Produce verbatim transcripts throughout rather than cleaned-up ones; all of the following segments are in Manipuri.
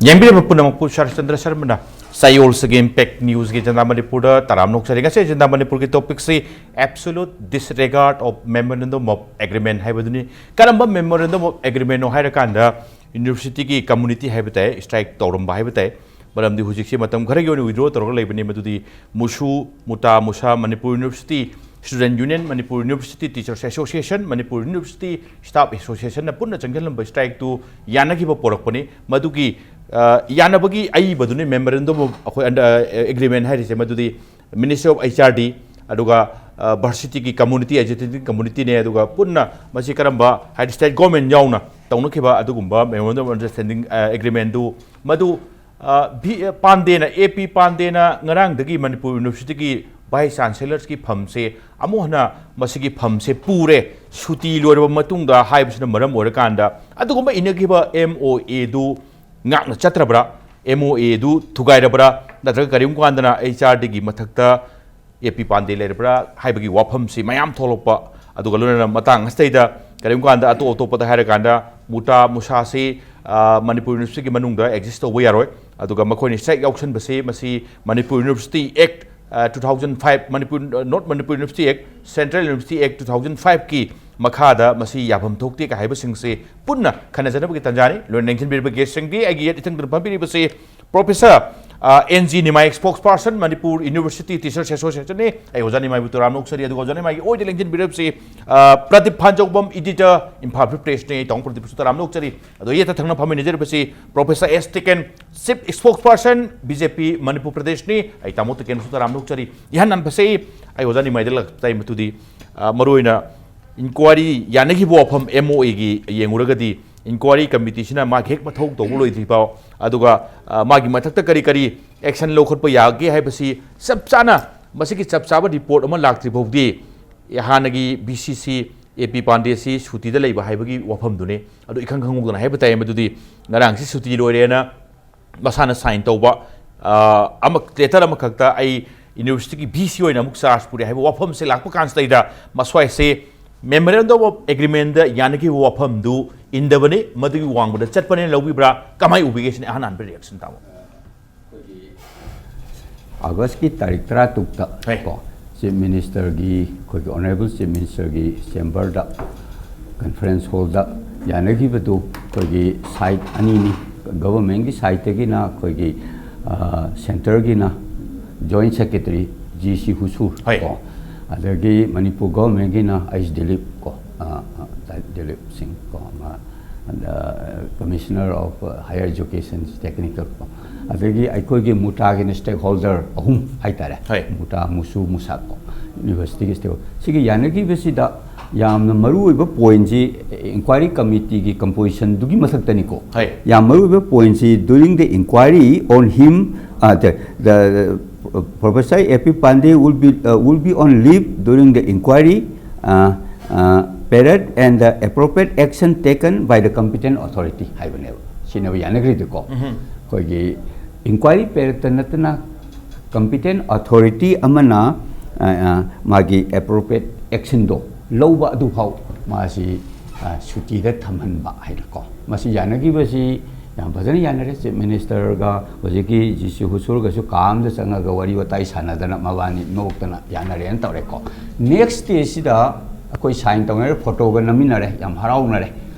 ꯌꯦꯡꯕꯤꯔꯤꯕ ꯄꯨꯝꯅꯃꯛꯄꯨ ꯁꯔꯠꯆꯟꯗ꯭ꯔ ꯁꯔꯃꯅ ꯆꯌꯣꯜꯁꯤꯒꯤ ꯏꯝꯄꯦꯛ ꯅ꯭ꯌꯨꯁꯀꯤ ꯑꯦꯖꯦꯟꯗꯥ ꯃꯅꯤꯄꯨꯔꯗ ꯇꯔꯥꯝꯅ ꯑꯣꯛꯆꯔꯤ꯫ ꯉꯁꯤ ꯑꯦꯖꯦꯟꯗꯥ ꯃꯅꯤꯄꯨꯔꯒꯤ ꯇꯣꯄꯤꯛꯁꯤ absolute disregard of memorandum of agreement ꯍꯥꯏꯕꯗꯨꯅꯤ꯫ ꯀꯔꯝꯕ memorandum of agreement ꯅꯣ ꯍꯥꯏꯔꯀꯥꯟꯗ ꯌꯨꯅꯤꯚꯔꯁꯤꯇꯤꯒꯤ ꯀꯝꯃꯨꯅꯤꯇꯤ ꯍꯥꯏꯕ ꯇꯥꯏ, ꯁ꯭ꯇ꯭ꯔꯥꯏꯛ ꯇꯧꯔꯝꯕ ꯍꯥꯏꯕ ꯇꯥꯏ꯫ ꯃꯔꯝꯗꯤ ꯍꯧꯖꯤꯛꯁꯤ ꯃꯇꯝ ꯈꯔꯒꯤ ꯑꯣꯏꯅ ꯋꯤꯗ꯭ꯔꯣ ꯇꯧꯔꯒ ꯂꯩꯕꯅꯤ, ꯃꯗꯨꯗꯤ MUSU, MUTA, MUSA, Manipur university student union, Manipur university teachers association, Manipur university staff ꯑꯦꯁꯣꯁꯤꯌꯦꯁꯟꯅ ꯄꯨꯟꯅ ꯆꯪꯁꯤꯜꯂꯝꯕ ꯁ꯭ꯇ꯭ꯔꯥꯏꯛꯇꯨ ꯌꯥꯅꯈꯤꯕ ꯄꯣꯔꯛꯄꯅꯤ꯫ ꯃꯗꯨꯒꯤ, ꯑ, ꯌꯥꯅꯕꯒꯤ ꯑꯏꯕꯗꯨꯅꯤ memorandum of ꯑꯩꯈꯣꯏ ꯑꯟꯗ-, ꯑ, agreement ꯍꯥꯏꯔꯤꯁꯦ꯫ ꯃꯗꯨꯗꯤ Ministry of H R D, ꯑꯗꯨꯒ, ꯑ, ꯚꯥꯔꯁꯤꯇꯤꯒꯤ ꯀꯝꯃꯨꯅꯤꯇꯤ, ꯑꯦꯖꯤꯇꯦꯇꯤꯡ ꯀꯝꯃꯨꯅꯤꯇꯤꯅꯦ, ꯑꯗꯨꯒ ꯄꯨꯟꯅ ꯃꯁꯤ ꯀꯔꯝꯕ, ꯍꯥꯏꯗꯤ, ꯁ꯭ꯇꯦꯠ ꯒꯣꯔꯃꯦꯟ ꯌꯥꯎꯅ ꯇꯧꯅꯈꯤꯕ ꯑꯗꯨꯒꯨꯝꯕ memorandum of understanding, ꯑ, agreement ꯗꯨ, ꯃꯗꯨ, ꯑ, ꯚꯤ-, ꯑ, ꯄꯥꯟꯗꯦꯅ, ꯑꯦ ꯄꯤ ꯄꯥꯟꯗꯦꯅ ꯉꯔꯥꯡꯗꯒꯤ ꯃꯅꯤꯄꯨꯔ ꯌꯨꯅꯤꯚꯔꯁꯤꯇꯤꯒꯤ ꯚꯥꯏꯁ ꯆꯥꯟꯁꯦꯂꯔꯁꯀꯤ ꯐꯝꯁꯦ ꯑꯃꯨꯛ ꯍꯟꯅ ꯃꯁꯤꯒꯤ ꯐꯝꯁꯦ ꯄꯨꯔꯦ, ꯁꯨꯇꯤ ꯂꯣꯏꯔꯕ ꯃꯇꯨꯡꯗ ꯍꯥꯏꯕꯁꯤꯅ ꯃꯔꯝ ꯑꯣꯏꯔꯀꯥꯟꯗ ꯑꯗꯨꯒꯨꯝꯕ ꯏꯅꯈꯤꯕ M O A ꯗꯨ ꯉꯥꯛꯅ ꯆꯠꯇ꯭ꯔꯕ꯭ꯔꯥ? M O A ꯗꯨ ꯊꯨꯒꯥꯏꯔꯕ꯭ꯔꯥ? ꯅꯠꯇ꯭ꯔꯒ ꯀꯔꯤꯒꯨꯝꯕ ꯀꯥꯟꯗꯅ H R D ꯒꯤ ꯃꯊꯛꯇ ꯑꯦ ꯄꯤ ꯄꯥꯟꯗꯦ ꯂꯩꯔꯕ꯭ꯔꯥ ꯍꯥꯏꯕꯒꯤ ꯋꯥꯐꯝꯁꯤ ꯃꯌꯥꯝ ꯊꯣꯛꯂꯛꯄ, ꯑꯗꯨꯒ ꯂꯣꯏꯅꯅ ꯃꯇꯥꯡ ꯑꯁꯤꯗꯩꯗ ꯀꯔꯤꯒꯨꯝꯕ ꯀꯥꯟꯗ ꯑꯇꯣꯞ ꯑꯇꯣꯞꯄꯗ ꯍꯥꯏꯔꯀꯥꯟꯗ ꯃꯨꯇꯥ ꯃꯨꯁꯥꯁꯤ, ꯑ, ꯃꯅꯤꯄꯨꯔ ꯌꯨꯅꯤꯚꯔꯁꯤꯇꯤꯒꯤ ꯃꯅꯨꯡꯗ ꯑꯦꯛꯖꯤꯁ ꯇꯧꯕ ꯌꯥꯔꯣꯏ꯫ ꯑꯗꯨꯒ ꯃꯈꯣꯏꯅ ꯁ꯭ꯇ꯭ꯔꯥꯏꯛ ꯌꯥꯎꯁꯟꯕꯁꯤ ꯃꯁꯤ ꯃꯅꯤꯄꯨꯔ ꯌꯨꯅꯤꯚꯔꯁꯤꯇꯤ ꯑꯦꯛ, ꯑ, two thousand five, Manipur, not Manipur university ꯑꯦꯛ, ꯁꯦꯟꯇ꯭ꯔꯦꯜ ꯌꯨꯅꯤꯚꯔꯁꯤꯇꯤ ꯑꯦꯛ two thousand five ꯀꯤ ꯃꯈꯥꯗ ꯃꯁꯤ ꯌꯥꯐꯝ ꯊꯣꯛꯇꯦ ꯀ ꯍꯥꯏꯕꯁꯤꯡꯁꯤ ꯄꯨꯟꯅ ꯈꯟꯅꯖꯅꯕꯒꯤ ꯇꯥꯟꯖꯥꯅꯤ꯫ ꯂꯣꯏꯅ ꯅꯤꯡꯁꯤꯡꯕꯤꯔꯕ ꯒꯦꯁꯁꯤꯡꯗꯤ ꯑꯩꯒꯤ ꯌꯦꯠ ꯏꯊꯪꯗ ꯐꯝꯕꯤꯔꯤꯕꯁꯤ ꯄ꯭ꯔꯣꯐꯦꯁꯔ, ꯑ, N G Nimai, spokesperson, Manipur university teachers ꯑꯦꯁꯣꯁꯤꯌꯦꯁꯟꯅꯤ꯫ ꯑꯩ ꯑꯣꯖꯥ ꯅꯤꯃꯥꯏꯕꯨ ꯇꯔꯥꯝꯅ ꯑꯣꯛꯆꯔꯤ꯫ ꯑꯗꯨꯒ ꯑꯣꯖꯥ ꯅꯤꯃꯥꯏꯒꯤ ꯑꯣꯏꯗ ꯂꯦꯡꯁꯤꯟꯕꯤꯔꯤꯕꯁꯤ, ꯑ, ꯄ꯭ꯔꯗꯤꯞ ꯐꯥꯟꯖꯧꯕꯝ, ꯏꯗꯤꯇꯔ, ꯏꯝꯐꯥꯜ ꯐ꯭ꯔꯤ ꯄ꯭ꯔꯦꯁꯅꯤ꯫ ꯑꯩ ꯇꯥꯃꯣ ꯄ꯭ꯔꯗꯤꯞꯁꯨ ꯇꯔꯥꯝꯅ ꯑꯣꯛꯆꯔꯤ꯫ ꯑꯗꯣ ꯌꯦꯠꯇ ꯊꯪꯅ ꯐꯝꯃꯤꯟꯅꯖꯔꯤꯕꯁꯤ ꯄ꯭ꯔꯣꯐꯦꯁꯔ ꯑꯦꯁ ꯇꯤꯀꯦꯟ, ꯆꯤꯐ ꯁ꯭ꯄꯣꯛꯁ ꯄꯥꯔꯁꯟ, ꯕꯤ ꯖꯦ ꯄꯤ ꯃꯅꯤꯄꯨꯔ ꯄ꯭ꯔꯗꯦꯁꯅꯤ꯫ ꯑꯩ ꯇꯥꯃꯣ ꯇꯤꯀꯦꯟꯁꯨ ꯇꯔꯥꯝꯅ ꯑꯣꯛꯆꯔꯤ꯫ ꯏꯍꯥꯟ ꯍꯥꯟꯕꯁꯤ ꯑꯩ ꯑꯣꯖꯥ ꯅꯤꯃꯥꯏꯗ ꯂꯥꯛꯆꯩ꯫ ꯃꯗꯨꯗꯤ, ꯑ, ꯃꯔꯨꯑꯣꯏꯅ ꯏꯟꯀ꯭ꯋꯥꯏꯔꯤ ꯌꯥꯅꯈꯤꯕ ꯋꯥꯐꯝ M O A ꯒꯤ ꯌꯦꯡꯉꯨꯔꯒꯗꯤ, ꯏꯟꯀ꯭ꯋꯥꯏꯔꯤ ꯀꯃꯤꯇꯤꯁꯤꯅ ꯃꯥꯒꯤ ꯍꯦꯛ ꯃꯊꯧ ꯇꯧꯕ ꯂꯣꯏꯗ꯭ꯔꯤ ꯐꯥꯎ, ꯑꯗꯨꯒ, ꯑ, ꯃꯥꯒꯤ ꯃꯊꯛꯇ ꯀꯔꯤ ꯀꯔꯤ ꯑꯦꯛꯁꯟ ꯂꯧꯈꯠꯄ ꯌꯥꯒꯦ ꯍꯥꯏꯕꯁꯤ ꯆꯞ ꯆꯥꯅ, ꯃꯁꯤꯒꯤ ꯆꯞ ꯆꯥꯕ ꯔꯤꯄꯣꯔꯠ ꯑꯃ ꯂꯥꯛꯇ꯭ꯔꯤ ꯐꯥꯎꯗꯤ ꯍꯥꯟꯅꯒꯤ ꯚꯤ ꯁꯤ ꯁꯤ ꯑꯦ ꯄꯤ ꯄꯥꯟꯗꯦꯁꯤ ꯁꯨꯇꯤꯗ ꯂꯩꯕ ꯍꯥꯏꯕꯒꯤ ꯋꯥꯐꯝꯗꯨꯅꯤ꯫ ꯑꯗꯨ ꯏꯈꯪ ꯈꯪꯍꯧꯗꯅ ꯍꯥꯏꯕ ꯇꯥꯏ, ꯃꯗꯨꯗꯤ ꯉꯔꯥꯡꯁꯤ ꯁꯨꯇꯤ ꯂꯣꯏꯔꯦꯅ ꯃꯁꯥꯅ ꯁꯥꯏꯟ ꯇꯧꯕ, ꯑ, ꯑꯃ, ꯂꯦꯇꯔ ꯑꯃꯈꯛꯇ ꯑꯩ ꯌꯨꯅꯤꯚꯔꯁꯤꯇꯤꯒꯤ ꯚꯤ ꯁꯤ ꯑꯣꯏꯅ ꯑꯃꯨꯛ ꯆꯥꯔꯖ ꯄꯨꯔꯦ ꯍꯥꯏꯕ ꯋꯥꯐꯝꯁꯦ ꯂꯥꯛꯄ ꯀꯥꯟꯁꯤꯗꯩꯗ ꯃꯁ꯭ꯋꯥꯏꯁꯦ Memorandum of Agreement ꯗ ꯌꯥꯅꯈꯤꯕ ꯋꯥꯐꯝꯗꯨ ꯏꯟꯗꯕꯅꯤ, ꯃꯗꯨꯒꯤ ꯋꯥꯡꯃꯗ ꯆꯠꯄꯅꯦꯅ ꯂꯧꯕꯤꯕ꯭ꯔꯥ? ꯀꯃꯥꯏ ꯎꯕꯤꯒꯦ ꯁꯤꯅꯤ ꯑꯍꯥꯟ ꯑꯍꯥꯟꯕ reaction ꯇꯥꯃꯣ꯫ ꯑꯥꯒꯁꯀꯤ ꯇꯥꯔꯤꯛ ꯇꯔꯥꯇꯔꯨꯛꯇ ꯍꯣꯏ꯫ ꯀꯣ, Chief Minister ꯒꯤ, ꯑꯩꯈꯣꯏꯒꯤ Honourable Chief Minister ꯒꯤ chamber ꯗ, conference hall ꯗ ꯌꯥꯅꯈꯤꯕꯗꯨ ꯑꯩꯈꯣꯏꯒꯤ side ꯑꯅꯤꯅꯤ꯫ Government ꯀꯤ side ꯇꯒꯤꯅ ꯑꯩꯈꯣꯏꯒꯤ, ꯑ, centre ꯒꯤꯅ Joint Secretary ꯖꯤ ꯁꯤ ꯍꯨꯁꯨꯔ ꯍꯣꯏ꯫ ꯀꯣ, ꯑꯗꯒꯤ ꯃꯅꯤꯄꯨꯔ Government ꯒꯤꯅ ꯑꯩꯁ ꯗꯤꯂꯤꯞ ꯀꯣ, ꯑ, ꯑ, ꯗꯤꯂꯤꯞ ꯁꯤꯡ ꯀꯣ, ꯑꯃ, ꯑꯗ, Commissioner of Higher Education Technical ꯀꯣ, ꯑꯗꯒꯤ ꯑꯩꯈꯣꯏꯒꯤ ꯃꯨꯇꯥꯒꯤꯅ stakeholder ꯑꯍꯨꯝ ꯍꯥꯏꯇꯥꯔꯦ꯫ ꯍꯣꯏ꯫ ꯃꯨꯇꯥ, ꯃꯨꯁꯨ, ꯃꯨꯁꯥꯛ ꯀꯣ, university ꯒꯤ stakeholder꯫ ꯁꯤꯒꯤ ꯌꯥꯅꯈꯤꯕꯁꯤꯗ ꯌꯥꯝꯅ ꯃꯔꯨꯑꯣꯏꯕ point ꯁꯤ inquiry committee ꯒꯤ composition ꯗꯨꯒꯤ ꯃꯊꯛꯇꯅꯤꯀꯣ꯫ ꯍꯣꯏ꯫ ꯌꯥꯝ ꯃꯔꯨꯑꯣꯏꯕ point ꯁꯤ, during the inquiry on him, uh, the, the, uh, Professor A P Pandey will be, uh, will be on leave during the inquiry, uh, uh, period and the appropriate action taken by the competent authority ꯍꯥꯏꯕꯅꯦꯕ꯫ ꯁꯤꯅꯦꯕ ꯌꯥꯅꯈ꯭ꯔꯤꯗꯨꯀꯣ꯫ ꯑꯩꯈꯣꯏꯒꯤ inquiry period ꯇ ꯅꯠꯇꯅ competent authority ꯑꯃꯅ, ꯑ, ꯑ, ꯃꯥꯒꯤ appropriate action ꯗꯣ ꯂꯧꯕ ꯑꯗꯨꯐꯥꯎ ꯃꯥꯁꯤ, ꯑ, ꯁꯨꯇꯤꯗ ꯊꯝꯍꯟꯕ ꯍꯥꯏꯅꯀꯣ꯫ ꯃꯁꯤ ꯌꯥꯅꯈꯤꯕꯁꯤ ꯌꯥꯝ ꯐꯖꯅ ꯌꯥꯅꯔꯦ꯫ Chief Minister ꯒ ꯍꯧꯖꯤꯛꯀꯤ ꯖꯤ ꯁꯤ ꯍꯨꯁꯨꯔꯒꯁꯨ ꯀꯥ ꯑꯃꯗ ꯆꯪꯉꯒ ꯋꯥꯔꯤ ꯋꯥꯇꯥꯏ ꯁꯥꯟꯅꯗꯅ ꯃꯕꯥꯅꯤ ꯅꯣꯛꯇꯅ ꯌꯥꯅꯔꯦꯅ ꯇꯧꯔꯦꯀꯣ꯫ Next day ꯁꯤꯗ ꯑꯩꯈꯣꯏ sign ꯇꯧꯅꯔꯦ, photo ꯒ ꯅꯝꯃꯤꯟꯅꯔꯦ, ꯌꯥꯝ ꯍꯔꯥꯎꯅꯔꯦ꯫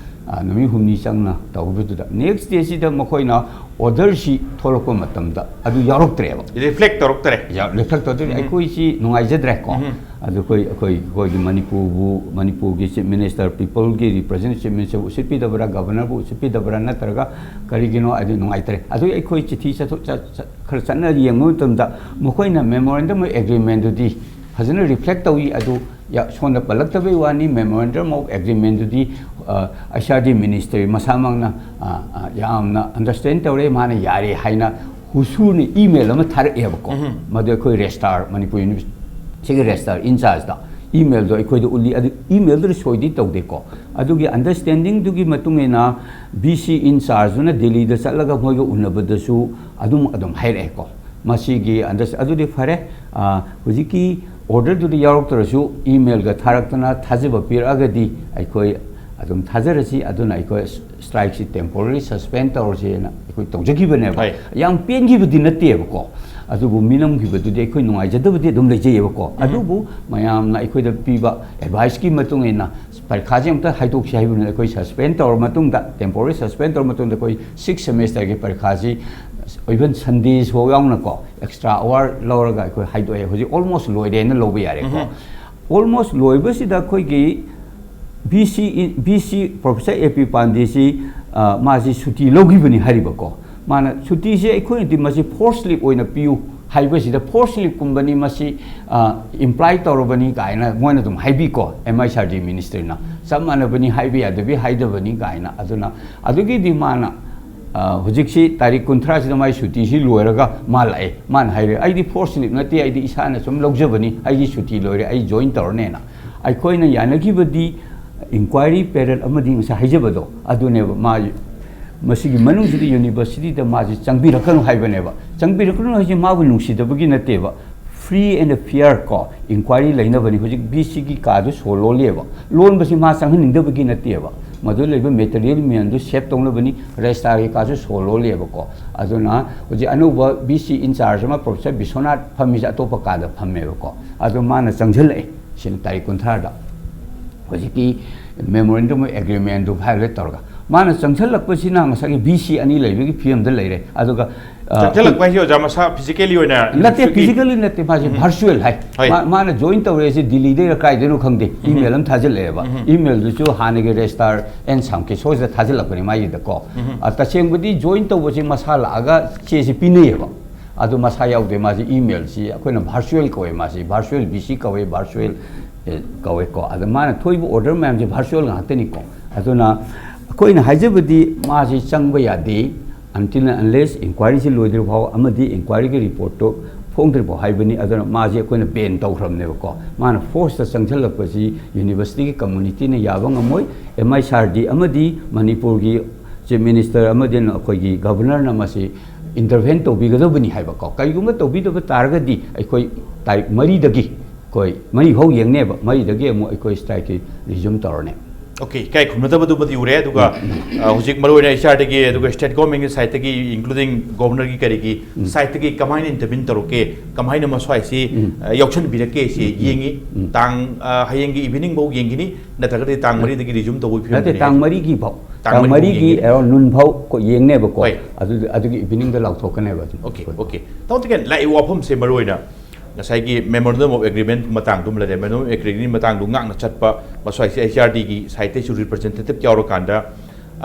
ꯑ, ꯅꯨꯃꯤꯠ ꯍꯨꯝꯅꯤ ꯆꯪꯅ ꯇꯧꯕꯗꯨꯗ, next day ꯁꯤꯗ ꯃꯈꯣꯏꯅ order ꯁꯤ ꯊꯣꯛꯂꯛꯄ ꯃꯇꯝꯗ ꯑꯗꯨ ꯌꯥꯎꯔꯛꯇ꯭ꯔꯦꯕ꯫ Reflect ꯇꯧꯔꯛꯇꯔꯦ꯫ ꯌꯥ-, reflect ꯇꯧꯗꯣꯏꯅꯤ꯫ ꯎꯝ꯫ ꯑꯩꯈꯣꯏꯁꯤ ꯅꯨꯡꯉꯥꯏꯖꯗ꯭ꯔꯦꯀꯣ꯫ ꯎꯝ꯫ ꯑꯗꯨ ꯑꯩꯈꯣꯏ, ꯑꯩꯈꯣꯏ, ꯑꯩꯈꯣꯏꯒꯤ ꯃꯅꯤꯄꯨꯔꯕꯨ, ꯃꯅꯤꯄꯨꯔꯒꯤ Chief Minister, people ꯒꯤ representative Chief Minister ꯕꯨ ꯎꯁꯤꯠꯄꯤꯗꯕ꯭ꯔꯥ, Governor ꯕꯨ ꯎꯁꯤꯠꯄꯤꯗꯕ꯭ꯔꯥ, ꯅꯠꯇ꯭ꯔꯒ ꯀꯔꯤꯒꯤꯅꯣ, ꯑꯗꯨ ꯅꯨꯡꯉꯥꯏꯇ꯭ꯔꯦ꯫ ꯑꯗꯨ ꯑꯩꯈꯣꯏ ꯆꯤꯊꯤ ꯆꯠꯊꯣꯛ-, ꯆꯠ-, ꯆꯠ-, ꯈꯔ ꯆꯠꯅ ꯌꯦꯡꯕ ꯃꯇꯝꯗ ꯃꯈꯣꯏꯅ Memorandum of Agreement ꯗꯨꯗꯤ ꯐꯖꯅ reflect ꯇꯧꯏ꯫ ꯑꯗꯨ ꯌꯥ-, ꯁꯣꯝꯗ ꯄꯜꯂꯛꯇꯕꯩ ꯋꯥꯅꯤ, Memorandum of Agreement ꯗꯨꯗꯤ, ꯑ, H R D Ministry ꯃꯁꯥꯃꯛꯅ, ꯑ, ꯑ, ꯌꯥꯝꯅ understand ꯇꯧꯔꯦ, ꯃꯥꯅ ꯌꯥꯔꯦ ꯍꯥꯏꯅ ꯍꯨꯁꯨꯔꯅ email ꯑꯃ ꯊꯥꯔꯛꯑꯦꯕꯀꯣ꯫ ꯎꯝ꯫ ꯃꯗꯨ ꯑꯩꯈꯣꯏ registrar, ꯃꯅꯤꯄꯨꯔ University ꯒꯤ registrar in charge ꯇ email ꯗꯣ ꯑꯩꯈꯣꯏꯗ ꯎꯠꯂꯤ꯫ ꯑꯗꯨ email ꯗꯨꯗ ꯁꯣꯏꯗꯤ ꯇꯧꯗꯦꯀꯣ꯫ ꯑꯗꯨꯒꯤ understanding ꯗꯨꯒꯤ ꯃꯇꯨꯡ ꯏꯟꯅ V C in charge ꯗꯨꯅ ꯗꯤꯜꯂꯤꯗ ꯆꯠꯂꯒ ꯃꯣꯏꯒ ꯎꯅꯕꯗꯁꯨ ꯑꯗꯨꯝ, ꯑꯗꯨꯝ ꯍꯥꯏꯔꯛꯑꯦꯀꯣ꯫ ꯃꯁꯤꯒꯤ unders-, ꯑꯗꯨꯗꯤ ꯐꯔꯦ꯫ ꯑ, ꯍꯧꯖꯤꯛꯀꯤ ꯑꯣꯔꯗꯔꯗꯨꯗ ꯌꯥꯎꯔꯛꯇ꯭ꯔꯁꯨ ꯏꯃꯦꯜꯒ ꯊꯥꯔꯛꯇꯅ ꯊꯥꯖꯕ ꯄꯤꯔꯛꯑꯒꯗꯤ ꯑꯩꯈꯣꯏ ꯑꯗꯨꯝ ꯊꯥꯖꯔꯁꯤ꯫ ꯑꯗꯨꯅ ꯑꯩꯈꯣꯏ ꯁ꯭ꯇ꯭ꯔꯥꯏꯛꯁꯤ ꯇꯦꯝꯄꯣꯔꯔꯤ ꯁꯁꯄꯦꯟ ꯇꯧꯔꯁꯦꯅ ꯑꯩꯈꯣꯏ ꯇꯧꯖꯈꯤꯕꯅꯦꯕ꯫ ꯍꯣꯏ꯫ ꯌꯥꯝ ꯄꯦꯟꯈꯤꯕꯗꯤ ꯅꯠꯇꯦꯕꯀꯣ, ꯑꯗꯨꯕꯨ ꯃꯤꯅꯝꯈꯤꯕꯗꯨꯗꯤ ꯑꯩꯈꯣꯏ ꯅꯨꯡꯉꯥꯏꯖꯗꯕꯗꯤ ꯑꯗꯨꯝ ꯂꯩꯖꯩꯌꯦꯕꯀꯣ꯫ ꯎꯝ꯫ ꯑꯗꯨꯕꯨ ꯃꯌꯥꯝꯅ ꯑꯩꯈꯣꯏꯗ ꯄꯤꯕ ꯑꯦꯗꯚꯥꯏꯁꯀꯤ ꯃꯇꯨꯡ ꯏꯟꯅ ꯄꯔꯤꯈꯥꯁꯦ ꯑꯃꯨꯛꯇ ꯍꯥꯏꯗꯣꯛꯁꯤ ꯍꯥꯏꯕꯅꯤꯅ ꯑꯩꯈꯣꯏ ꯁꯁꯄꯦꯟ ꯇꯧꯔ ꯃꯇꯨꯡꯗ, ꯇꯦꯝꯄꯣꯔꯔꯤ ꯁꯁꯄꯦꯟ ꯇꯧꯔ ꯃꯇꯨꯡꯗ ꯑꯩꯈꯣꯏ ꯁꯤꯛꯁ ꯁꯦꯃꯦꯁꯇꯔꯒꯤ ꯄꯔꯤꯈꯥꯁꯤ even ꯁꯟꯗꯦꯁ ꯐꯥꯎ ꯌꯥꯎꯅꯀꯣ, ꯑꯦꯛꯁꯇ꯭ꯔꯥ ꯑꯋꯥꯔ ꯂꯧꯔꯒ ꯑꯩꯈꯣꯏ ꯍꯥꯏꯗꯣꯛꯑꯦ꯫ ꯍꯧꯖꯤꯛ ꯑꯣꯜꯃꯣꯁ ꯂꯣꯏꯔꯦꯅ ꯂꯧꯕ ꯌꯥꯔꯦꯀꯣ꯫ ꯎꯝꯍꯨꯝ꯫ ꯑꯣꯜꯃꯣꯁ ꯂꯣꯏꯕꯁꯤꯗ ꯑꯩꯈꯣꯏꯒꯤ B C, B C professor ꯑꯦ ꯄꯤ ꯄꯥꯟꯗꯦꯁꯤ, ꯑ, ꯃꯥꯁꯤ ꯁꯨꯇꯤ ꯂꯧꯈꯤꯕꯅꯤ ꯍꯥꯏꯔꯤꯕꯀꯣ꯫ ꯃꯥꯅ ꯁꯨꯇꯤꯁꯦ ꯑꯩꯈꯣꯏꯅꯗꯤ ꯃꯁꯤ ꯐꯣꯔꯁꯂꯤ ꯑꯣꯏꯅ ꯄꯤꯌꯨ ꯍꯥꯏꯕꯁꯤꯗ, ꯐꯣꯔꯁꯂꯤꯀꯨꯝꯕꯅꯤ ꯃꯁꯤ, ꯑ, ꯏꯝꯄ꯭ꯂꯥꯏ ꯇꯧꯔꯕꯅꯤ ꯀꯥꯏꯅ ꯃꯣꯏꯅ ꯑꯗꯨꯝ ꯍꯥꯏꯕꯤꯀꯣ, ꯑꯦꯝ ꯑꯥꯏ ꯁꯥꯔ ꯗꯤ ꯃꯤꯅꯤꯁꯇꯔꯅ꯫ ꯆꯞ ꯃꯥꯟꯅꯕꯅꯤ, ꯍꯥꯏꯕ ꯌꯥꯗꯕꯤ ꯍꯥꯏꯗꯕꯅꯤ ꯀꯥꯏꯅ꯫ ꯑꯗꯨꯅ ꯑꯗꯨꯒꯤꯗꯤ ꯃꯥꯅ, ꯑ, ꯍꯧꯖꯤꯛꯁꯤ ꯇꯥꯔꯤꯛ ꯀꯨꯟꯊ꯭ꯔꯥꯁꯤꯗ ꯃꯥꯏ ꯁꯨꯇꯤꯁꯤ ꯂꯣꯏꯔꯒ ꯃꯥ ꯂꯥꯛꯑꯦ꯫ ꯃꯥꯅ ꯍꯥꯏꯔꯦ, "ꯑꯩꯗꯤ ꯐꯣꯔꯁ ꯂꯤꯞ ꯅꯠꯇꯦ, ꯑꯩꯗꯤ ꯏꯁꯥꯅ ꯁꯨꯝ ꯂꯧꯖꯕꯅꯤ, ꯑꯩꯒꯤ ꯁꯨꯇꯤ ꯂꯣꯏꯔꯦ, ꯑꯩ ꯖꯣꯏꯟ ꯇꯧꯔꯅꯦꯅ"꯫ ꯑꯩꯈꯣꯏꯅ ꯌꯥꯅꯈꯤꯕꯗꯤ ꯏꯟꯀ꯭ꯋꯥꯏꯔꯤ ꯄꯦꯔꯦꯠ ꯑꯃꯗꯤ ꯉꯁꯥꯏ ꯍꯥꯏꯖꯕꯗꯣ ꯑꯗꯨꯅꯦꯕ꯫ ꯃꯥ ꯃꯁꯤꯒꯤ ꯃꯅꯨꯡꯁꯤꯗ ꯌꯨꯅꯤꯚꯔꯁꯤꯇꯤꯗ ꯃꯥꯁꯤ ꯆꯪꯕꯤꯔꯛꯀꯅꯨ ꯍꯥꯏꯕꯅꯦꯕ꯫ ꯆꯪꯕꯤꯔꯛꯀꯅꯨ ꯍꯥꯏꯁꯦ ꯃꯥꯕꯨ ꯅꯨꯡꯁꯤꯗꯕꯒꯤ ꯅꯠꯇꯦꯕ, ꯐ꯭ꯔꯤ ꯑꯦꯟ ꯐꯤꯌꯔ ꯀꯣ ꯏꯟꯀ꯭ꯋꯥꯏꯔꯤ ꯂꯩꯅꯕꯅꯤ꯫ ꯍꯧꯖꯤꯛ ꯕꯤ ꯁꯤꯒꯤ ꯀꯥꯗꯨ ꯁꯣ ꯂꯣꯜꯂꯤꯑꯕ꯫ ꯂꯣꯟꯕꯁꯤ ꯃꯥ ꯆꯪꯍꯟꯅꯤꯡꯗꯕꯒꯤ ꯅꯠꯇꯦꯕ, ꯃꯗꯨ ꯂꯩꯕ ꯃꯦꯇꯔꯤꯌꯦꯜ ꯃꯌꯥꯝꯗꯨ ꯁꯦꯞ ꯇꯧꯅꯕꯅꯤ꯫ ꯔꯦꯖꯤꯁꯇ꯭ꯔꯥꯔꯒꯤ ꯀꯥꯁꯨ ꯁꯣ ꯂꯣꯜꯂꯤꯑꯕꯀꯣ꯫ ꯑꯗꯨꯅ ꯍꯧꯖꯤꯛ ꯑꯅꯧꯕ ꯕꯤ ꯁꯤ ꯏꯟꯆꯥꯔꯖ ꯑꯃ ꯄ꯭ꯔꯣꯐꯦꯁꯔ ꯕꯤꯁ꯭ꯋꯅꯥꯊ ꯐꯝꯃꯤꯁꯦ ꯑꯇꯣꯞꯄ ꯀꯥꯗ ꯐꯝꯃꯦꯕꯀꯣ꯫ ꯑꯗꯣ ꯃꯥꯅ ꯆꯪꯁꯤꯜꯂꯛꯑꯦ ꯁꯤꯅ ꯇꯥꯔꯤꯛ ꯀꯨꯟꯊ꯭ꯔꯥꯗ꯫ ꯍꯧꯖꯤꯛꯀꯤ ꯃꯦꯃꯣꯔꯦꯟꯗꯝ ꯑꯣꯐ ꯑꯦꯒ꯭ꯔꯤꯃꯦꯟꯗꯨ ꯚꯥꯏꯑꯣꯂꯦꯠ ꯇꯧꯔꯒ ꯃꯥꯅ ꯆꯪꯁꯤꯜꯂꯛꯄꯁꯤꯅ ꯉꯁꯥꯏꯒꯤ ꯕꯤ ꯁꯤ ꯑꯅꯤ ꯂꯩꯕꯒꯤ ꯐꯤꯕꯝꯗ ꯂꯩꯔꯦ꯫ ꯑꯗꯨꯒ, ꯑ, ꯆꯪꯁꯤꯜꯂꯛꯄ ꯍꯥꯏꯁꯦ ꯑꯣꯖꯥ ꯃꯁꯥ ꯐꯤꯖꯤꯀꯦꯜꯂꯤ ꯑꯣꯏꯅ ꯅꯠꯇꯦ, ꯌꯨꯅꯤꯚꯔꯁꯤꯇꯤꯒꯤ ꯐꯤꯖꯤꯀꯦꯜꯂꯤ ꯅꯠꯇꯦ, ꯃꯥꯁꯦ ꯎꯝ꯫ ꯚꯔꯆꯨꯋꯦꯜ ꯍꯥꯏ꯫ ꯍꯣꯏ꯫ ꯃꯥ-, ꯃꯥꯅ ꯖꯣꯏꯟ ꯇꯧꯔꯦꯁꯦ ꯗꯤꯜꯂꯤꯗꯩꯔ ꯀꯥꯏꯗꯩꯅꯣ ꯈꯪꯗꯦ, ꯎꯝ꯫ ꯏꯃꯦꯜ ꯑꯃ ꯊꯥꯖꯤꯜꯂꯛꯑꯦꯕ꯫ ꯎꯝ꯫ ꯏꯃꯦꯜꯗꯨꯁꯨ ꯍꯥꯟꯅꯒꯤ ꯔꯦꯖꯤꯁꯇ꯭ꯔꯥꯔ ꯑꯦꯟ ꯁꯥꯝꯀꯤꯁꯣꯔꯁꯤꯗ ꯊꯥꯖꯤꯜꯂꯛꯄꯅꯦ ꯃꯥꯒꯤꯗꯀꯣ꯫ ꯎꯝ꯫ ꯑ, ꯇꯁꯦꯡꯕꯗꯤ ꯖꯣꯏꯟ ꯇꯧꯕꯁꯦ ꯃꯁꯥ ꯂꯥꯛꯑꯒ ꯆꯦꯁꯦ ꯄꯤꯅꯩꯌꯦꯕ꯫ ꯑꯗꯨ ꯃꯁꯥ ꯌꯥꯎꯗꯦ, ꯃꯥꯁꯦ ꯏꯃꯦꯜꯁꯤ ꯑꯩꯈꯣꯏꯅ ꯚꯔꯆꯨꯋꯦꯜ ꯀꯧꯋꯦ, ꯃꯥꯁꯤ ꯚꯔꯆꯨꯋꯦꯜ ꯕꯤ ꯁꯤ ꯀꯧꯋꯦ, ꯚꯔꯆꯨꯋꯦꯜ, ꯑꯦ, ꯀꯧꯋꯦꯀꯣ꯫ ꯑꯗ ꯃꯥꯅ ꯊꯣꯛꯏꯕ ꯑꯣꯔꯗꯔ ꯃꯌꯥꯝꯁꯦ ꯚꯔꯆꯨꯋꯦꯜ ꯉꯥꯛꯇꯅꯤꯀꯣ꯫ ꯑꯗꯨꯅ ꯑꯩꯈꯣꯏꯅ ꯍꯥꯏꯖꯕꯗꯤ ꯃꯥꯁꯤ ꯆꯪꯕ ꯌꯥꯗꯦ until and unless ꯏꯟꯀ꯭ꯋꯥꯏꯔꯤꯁꯤ ꯂꯣꯏꯗ꯭ꯔꯤꯕ ꯐꯥꯎ ꯑꯃꯗꯤ ꯏꯟꯀ꯭ꯋꯥꯏꯔꯤꯒꯤ ꯔꯤꯄꯣꯔꯠꯇꯨ ꯐꯣꯡꯗ꯭ꯔꯤꯕ ꯐꯥꯎ ꯍꯥꯏꯕꯅꯤ꯫ ꯑꯗꯨꯅ ꯃꯥꯁꯤ ꯑꯩꯈꯣꯏꯅ ꯕꯦꯟ ꯇꯧꯈ꯭ꯔꯕꯅꯦꯕꯀꯣ꯫ ꯃꯥꯅ ꯐꯣꯔꯁꯇ ꯆꯪꯁꯤꯜꯂꯛꯄꯁꯤ ꯌꯨꯅꯤꯚꯔꯁꯤꯇꯤꯒꯤ ꯀꯝꯃꯨꯅꯤꯇꯤꯅ ꯌꯥꯕ ꯉꯝꯃꯣꯏ꯫ ꯑꯦꯝ ꯑꯥꯏ ꯁꯥꯔ ꯗꯤ ꯑꯃꯗꯤ ꯃꯅꯤꯄꯨꯔꯒꯤ ꯆꯤꯐ ꯃꯤꯅꯤꯁꯇꯔ ꯑꯃꯗꯤ ꯑꯩꯈꯣꯏꯒꯤ ꯒꯚꯔꯅꯔꯅ ꯃꯁꯤ ꯏꯟꯇꯔꯚꯦꯟ ꯇꯧꯕꯤꯒꯗꯕꯅꯤ ꯍꯥꯏꯕꯀꯣ꯫ ꯀꯔꯤꯒꯨꯝꯕ ꯇꯧꯕꯤꯗꯕ ꯇꯥꯔꯒꯗꯤ ꯑꯩꯈꯣꯏ ꯇꯥꯔꯤꯛ ꯃꯔꯤꯗꯒꯤ ꯑꯩꯈꯣꯏ ꯃꯔꯤ ꯐꯥꯎ ꯌꯦꯡꯅꯦꯕ, ꯃꯔꯤꯗꯒꯤ ꯑꯃꯨꯛ ꯑꯩꯈꯣꯏ ꯁ꯭ꯇ꯭ꯔꯥꯏꯛꯀꯤ ꯔꯤꯖ꯭ꯌꯨꯝ ꯇꯧꯔꯅꯤ꯫ ꯑꯣꯀꯦ, ꯏꯀꯥꯏ ꯈꯨꯝꯅꯗꯕꯗꯨꯃꯗꯤ ꯎꯔꯦ꯫ ꯑꯗꯨꯒ ꯍꯧꯖꯤꯛ ꯃꯔꯨꯑꯣꯏꯅ ꯑꯩꯆ ꯑꯥꯔ ꯗꯤꯒꯤ ꯑꯗꯨꯒ ꯁ꯭ꯇꯦꯠ ꯒꯣꯔꯃꯦꯟꯒꯤ ꯁꯥꯏꯠꯇꯒꯤ, ꯏꯟꯀ꯭ꯂꯨꯗꯤꯡ ꯒꯣꯕꯔꯅꯔꯒꯤ ꯀꯔꯤꯒꯤ ꯁꯥꯏꯠꯇꯒꯤ ꯀꯃꯥꯏꯅ ꯏꯟꯇꯔꯚꯤꯟ ꯇꯧꯔꯛꯀꯦ, ꯀꯃꯥꯏꯅ ꯃꯁ꯭ꯋꯥꯏꯁꯤ ꯌꯥꯎꯁꯟꯕꯤꯔꯛꯀꯦ ꯁꯤ ꯌꯦꯡꯉꯤ꯫ ꯇꯥꯡ, ꯍꯌꯦꯡꯒꯤ ꯏꯚꯤꯅꯤꯡ ꯐꯥꯎ ꯌꯦꯡꯈꯤꯅꯤ, ꯅꯠꯇ꯭ꯔꯒꯗꯤ ꯇꯥꯡ ꯃꯔꯤꯗꯒꯤ ꯔꯤꯖ꯭ꯌꯨꯝ ꯇꯧꯕꯒꯤ ꯐꯤꯕꯝꯗ ꯅꯠꯇꯦ, ꯂꯩ꯫ ꯇꯥꯡ ꯃꯔꯤꯒꯤ ꯐꯥꯎ꯫ ꯇꯥꯡ ꯇꯥꯡ ꯃꯔꯤꯒꯤ ꯃꯔꯤꯒꯤ ꯌꯦꯡꯒꯅꯤ꯫ ꯑꯦꯔꯥꯎꯟ ꯅꯨꯟ ꯐꯥꯎ ꯀꯣ ꯌꯦꯡꯅꯦꯕꯀꯣ꯫ ꯍꯣꯏ꯫ ꯑꯗꯨ ꯑꯗꯨꯒꯤ ꯏꯚꯤꯅꯤꯡꯗ ꯂꯥꯎꯊꯣꯛꯀꯅꯦꯕ ꯑꯗꯨꯝ꯫ Okay, okay. ꯇꯥꯃꯣ ꯇꯤꯀꯦꯟ, ꯂꯥꯛꯏꯕ ꯋꯥꯐꯝꯁꯦ ꯃꯔꯨꯑꯣꯏꯅ ꯉꯁꯥꯏꯒꯤ Memorandum of Agreement ꯃꯇꯥꯡꯗꯨꯃ ꯂꯩꯔꯦ꯫ Memorandum of Agreement ꯃꯇꯥꯡꯗꯨ ꯉꯥꯛꯅ ꯆꯠꯄ, ꯃꯁ꯭ꯋꯥꯏꯁꯦ ꯑꯩꯆ ꯑꯥꯔ ꯗꯤꯒꯤ ꯁꯥꯏꯠꯇꯩꯁꯨ ꯔꯤꯄ꯭ꯔꯖꯦꯟꯇꯦꯇꯤꯚ ꯌꯥꯎꯔꯀꯥꯟꯗ,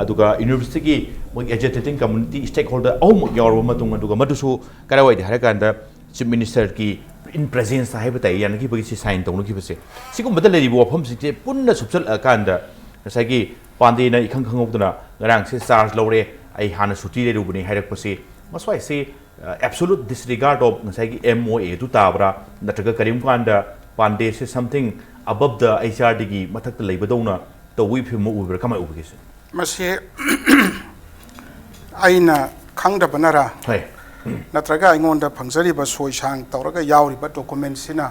ꯑꯗꯨꯒ ꯌꯨꯅꯤꯚꯔꯁꯤꯇꯤꯒꯤ ꯃꯣꯏ ꯑꯦꯖꯤꯇꯦꯇꯤꯡ ꯀꯝꯃ꯭ꯌꯨꯅꯤꯇꯤ ꯁ꯭ꯇꯦꯛ ꯍꯣꯜꯗꯔ ꯑꯍꯨꯝꯃꯛ ꯌꯥꯎꯔꯕ ꯃꯇꯨꯡ, ꯑꯗꯨꯒ ꯃꯗꯨꯁꯨ ꯀꯗꯥꯏꯋꯥꯏꯗ ꯍꯥꯏꯔꯀꯥꯟꯗ ꯆꯤꯐ ꯃꯤꯅꯤꯁꯇꯔꯒꯤ ꯏꯟ ꯄ꯭ꯔꯦꯖꯦꯟꯁꯇ ꯍꯥꯏꯕ ꯇꯥꯏ, ꯌꯥꯅꯈꯤꯕꯒꯤ ꯁꯤ ꯁꯥꯏꯟ ꯇꯧꯅꯈꯤꯕꯁꯦ, ꯁꯤꯒꯨꯝꯕꯗ ꯂꯩꯔꯤꯕ ꯋꯥꯐꯝꯁꯤꯡꯁꯦ ꯄꯨꯟꯅ ꯁꯨꯞꯆꯜꯂꯛꯑꯀꯥꯟꯗ ꯉꯁꯥꯏꯒꯤ ꯄꯥꯟꯗꯦꯅ ꯏꯈꯪ ꯈꯪꯍꯧꯗꯅ ꯉꯔꯥꯡꯁꯦ ꯆꯥꯔꯖ ꯂꯧꯔꯦ, ꯑꯩ ꯍꯥꯟꯅ ꯁꯨꯇꯤ ꯂꯩꯔꯨꯕꯅꯤ ꯍꯥꯏꯔꯛꯄꯁꯤ, ꯃꯁ꯭ꯋꯥꯏꯁꯤ ꯑꯦꯕꯁꯣꯂꯨꯠ ꯗꯤꯁꯔꯤꯒꯥꯔꯗ ꯑꯣꯐ ꯉꯁꯥꯏꯒꯤ ꯑꯦꯝ ꯑꯣ ꯑꯦꯗꯨ ꯇꯥꯕ꯭ꯔꯥ, ꯅꯠꯇ꯭ꯔꯒ ꯀꯔꯤꯒꯨꯝꯕ ꯀꯥꯟꯗ ꯄꯥꯟꯗꯦꯁꯦ something above the H R ꯗꯤꯒꯤ ꯃꯊꯛꯇ ꯂꯩꯕꯗꯧꯅ ꯇꯧꯕꯒꯤ ꯐꯤꯕꯝ ꯑꯃ ꯎꯕ꯭ꯔꯥ, ꯀꯃꯥꯏꯅ ꯎꯕꯒꯦ ꯁꯦ? ꯃꯁꯤ ꯑꯩꯅ ꯈꯪꯗꯕꯅꯔꯥ, ꯍꯣꯏ꯫ ꯅꯠꯇ꯭ꯔꯒ ꯑꯩꯉꯣꯟꯗ ꯐꯪꯖꯔꯤꯕ ꯁꯣꯏꯁꯥꯡ ꯇꯧꯔꯒ ꯌꯥꯎꯔꯤꯕ ꯗꯣꯀꯨꯃꯦꯟꯁꯤꯅ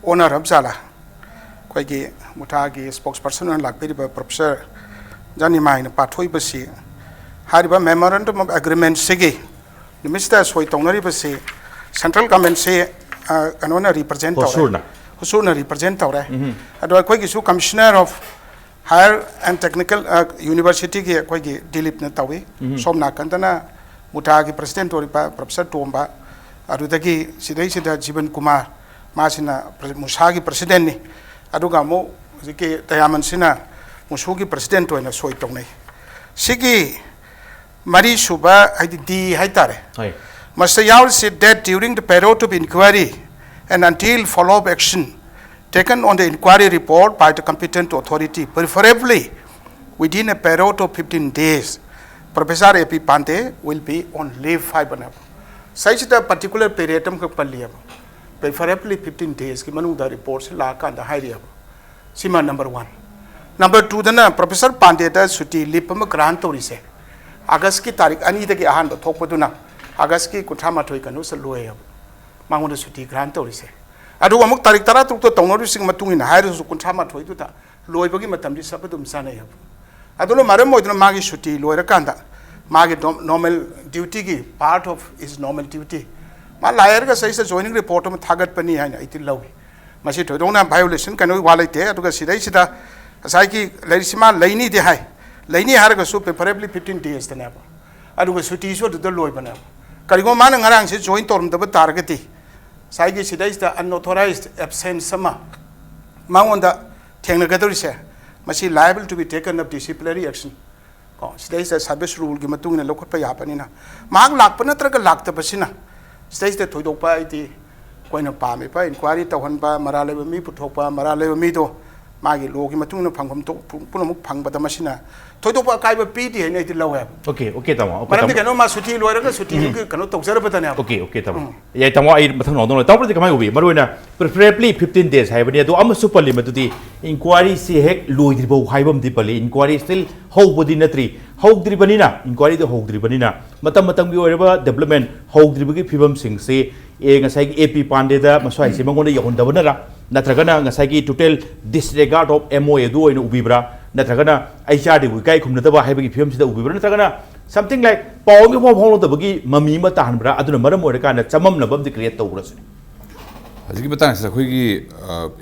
ꯑꯣꯟꯅꯔꯕ ꯖꯥꯠꯂꯥ? ꯑꯩꯈꯣꯏꯒꯤ ꯃꯨꯊꯥꯒꯤ ꯁ꯭ꯄꯣꯛꯁ ꯄꯔꯁꯟ ꯑꯣꯏꯅ ꯂꯥꯛꯄꯤꯔꯤꯕ ꯄ꯭ꯔꯣꯐꯦꯁꯔ ꯖꯥꯅꯤꯃꯥꯏꯅ ꯄꯥꯊꯣꯛꯏꯕꯁꯤ, ꯍꯥꯏꯔꯤꯕ Memorandum of Agreementꯁꯤꯒꯤ ꯅꯨꯃꯤꯠꯁꯤꯗ ꯁꯣꯏ ꯇꯧꯅꯔꯤꯕꯁꯤ ꯁꯦꯟꯇ꯭ꯔꯦꯜ ꯒꯃꯦꯟꯁꯤ, ꯑ, ꯀꯩꯅꯣꯅ ꯔꯤꯄ꯭ꯔꯖꯦꯟ ꯇꯧꯔꯦ꯫ ꯍꯨꯁꯨꯔꯅ꯫ ꯍꯨꯁꯨꯔꯅ ꯔꯤꯄ꯭ꯔꯖꯦꯟ ꯇꯧꯔꯦ꯫ ꯑꯗꯣ ꯑꯩꯈꯣꯏꯒꯤꯁꯨ Commissioner of Higher and Technical, ꯑ, Universityꯒꯤ ꯑꯩꯈꯣꯏꯒꯤ ꯗꯤꯂꯤꯞꯅ ꯇꯧꯏ꯫ ꯁꯣꯝ ꯅꯥꯀꯟꯗꯅ ꯃꯨꯊꯥꯒꯤ ꯄ꯭ꯔꯁꯤꯗꯦꯟꯠ ꯑꯣꯏꯔꯤꯕ ꯄ꯭ꯔꯣꯐꯦꯁꯔ ꯇꯣꯝꯕ, ꯑꯗꯨꯗꯒꯤ ꯁꯤꯗꯩꯁꯤꯗ ꯖꯤꯕꯟ ꯀꯨꯃꯥꯔ, ꯃꯥꯁꯤꯅ ꯄ꯭ꯔ-, ꯃꯨꯁꯥꯒꯤ ꯄ꯭ꯔꯁꯤꯗꯦꯟꯠꯅꯤ꯫ ꯑꯗꯨꯒ ꯑꯃꯨꯛ ꯍꯧꯖꯤꯛꯀꯤ ꯇꯌꯥꯃꯟꯁꯤꯅ ꯃꯨꯁꯨꯒꯤ ꯄ꯭ꯔꯁꯤꯗꯦꯟꯠ ꯑꯣꯏꯅ ꯁꯣꯏ ꯇꯧꯅꯩ꯫ ꯁꯤꯒꯤ ꯃꯔꯤꯁꯨꯕ, ꯍꯥꯏꯗꯤ D ꯍꯥꯏꯇꯥꯔꯦ꯫ ꯍꯣꯏ꯫ ꯃꯁꯤꯗ ꯌꯥꯎꯔꯤꯁꯤ that during the period of inquiry and until follow-up action taken on the inquiry report by the competent authority, preferably within a period of fifteen days, Professor A P Pandey will be on leave ꯍꯥꯏꯕꯅꯦꯕ꯫ ꯁꯤꯁꯤꯗ particular period ꯑꯃꯈꯛ ꯄꯜꯂꯤꯑꯕ, preferably fifteen daysꯀꯤ ꯃꯅꯨꯡꯗ ꯔꯤꯄꯣꯔꯠꯁꯤ ꯂꯥꯛꯑꯀꯥꯟꯗ ꯍꯥꯏꯔꯤꯑꯕ꯫ ꯁꯤꯃ number one꯫ Number twoꯗꯅ ꯄ꯭ꯔꯣꯐꯦꯁꯔ ꯄꯥꯟꯗꯦꯗ ꯁꯨꯇꯤ ꯂꯤꯞ ꯑꯃ ꯒ꯭ꯔꯥꯟ ꯇꯧꯔꯤꯁꯦ, ꯑꯥꯒꯁꯀꯤ ꯇꯥꯔꯤꯛ ꯑꯅꯤꯗꯒꯤ ꯑꯍꯥꯟꯕ ꯊꯣꯛꯄꯗꯨꯅ ꯑꯥꯒꯁꯀꯤ ꯀꯨꯟꯊ꯭ꯔꯥ ꯃꯥꯊꯣꯏ ꯀꯩꯅꯣꯁꯤꯗ ꯂꯣꯏꯌꯦꯕ꯫ ꯃꯉꯣꯟꯗ ꯁꯨꯇꯤ ꯒ꯭ꯔꯥꯟ ꯇꯧꯔꯤꯁꯦ꯫ ꯑꯗꯨꯒ ꯑꯃꯨꯛ ꯇꯥꯔꯤꯛ ꯇꯔꯥꯇꯔꯨꯛꯇ ꯇꯧꯅꯔꯨꯕꯁꯤꯒꯤ ꯃꯇꯨꯡ ꯏꯟꯅ ꯍꯥꯏꯔꯁꯨ ꯀꯨꯟꯊ꯭ꯔꯥ ꯃꯥꯊꯣꯏꯗꯨꯗ ꯂꯣꯏꯕꯒꯤ ꯃꯇꯝꯗꯤ ꯆꯞ ꯑꯗꯨꯝ ꯆꯥꯅꯩ ꯍꯥꯏꯕ꯫ ꯑꯗꯨꯅ ꯃꯔꯝ ꯑꯣꯏꯗꯨꯅ ꯃꯥꯒꯤ ꯁꯨꯇꯤ ꯂꯣꯏꯔꯀꯥꯟꯗ ꯃꯥꯒꯤ ꯗꯣꯝ-, normal duty ꯒꯤ part of his normal duty ꯃꯥ ꯂꯥꯛꯑꯦ ꯍꯥꯏꯔꯒ ꯁꯤꯗꯩꯁꯤꯗ joining report ꯑꯃ ꯊꯥꯒꯠꯄꯅꯤ ꯍꯥꯏꯅ ꯑꯩꯗꯤ ꯂꯧꯏ꯫ ꯃꯁꯤ ꯊꯣꯏꯗꯣꯛꯅ violation ꯀꯩꯅꯣꯒꯤ ꯋꯥ ꯂꯩꯇꯦ꯫ ꯑꯗꯨꯒ ꯁꯤꯗꯩꯁꯤꯗ ꯉꯁꯥꯏꯒꯤ ꯂꯩꯔꯤꯁꯤ ꯃꯥ ꯂꯩꯅꯤꯗꯤ ꯍꯥꯏ, ꯂꯩꯅꯤ ꯍꯥꯏꯔꯒꯁꯨ preferably fifteen days ꯇꯅꯦꯕ꯫ ꯑꯗꯨꯒ ꯁꯨꯇꯤꯁꯨ ꯑꯗꯨꯗ ꯂꯣꯏꯕꯅꯦꯕ꯫ ꯀꯔꯤꯒꯨꯝꯕ ꯃꯥꯅ ꯉꯔꯥꯡꯁꯦ join ꯇꯧꯔꯝꯗꯕ ꯇꯥꯔꯒꯗꯤ ꯉꯁꯥꯏꯒꯤ ꯁꯤꯗꯩꯁꯤꯗ unauthorized absence ꯑꯃ ꯃꯉꯣꯟꯗ ꯊꯦꯡꯅꯒꯗꯧꯔꯤꯁꯦ, ꯃꯁꯤ liable to be taken of disciplinary action꯫ ꯀꯣ, ꯁꯤꯗꯩꯁꯤꯗ service rule ꯒꯤ ꯃꯇꯨꯡ ꯏꯟꯅ ꯂꯧꯈꯠꯄ ꯌꯥꯕꯅꯤꯅ ꯃꯍꯥꯛ ꯂꯥꯛꯄ ꯅꯠꯇ꯭ꯔꯒ ꯂꯥꯛꯇꯕꯁꯤꯅ ꯁꯤꯗꯩꯁꯤꯗ ꯊꯣꯏꯗꯣꯛꯄ ꯑꯩꯗꯤ ꯑꯩꯈꯣꯏꯅ ꯄꯥꯝꯃꯤꯕ inquiry ꯇꯧꯍꯟꯕ, ꯃꯔꯥꯜ ꯂꯩꯕ ꯃꯤ ꯄꯨꯊꯣꯛꯄ, ꯃꯔꯥꯜ ꯂꯩꯕ ꯃꯤꯗꯣ ꯃꯥꯒꯤ law ꯒꯤ ꯃꯇꯨꯡ ꯏꯟꯅ ꯐꯪꯐꯝ ꯊꯣꯛ-, ꯄꯨꯝꯅꯃꯛ ꯐꯪꯕꯗ ꯃꯁꯤꯅ ꯊꯣꯏꯗꯣꯛꯄ ꯑꯀꯥꯏꯕ ꯄꯤꯗꯦ ꯍꯥꯏꯅ ꯑꯩꯗꯤ ꯂꯧꯋꯦꯕ꯫ Okay, okay, ꯇꯥꯃꯣ꯫ Okay, ꯃꯔꯝꯗꯤ ꯇꯥꯃꯣ꯫ ꯀꯩꯅꯣ, ꯃꯥ ꯁꯨꯇꯤ ꯂꯣꯏꯔꯒ ꯁꯨꯇꯤꯗꯨꯒꯤ ꯀꯩꯅꯣ ꯇꯧꯖꯔꯕꯗꯅꯦꯕ꯫ Okay, okay, ꯇꯥꯃꯣ꯫ ꯌꯥꯏ, ꯇꯥꯃꯣ, ꯑꯩ ꯃꯊꯪ ꯅꯥꯎꯗꯧꯅ ꯇꯥꯃꯣꯗꯤ ꯀꯃꯥꯏꯅ ꯎꯕꯤ? ꯃꯔꯨ ꯑꯣꯏꯅ preferably fifteen days ꯍꯥꯏꯕꯅꯤ, ꯑꯗꯣ ꯑꯃꯁꯨ ꯄꯜꯂꯤ, ꯃꯗꯨꯗꯤ inquiry ꯁꯤ ꯍꯦꯛ ꯂꯣꯏꯗ꯭ꯔꯤꯐꯥꯎ ꯍꯥꯏꯕ ꯑꯃꯗꯤ ꯄꯜꯂꯤ꯫ Inquiry still ꯍꯧꯕꯗꯤ ꯅꯠꯇ꯭ꯔꯤ, ꯍꯧꯗ꯭ꯔꯤꯕꯅꯤꯅ, inquiry ꯗꯣ ꯍꯧꯗ꯭ꯔꯤꯕꯅꯤꯅ ꯃꯇꯝ ꯃꯇꯝꯒꯤ ꯑꯣꯏꯔꯕ development ꯍꯧꯗ꯭ꯔꯤꯕꯒꯤ ꯐꯤꯕꯝꯁꯤꯡꯁꯤ, ꯑꯦ, ꯉꯁꯥꯏꯒꯤ ꯑꯦ ꯄꯤ ꯄꯥꯟꯗꯦꯗ ꯃꯁ꯭ꯋꯥꯏꯁꯦ ꯃꯉꯣꯟꯗ ꯌꯧꯍꯟꯗꯕꯅꯔ, ꯅꯠꯇ꯭ꯔꯒꯅ ꯉꯁꯥꯏꯒꯤ total disregard of M O A ꯑꯗꯨ ꯑꯣꯏꯅ ꯎꯕꯤꯕ꯭ꯔꯥ, ꯅꯠꯇ꯭ꯔꯒꯅ H R D ꯕꯨ ꯏꯀꯥꯏ ꯈꯨꯝꯅꯗꯕ ꯍꯥꯏꯕꯒꯤ ꯐꯤꯕꯝꯁꯤꯗ ꯎꯕꯤꯕ꯭ꯔꯥ, ꯅꯠꯇ꯭ꯔꯒꯅ something like ꯄꯥꯎ ꯑꯃ ꯏꯐꯥꯎ ꯐꯥꯎꯅꯗꯕꯒꯤ ꯃꯃꯤ ꯑꯃ ꯇꯥꯍꯟꯕ꯭ꯔꯥ, ꯑꯗꯨꯅ ꯃꯔꯝ ꯑꯣꯏꯔꯀꯥꯟꯗ ꯆꯃꯝꯅꯕ ꯑꯃꯗꯤ create ꯇꯧꯕ꯭ꯔꯥ ꯁꯤꯅꯤ? ꯍꯧꯖꯤꯛꯀꯤ ꯃꯇꯥꯡꯁꯤꯗ ꯑꯩꯈꯣꯏꯒꯤ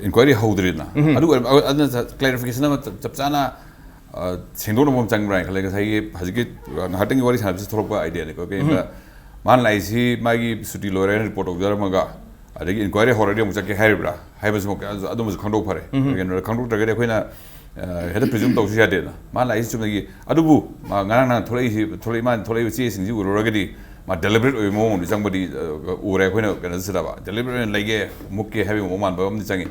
inquiry ꯍꯧꯗ꯭ꯔꯤꯗꯅ, ꯑꯗꯨ ꯑꯣꯏꯔ-, ꯑꯗꯨꯅ clarification ꯑꯃ ꯆꯞ ꯆꯥꯅ, ꯑ, ꯁꯦꯡꯗꯣꯛꯅꯕ ꯑꯃ ꯆꯪꯕ꯭ꯔꯥ ꯍꯥꯏꯅ ꯈꯜꯂꯦ꯫ ꯉꯁꯥꯏꯒꯤ ꯍꯧꯖꯤꯛꯀꯤ, ꯑ, ꯉꯥꯏꯍꯥꯛꯇꯪꯒꯤ ꯋꯥꯔꯤ ꯁꯥꯟꯅꯕꯁꯤ ꯊꯣꯛꯂꯛꯄ idea ꯅꯤꯀꯣ꯫ ꯀꯩꯒꯤꯅꯣꯗ ꯃꯥꯅ ꯂꯥꯛꯏꯁꯤ ꯃꯥꯒꯤ ꯁꯨꯇꯤ ꯂꯣꯏꯔꯦ ꯍꯥꯏꯅ report ꯇꯧꯖꯔꯝꯃꯒ ꯑꯗꯒꯤ inquiry ꯍꯧꯔꯗꯤ ꯑꯃꯨꯛ ꯆꯠꯀꯦ ꯍꯥꯏꯔꯤꯕ꯭ꯔꯥ ꯍꯥꯏꯕꯁꯤꯃ, ꯑꯗꯨꯃꯁꯨ ꯈꯪꯗꯣꯛ ꯐꯔꯦ꯫ ꯀꯩꯒꯤꯅꯣꯗ ꯈꯪꯗꯣꯛꯇ꯭ꯔꯒꯗꯤ ꯑꯩꯈꯣꯏꯅ, ꯑ, ꯍꯦꯛꯇ presume ꯇꯧꯁꯨ ꯌꯥꯗꯦꯗꯅ꯫ ꯃꯥꯅ ꯂꯥꯛꯏꯁꯤ ꯆꯨꯝꯅꯒꯤ, ꯑꯗꯨꯕꯨ ꯃꯥ ꯉꯔꯥꯡ ꯅꯍꯥꯟ ꯊꯣꯛꯂꯛꯏꯁꯤ, ꯊꯣꯛꯂꯛꯏ, ꯃꯥꯅ ꯊꯣꯛꯂꯛꯏꯕ ꯆꯦꯁꯤꯡꯁꯤ ꯎꯔꯨꯔꯒꯗꯤ ꯃꯥ deliberate ꯑꯣꯏꯕ ꯃꯑꯣꯡ ꯑꯃꯗꯤ ꯆꯪꯕꯗꯤ, ꯑ, ꯎꯔꯦ ꯑꯩꯈꯣꯏꯅ ꯀꯩꯅꯣ ꯆꯠꯇꯕ꯫ Deliberate ꯑꯣꯏꯅ ꯂꯩꯒꯦ, ꯃꯨꯛꯀꯦ ꯍꯥꯏꯕꯒꯤ ꯃꯑꯣꯡ ꯃꯥꯟꯕ ꯑꯃꯗꯤ ꯆꯪꯉꯤ꯫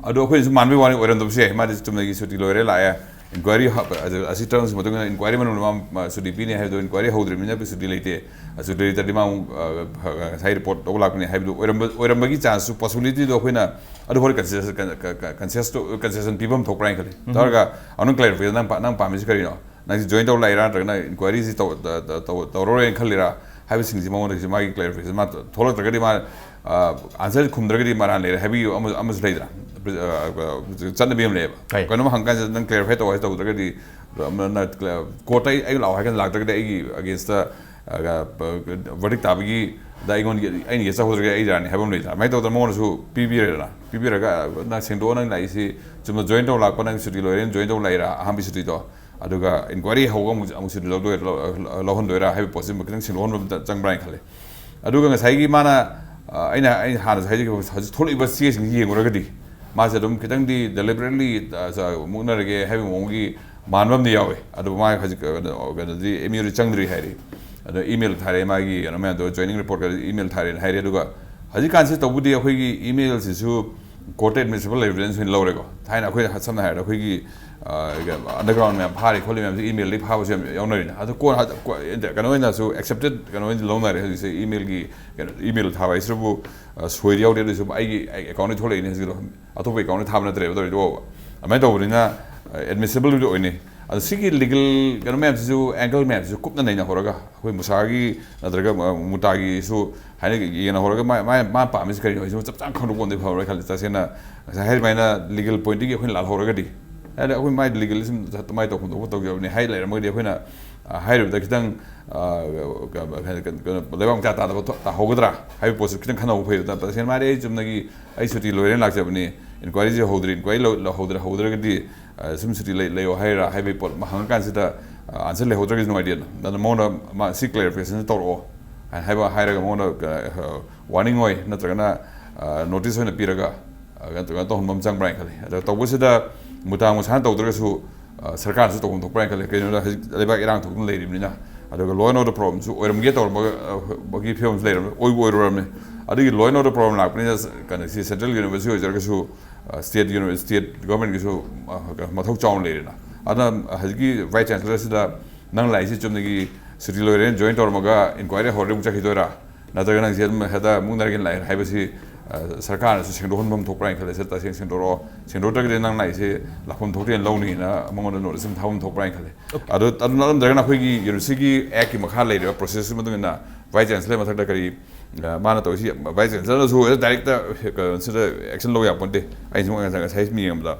ꯑꯗꯣ ꯑꯩꯈꯣꯏꯅꯁꯨ ꯃꯥꯟꯕꯒꯤ ꯋꯥꯅꯤ, ꯑꯣꯏꯔꯝꯗꯕꯁꯨ ꯌꯥꯏ꯫ ꯃꯥꯗꯤ ꯆꯨꯝꯅꯒꯤ ꯁꯨꯇꯤ ꯂꯣꯏꯔꯦ ꯂꯥꯛꯑꯦ, inquiry ꯍ-, ꯑꯁꯤ terms ꯃꯇꯨꯡ ꯏꯟꯅ inquiry ꯃꯅꯨꯡꯗ ꯃꯥ, ꯃꯥ ꯁꯨꯇꯤ ꯄꯤꯅꯤ ꯍꯥꯏꯕꯗꯣ inquiry ꯍꯧꯗ꯭ꯔꯤꯕꯅꯤꯅ ꯁꯨꯇꯤ ꯂꯩꯇꯦ꯫ ꯑ, ꯁꯨꯇꯤ ꯂꯩꯇ꯭ꯔꯗꯤ ꯃꯥ ꯑꯃꯨꯛ, ꯑ, ꯉꯁꯥꯏ report ꯇꯧꯕ ꯂꯥꯛꯄꯅꯤ ꯍꯥꯏꯕꯗꯣ ꯑꯣꯏꯔꯝꯕ-, ꯑꯣꯏꯔꯝꯕꯒꯤ chanceꯁꯨ, possibilityꯗꯣ ꯑꯩꯈꯣꯏꯅ ꯑꯗꯨ ꯍꯣꯔꯦꯟ concession, con-, con-, concession, concession ꯄꯤꯕ ꯑꯃ ꯊꯣꯛꯄ꯭ꯔꯥ ꯍꯥꯏꯅ ꯈꯜꯂꯤ꯫ ꯇꯧꯔꯒ ꯑꯃꯨꯛ clarification, ꯅꯪ ꯄꯥ-, ꯅꯪ ꯄꯥꯝꯃꯤꯁꯤ ꯀꯔꯤꯅꯣ? ꯅꯪꯁꯤ join ꯇꯧꯔ ꯂꯥꯛꯏꯔꯥ, ꯅꯠꯇ꯭ꯔꯒꯅ inquiryꯁꯤ ꯇꯧ-, ꯇ-, ꯇ-, ꯇꯧ-, ꯇꯧꯔꯔꯣꯏꯅ ꯈꯜꯂꯤꯔꯥ ꯍꯥꯏꯕꯁꯤꯡꯁꯤ ꯃꯉꯣꯟꯗꯒꯤꯁꯨ ꯃꯥꯒꯤ clarification ꯃꯥ ꯊꯣꯛꯂꯛꯇ꯭ꯔꯒꯗꯤ ꯃꯥ ꯑꯟꯁꯔ ꯈꯨꯝꯗ꯭ꯔꯒꯗꯤ ꯃꯔꯥꯟ ꯂꯩꯔꯦ ꯍꯥꯏꯕꯒꯤ ꯑꯃ- ꯑꯃꯁꯨ ꯂꯩꯗꯅ, ꯑ, ꯆꯠꯅꯕꯤ ꯑꯃ ꯂꯩꯌꯦꯕ꯫ ꯂꯩ꯫ ꯀꯩꯅꯣꯝ ꯍꯪꯀꯥꯟꯁꯤꯗ ꯅꯪ ꯀ꯭ꯂꯦꯔꯤꯐꯥꯏ ꯇꯧ ꯍꯥꯏ ꯇꯧꯗ꯭ꯔꯒꯗꯤ, ꯀꯣꯔꯠꯇ ꯑꯩ ꯑꯩ ꯂꯥꯛꯑꯣ ꯍꯥꯏꯔꯒ ꯂꯥꯛꯇ꯭ꯔꯒꯗꯤ ꯑꯩꯒꯤ ꯑꯒꯦꯟꯁꯇ ꯚꯔꯗꯤꯛ ꯇꯥꯕꯒꯤ, ꯗ ꯑꯩꯉꯣꯟꯗ ꯑꯩꯅ ꯌꯦꯠꯆꯍꯧꯗ꯭ꯔꯒꯗꯤ ꯑꯩ ꯏꯔꯥꯅꯤ ꯍꯥꯏꯕ ꯑꯃ ꯂꯩꯗꯅ꯫ ꯑꯗꯨꯃꯥꯏꯅ ꯇꯧꯗꯅ ꯃꯉꯣꯟꯗꯁꯨ ꯄꯤꯕꯤꯔꯦꯗꯅ, ꯄꯤꯕꯤꯔꯒ ꯅꯪ ꯁꯦꯡꯗꯣꯛꯑꯣ, ꯅꯪ ꯂꯥꯛꯏꯁꯤ ꯆꯨꯝꯅ ꯖꯣꯏꯟ ꯇꯧ ꯂꯥꯛꯄ, ꯅꯪ ꯁꯨꯇꯤ ꯂꯣꯏꯔꯦꯅ ꯖꯣꯏꯟ ꯇꯧ ꯂꯥꯛꯏꯔꯥ ꯑꯍꯥꯟꯕ ꯁꯨꯇꯤꯗꯣ, ꯑꯗꯨꯒ ꯏꯟꯀ꯭ꯋꯥꯏꯔꯤ ꯍꯧꯕ ꯑꯃꯨꯛ ꯑꯃꯨꯛ ꯁꯨꯇꯤ ꯂꯧꯗꯣꯏꯔꯥ, ꯂꯧ- ꯂꯧꯍꯟꯗꯣꯏꯔꯥ ꯍꯥꯏꯕ ꯄꯣꯠꯁꯤꯃ ꯈꯤꯇꯪ ꯁꯦꯡꯗꯣꯛꯍꯟꯕ ꯑꯃ ꯆꯪꯕ꯭ꯔꯥ ꯍꯥꯏꯅ ꯈꯜꯂꯦ꯫ ꯑꯗꯨꯒ ꯉꯁꯥꯏꯒꯤ ꯃꯥꯅ, ꯑ, ꯑꯩꯅ ꯑꯩꯅ ꯍꯥꯟꯅꯁꯨ ꯍꯥꯏꯖꯈꯤꯕ, ꯍꯧꯖꯤꯛ ꯊꯣꯛꯂꯛꯏꯕ ꯆꯦꯁꯤꯡꯁꯤ ꯌꯦꯡꯉꯨꯔꯒꯗꯤ ꯃꯥꯁꯦ ꯑꯗꯨꯝ ꯈꯤꯇꯪꯗꯤ ꯗꯦꯂꯤꯕꯔꯦꯠꯂꯤ ꯃꯨꯛꯅꯔꯒꯦ ꯍꯥꯏꯕꯒꯤ ꯃꯑꯣꯡꯒꯤ ꯃꯥꯟꯕ ꯑꯃꯗꯤ ꯌꯥꯎꯋꯦ꯫ ꯑꯗꯨꯕꯨ ꯃꯥ ꯍꯧꯖꯤꯛ ꯀꯩꯅꯣ- ꯀꯩꯅꯣꯗꯤ ꯑꯦꯝ ꯌꯨꯗꯤ ꯆꯪꯗ꯭ꯔꯤ ꯍꯥꯏꯔꯤ꯫ ꯑꯗꯣ ꯏꯃꯦꯜ ꯊꯥꯔꯛꯑꯦ, ꯃꯥꯒꯤ ꯀꯩꯅꯣ ꯃꯌꯥꯝꯗꯣ, ꯖꯣꯏꯅꯤꯡ ꯔꯤꯄꯣꯔꯠꯀ ꯏꯃꯦꯜ ꯊꯥꯔꯛꯑꯦꯅ ꯍꯥꯏꯔꯤ꯫ ꯑꯗꯨꯒ ꯍꯧꯖꯤꯛꯀꯥꯟꯁꯤ ꯇꯧꯕꯗꯤ ꯑꯩꯈꯣꯏꯒꯤ ꯏꯃꯦꯜꯁꯤꯁꯨ ꯀꯣꯔꯠꯇ ꯑꯦꯗꯃꯤꯁꯤꯕꯜ ꯑꯦꯕꯤꯗꯦꯟꯁ ꯑꯣꯏꯅ ꯂꯧꯔꯦꯀꯣ꯫ ꯊꯥꯏꯅ ꯑꯩꯈꯣꯏ ꯁꯝꯅ ꯍꯥꯏꯔꯕꯗ ꯑꯩꯈꯣꯏꯒꯤ ꯑꯟꯗꯔꯒ꯭ꯔꯥꯎꯟ ꯃꯌꯥꯝ ꯐꯥꯔꯤ ꯈꯣꯠꯂꯤ ꯃꯌꯥꯝꯁꯤ ꯏꯃꯦꯜꯗꯒꯤ ꯐꯥꯕꯁꯨ ꯌꯥꯝ ꯌꯥꯎꯅꯔꯤꯅ꯫ ꯑꯗꯨ ꯀꯣꯟ ꯀꯣ- ꯀꯩꯅꯣ ꯑꯣꯏꯅꯁꯨ ꯑꯦꯛꯁꯦꯞꯇꯦꯠ ꯀꯩꯅꯣ ꯑꯣꯏꯅ ꯂꯧꯅꯔꯦ ꯍꯧꯖꯤꯛꯁꯦ꯫ ꯏꯃꯦꯜꯒꯤ ꯀꯩꯅꯣ ꯏꯃꯦꯜ ꯊꯥꯕ ꯍꯥꯏꯁꯤꯕꯨ ꯁꯣꯏꯗꯤ ꯌꯥꯎꯗꯦ, ꯑꯗꯨꯁꯨ ꯑꯩꯒꯤ ꯑꯦꯀꯥꯎꯟꯗꯒꯤ ꯊꯣꯛꯂꯛꯏꯅꯦ ꯍꯧꯖꯤꯛꯀꯤꯗꯣ꯫ ꯑꯇꯣꯞꯄ ꯑꯦꯀꯥꯎꯟꯗ ꯊꯥꯕ ꯅꯠꯇ꯭ꯔꯦꯕ ꯇꯧꯔꯤꯗꯨ ꯐꯥꯎꯕ꯫ ꯑꯗꯨꯃꯥꯏꯅ ꯇꯧꯕꯅꯤꯅ ꯑꯦꯗꯃꯤꯁꯤꯕꯜꯗꯤ ꯑꯣꯏꯅꯤ꯫ ꯑꯗꯣ ꯁꯤꯒꯤ ꯂꯤꯒꯦꯜ ꯀꯩꯅꯣ ꯃꯌꯥꯝꯁꯤꯁꯨ, ꯑꯦꯡꯒꯜ ꯃꯌꯥꯝꯁꯤꯁꯨ ꯀꯨꯞꯅ ꯅꯩꯅꯍꯧꯔꯒ, ꯑꯩꯈꯣꯏ ꯃꯨꯁꯥꯒꯤ ꯅꯠꯇ꯭ꯔꯒ ꯃꯨꯇꯥꯒꯤꯁꯨ ꯍꯥꯏꯅ ꯌꯦꯡꯅꯍꯧꯔꯒ ꯃꯥ- ꯃꯥ- ꯃꯥ ꯄꯥꯝꯃꯤꯁꯤ ꯀꯔꯤꯅꯣ ꯍꯥꯏꯁꯤꯃ ꯆꯞ ꯆꯥꯅ ꯈꯪꯗꯣꯛꯄ ꯑꯃꯗꯤ ꯐꯔꯣꯏ ꯈꯜꯂꯤ꯫ ꯇꯁꯦꯡꯅ ꯉꯁꯥꯏ ꯍꯥꯏꯔꯤꯕꯃꯥꯏꯅ ꯂꯤꯒꯦꯜ ꯄꯣꯏꯟꯠꯇꯒꯤ ꯑꯩꯈꯣꯏꯅ ꯂꯥꯜꯍꯧꯔꯒꯗꯤ, ꯍꯥꯏꯗꯤ ꯑꯩꯈꯣꯏ ꯃꯥꯏ ꯂꯤꯒꯦꯂꯤꯖꯝ ꯑꯗꯨꯃꯥꯏꯅ ꯇꯧꯐꯝ ꯊꯣꯛꯄ ꯇꯧꯖꯕꯅꯤ ꯍꯥꯏ ꯂꯩꯔꯝꯃꯒꯗꯤ ꯑꯩꯈꯣꯏꯅ, ꯑ, ꯍꯥꯏꯔꯨꯕꯗ ꯈꯤꯇꯪ, ꯑ, ꯀꯩꯅꯣ, ꯂꯩꯕꯥꯛ ꯃꯆꯥ ꯇꯥꯗꯕ ꯊꯣ- ꯇꯥꯍꯧꯒꯗ꯭ꯔꯥ ꯍꯥꯏꯕ ꯄꯣꯠꯁꯨ ꯈꯤꯇꯪ ꯈꯟꯅꯍꯧꯕ ꯐꯩ꯫ ꯇꯁꯦꯡꯅ ꯍꯥꯏꯔꯗꯤ ꯑꯩ ꯆꯨꯝꯅꯒꯤ ꯑꯩ ꯁꯨꯇꯤ ꯂꯣꯏꯔꯦꯅ ꯂꯥꯛꯆꯕꯅꯤ, ꯏꯟꯀ꯭ꯋꯥꯏꯔꯤꯁꯤ ꯍꯧꯗ꯭ꯔꯤ, ꯏꯟꯀ꯭ꯋꯥꯏꯔꯤ ꯂꯧ- ꯂꯧꯍꯧꯗ꯭ꯔ- ꯍꯧꯗ꯭ꯔꯒꯗꯤ, ꯑ, ꯁꯨꯝ ꯁꯨꯇꯤ ꯂꯩ- ꯂꯩꯌꯣ ꯍꯥꯏꯔꯥ ꯍꯥꯏꯕꯒꯤ ꯄꯣꯠ ꯑꯃ ꯍꯪꯉꯀꯥꯟꯁꯤꯗ, ꯑ, ꯑꯟꯁꯔ ꯂꯩꯍꯧꯗ꯭ꯔꯒꯗꯤ ꯅꯨꯡꯉꯥꯏꯇꯦꯗꯅ꯫ ꯑꯗꯨꯅ ꯃꯉꯣꯟꯗ ꯃꯥ ꯁꯤ ꯀ꯭ꯂꯦꯔꯤꯐꯤꯀꯦꯁꯟ ꯇꯧꯔꯛꯑꯣ ꯍꯥꯏꯅ ꯍꯥꯏꯕ ꯍꯥꯏꯔꯒ ꯃꯉꯣꯟꯗ, ꯑ, ꯋꯥꯔꯅꯤꯡ ꯑꯣꯏ ꯅꯠꯇ꯭ꯔꯒꯅ, ꯑ, ꯅꯣꯇꯤꯁ ꯑꯣꯏꯅ ꯄꯤꯔꯒ, ꯑ, ꯀꯩꯅꯣ ꯇꯧꯍꯟꯕ ꯑꯃ ꯆꯪꯕ꯭ꯔꯥ ꯍꯥꯏꯅ ꯈꯜꯂꯤ꯫ ꯑꯗꯣ ꯇꯧꯕꯁꯤꯗ ꯃꯨꯇꯥ ꯃꯨꯁꯥꯅ ꯇꯧꯗ꯭ꯔꯒꯁꯨ, ꯑ, ꯁꯔꯀꯥꯔꯅꯁꯨ ꯇꯧꯐꯝ ꯊꯣꯛꯄ꯭ꯔꯥ ꯍꯥꯏꯅ ꯈꯜꯂꯤ꯫ ꯀꯩꯒꯤꯅꯣꯗ ꯍꯧꯖꯤꯛ ꯂꯩꯕꯥꯛ ꯏꯔꯥꯡ ꯊꯣꯛꯇꯨꯅ ꯂꯩꯔꯤꯕꯅꯤꯅ꯫ ꯑꯗꯨꯒ ꯂꯣ ꯑꯦꯟ ꯑꯣꯔꯗꯔ ꯄ꯭ꯔꯣꯕ꯭ꯂꯦꯝꯁꯨ ꯑꯣꯏꯔꯝꯒꯦ ꯇꯧꯔꯝꯕꯒꯤ ꯐꯤꯕꯝꯁꯨ ꯂꯩꯔꯝꯃꯦ, ꯑꯣꯏꯕꯨ ꯑꯣꯏꯔꯨꯔꯝꯃꯦ꯫ ꯑꯗꯨꯒꯤ ꯂꯣ ꯑꯦꯟ ꯑꯣꯔꯗꯔ ꯄ꯭ꯔꯣꯕ꯭ꯂꯦꯝ ꯂꯥꯛꯄꯅꯤꯅ, ꯀꯩꯅꯣꯁꯤ ꯁꯦꯟꯇ꯭ꯔꯦꯜ ꯌꯨꯅꯤꯚꯔꯁꯤꯇꯤ ꯑꯣꯏꯖꯔꯒꯁꯨ, ꯑ, ꯁ꯭ꯇꯦꯠ ꯌꯨꯅꯤ- ꯁ꯭ꯇꯦꯠ ꯒꯚꯔꯟꯃꯦꯟꯒꯤꯁꯨ, ꯑ, ꯃꯊꯧ ꯆꯥꯎꯅ ꯂꯩꯔꯦꯅ꯫ ꯑꯗꯨꯅ ꯍꯧꯖꯤꯛꯀꯤ ꯚꯥꯏꯁ ꯆꯥꯟꯁꯦꯂꯔꯁꯤꯗ ꯅꯪ ꯂꯥꯛꯏꯁꯤ ꯆꯨꯝꯅꯒꯤ ꯁꯨꯇꯤ ꯂꯣꯏꯔꯦꯅ ꯖꯣꯏꯟ ꯇꯧꯔꯝꯃꯒ ꯏꯟꯀ꯭ꯋꯥꯏꯔꯤ ꯍꯧꯔꯗꯤ ꯑꯃꯨꯛ ꯆꯠꯈꯤꯗꯣꯏꯔꯥ? ꯅꯠꯇ꯭ꯔꯒ ꯅꯪꯁꯦ ꯑꯗꯨꯝ ꯍꯦꯛꯇ ꯃꯨꯛꯅꯔꯒꯦꯅ ꯂꯥꯛꯑꯦ ꯍꯥꯏꯕꯁꯤ, ꯁꯔꯀꯥꯔꯅꯁꯨ ꯁꯦꯡꯗꯣꯛꯍꯟꯐꯝ ꯊꯣꯛꯄ꯭ꯔꯥ ꯍꯥꯏꯅ ꯈꯜꯂꯦ꯫ ꯁꯤ ꯇꯁꯦꯡꯅ ꯁꯦꯡꯗꯣꯔꯛꯑꯣ, ꯁꯦꯡꯗꯣꯛꯇ꯭ꯔꯒꯗꯤ ꯅꯪ ꯂꯥꯛꯏꯁꯦ ꯂꯥꯛꯐꯝ ꯊꯣꯛꯇꯦꯅ ꯂꯧꯅꯤꯅ ꯃꯉꯣꯟꯗ ꯅꯣꯇꯤꯁ ꯑꯃ ꯊꯥꯐꯝ ꯊꯣꯛꯄ꯭ꯔꯥ ꯍꯥꯏꯅ ꯈꯜꯂꯦ꯫ ꯑꯗꯨ ꯑꯗꯨ ꯅꯠꯇ꯭ꯔꯒꯅ ꯑꯩꯈꯣꯏꯒꯤ ꯌꯨꯅꯤꯚꯔꯁꯤꯇꯤꯒꯤ ꯑꯦꯛꯀꯤ ꯃꯈꯥ ꯂꯩꯔꯤꯕ ꯄ꯭ꯔꯣꯁꯦꯁꯀꯤ ꯃꯇꯨꯡ ꯏꯟꯅ ꯚꯥꯏꯁ ꯆꯥꯟꯁꯦꯂꯔ ꯃꯊꯛꯇ ꯀꯔꯤ, ꯃꯥꯅ ꯇꯧꯔꯤꯁꯤ, ꯚꯥꯏꯁ ꯆꯥꯟꯁꯦꯂꯔꯅꯁꯨ ꯗꯥꯏꯔꯦꯛꯇ ꯀꯩꯅꯣꯁꯤꯗ ꯑꯦꯛꯁꯟ ꯂꯧ ꯌꯥꯄꯣꯟꯇꯦ꯫ ꯑꯩꯅ ꯁꯨꯝ ꯉꯁꯥꯏ ꯉꯁꯥꯏ ꯃꯤ ꯌꯦꯡꯕꯗ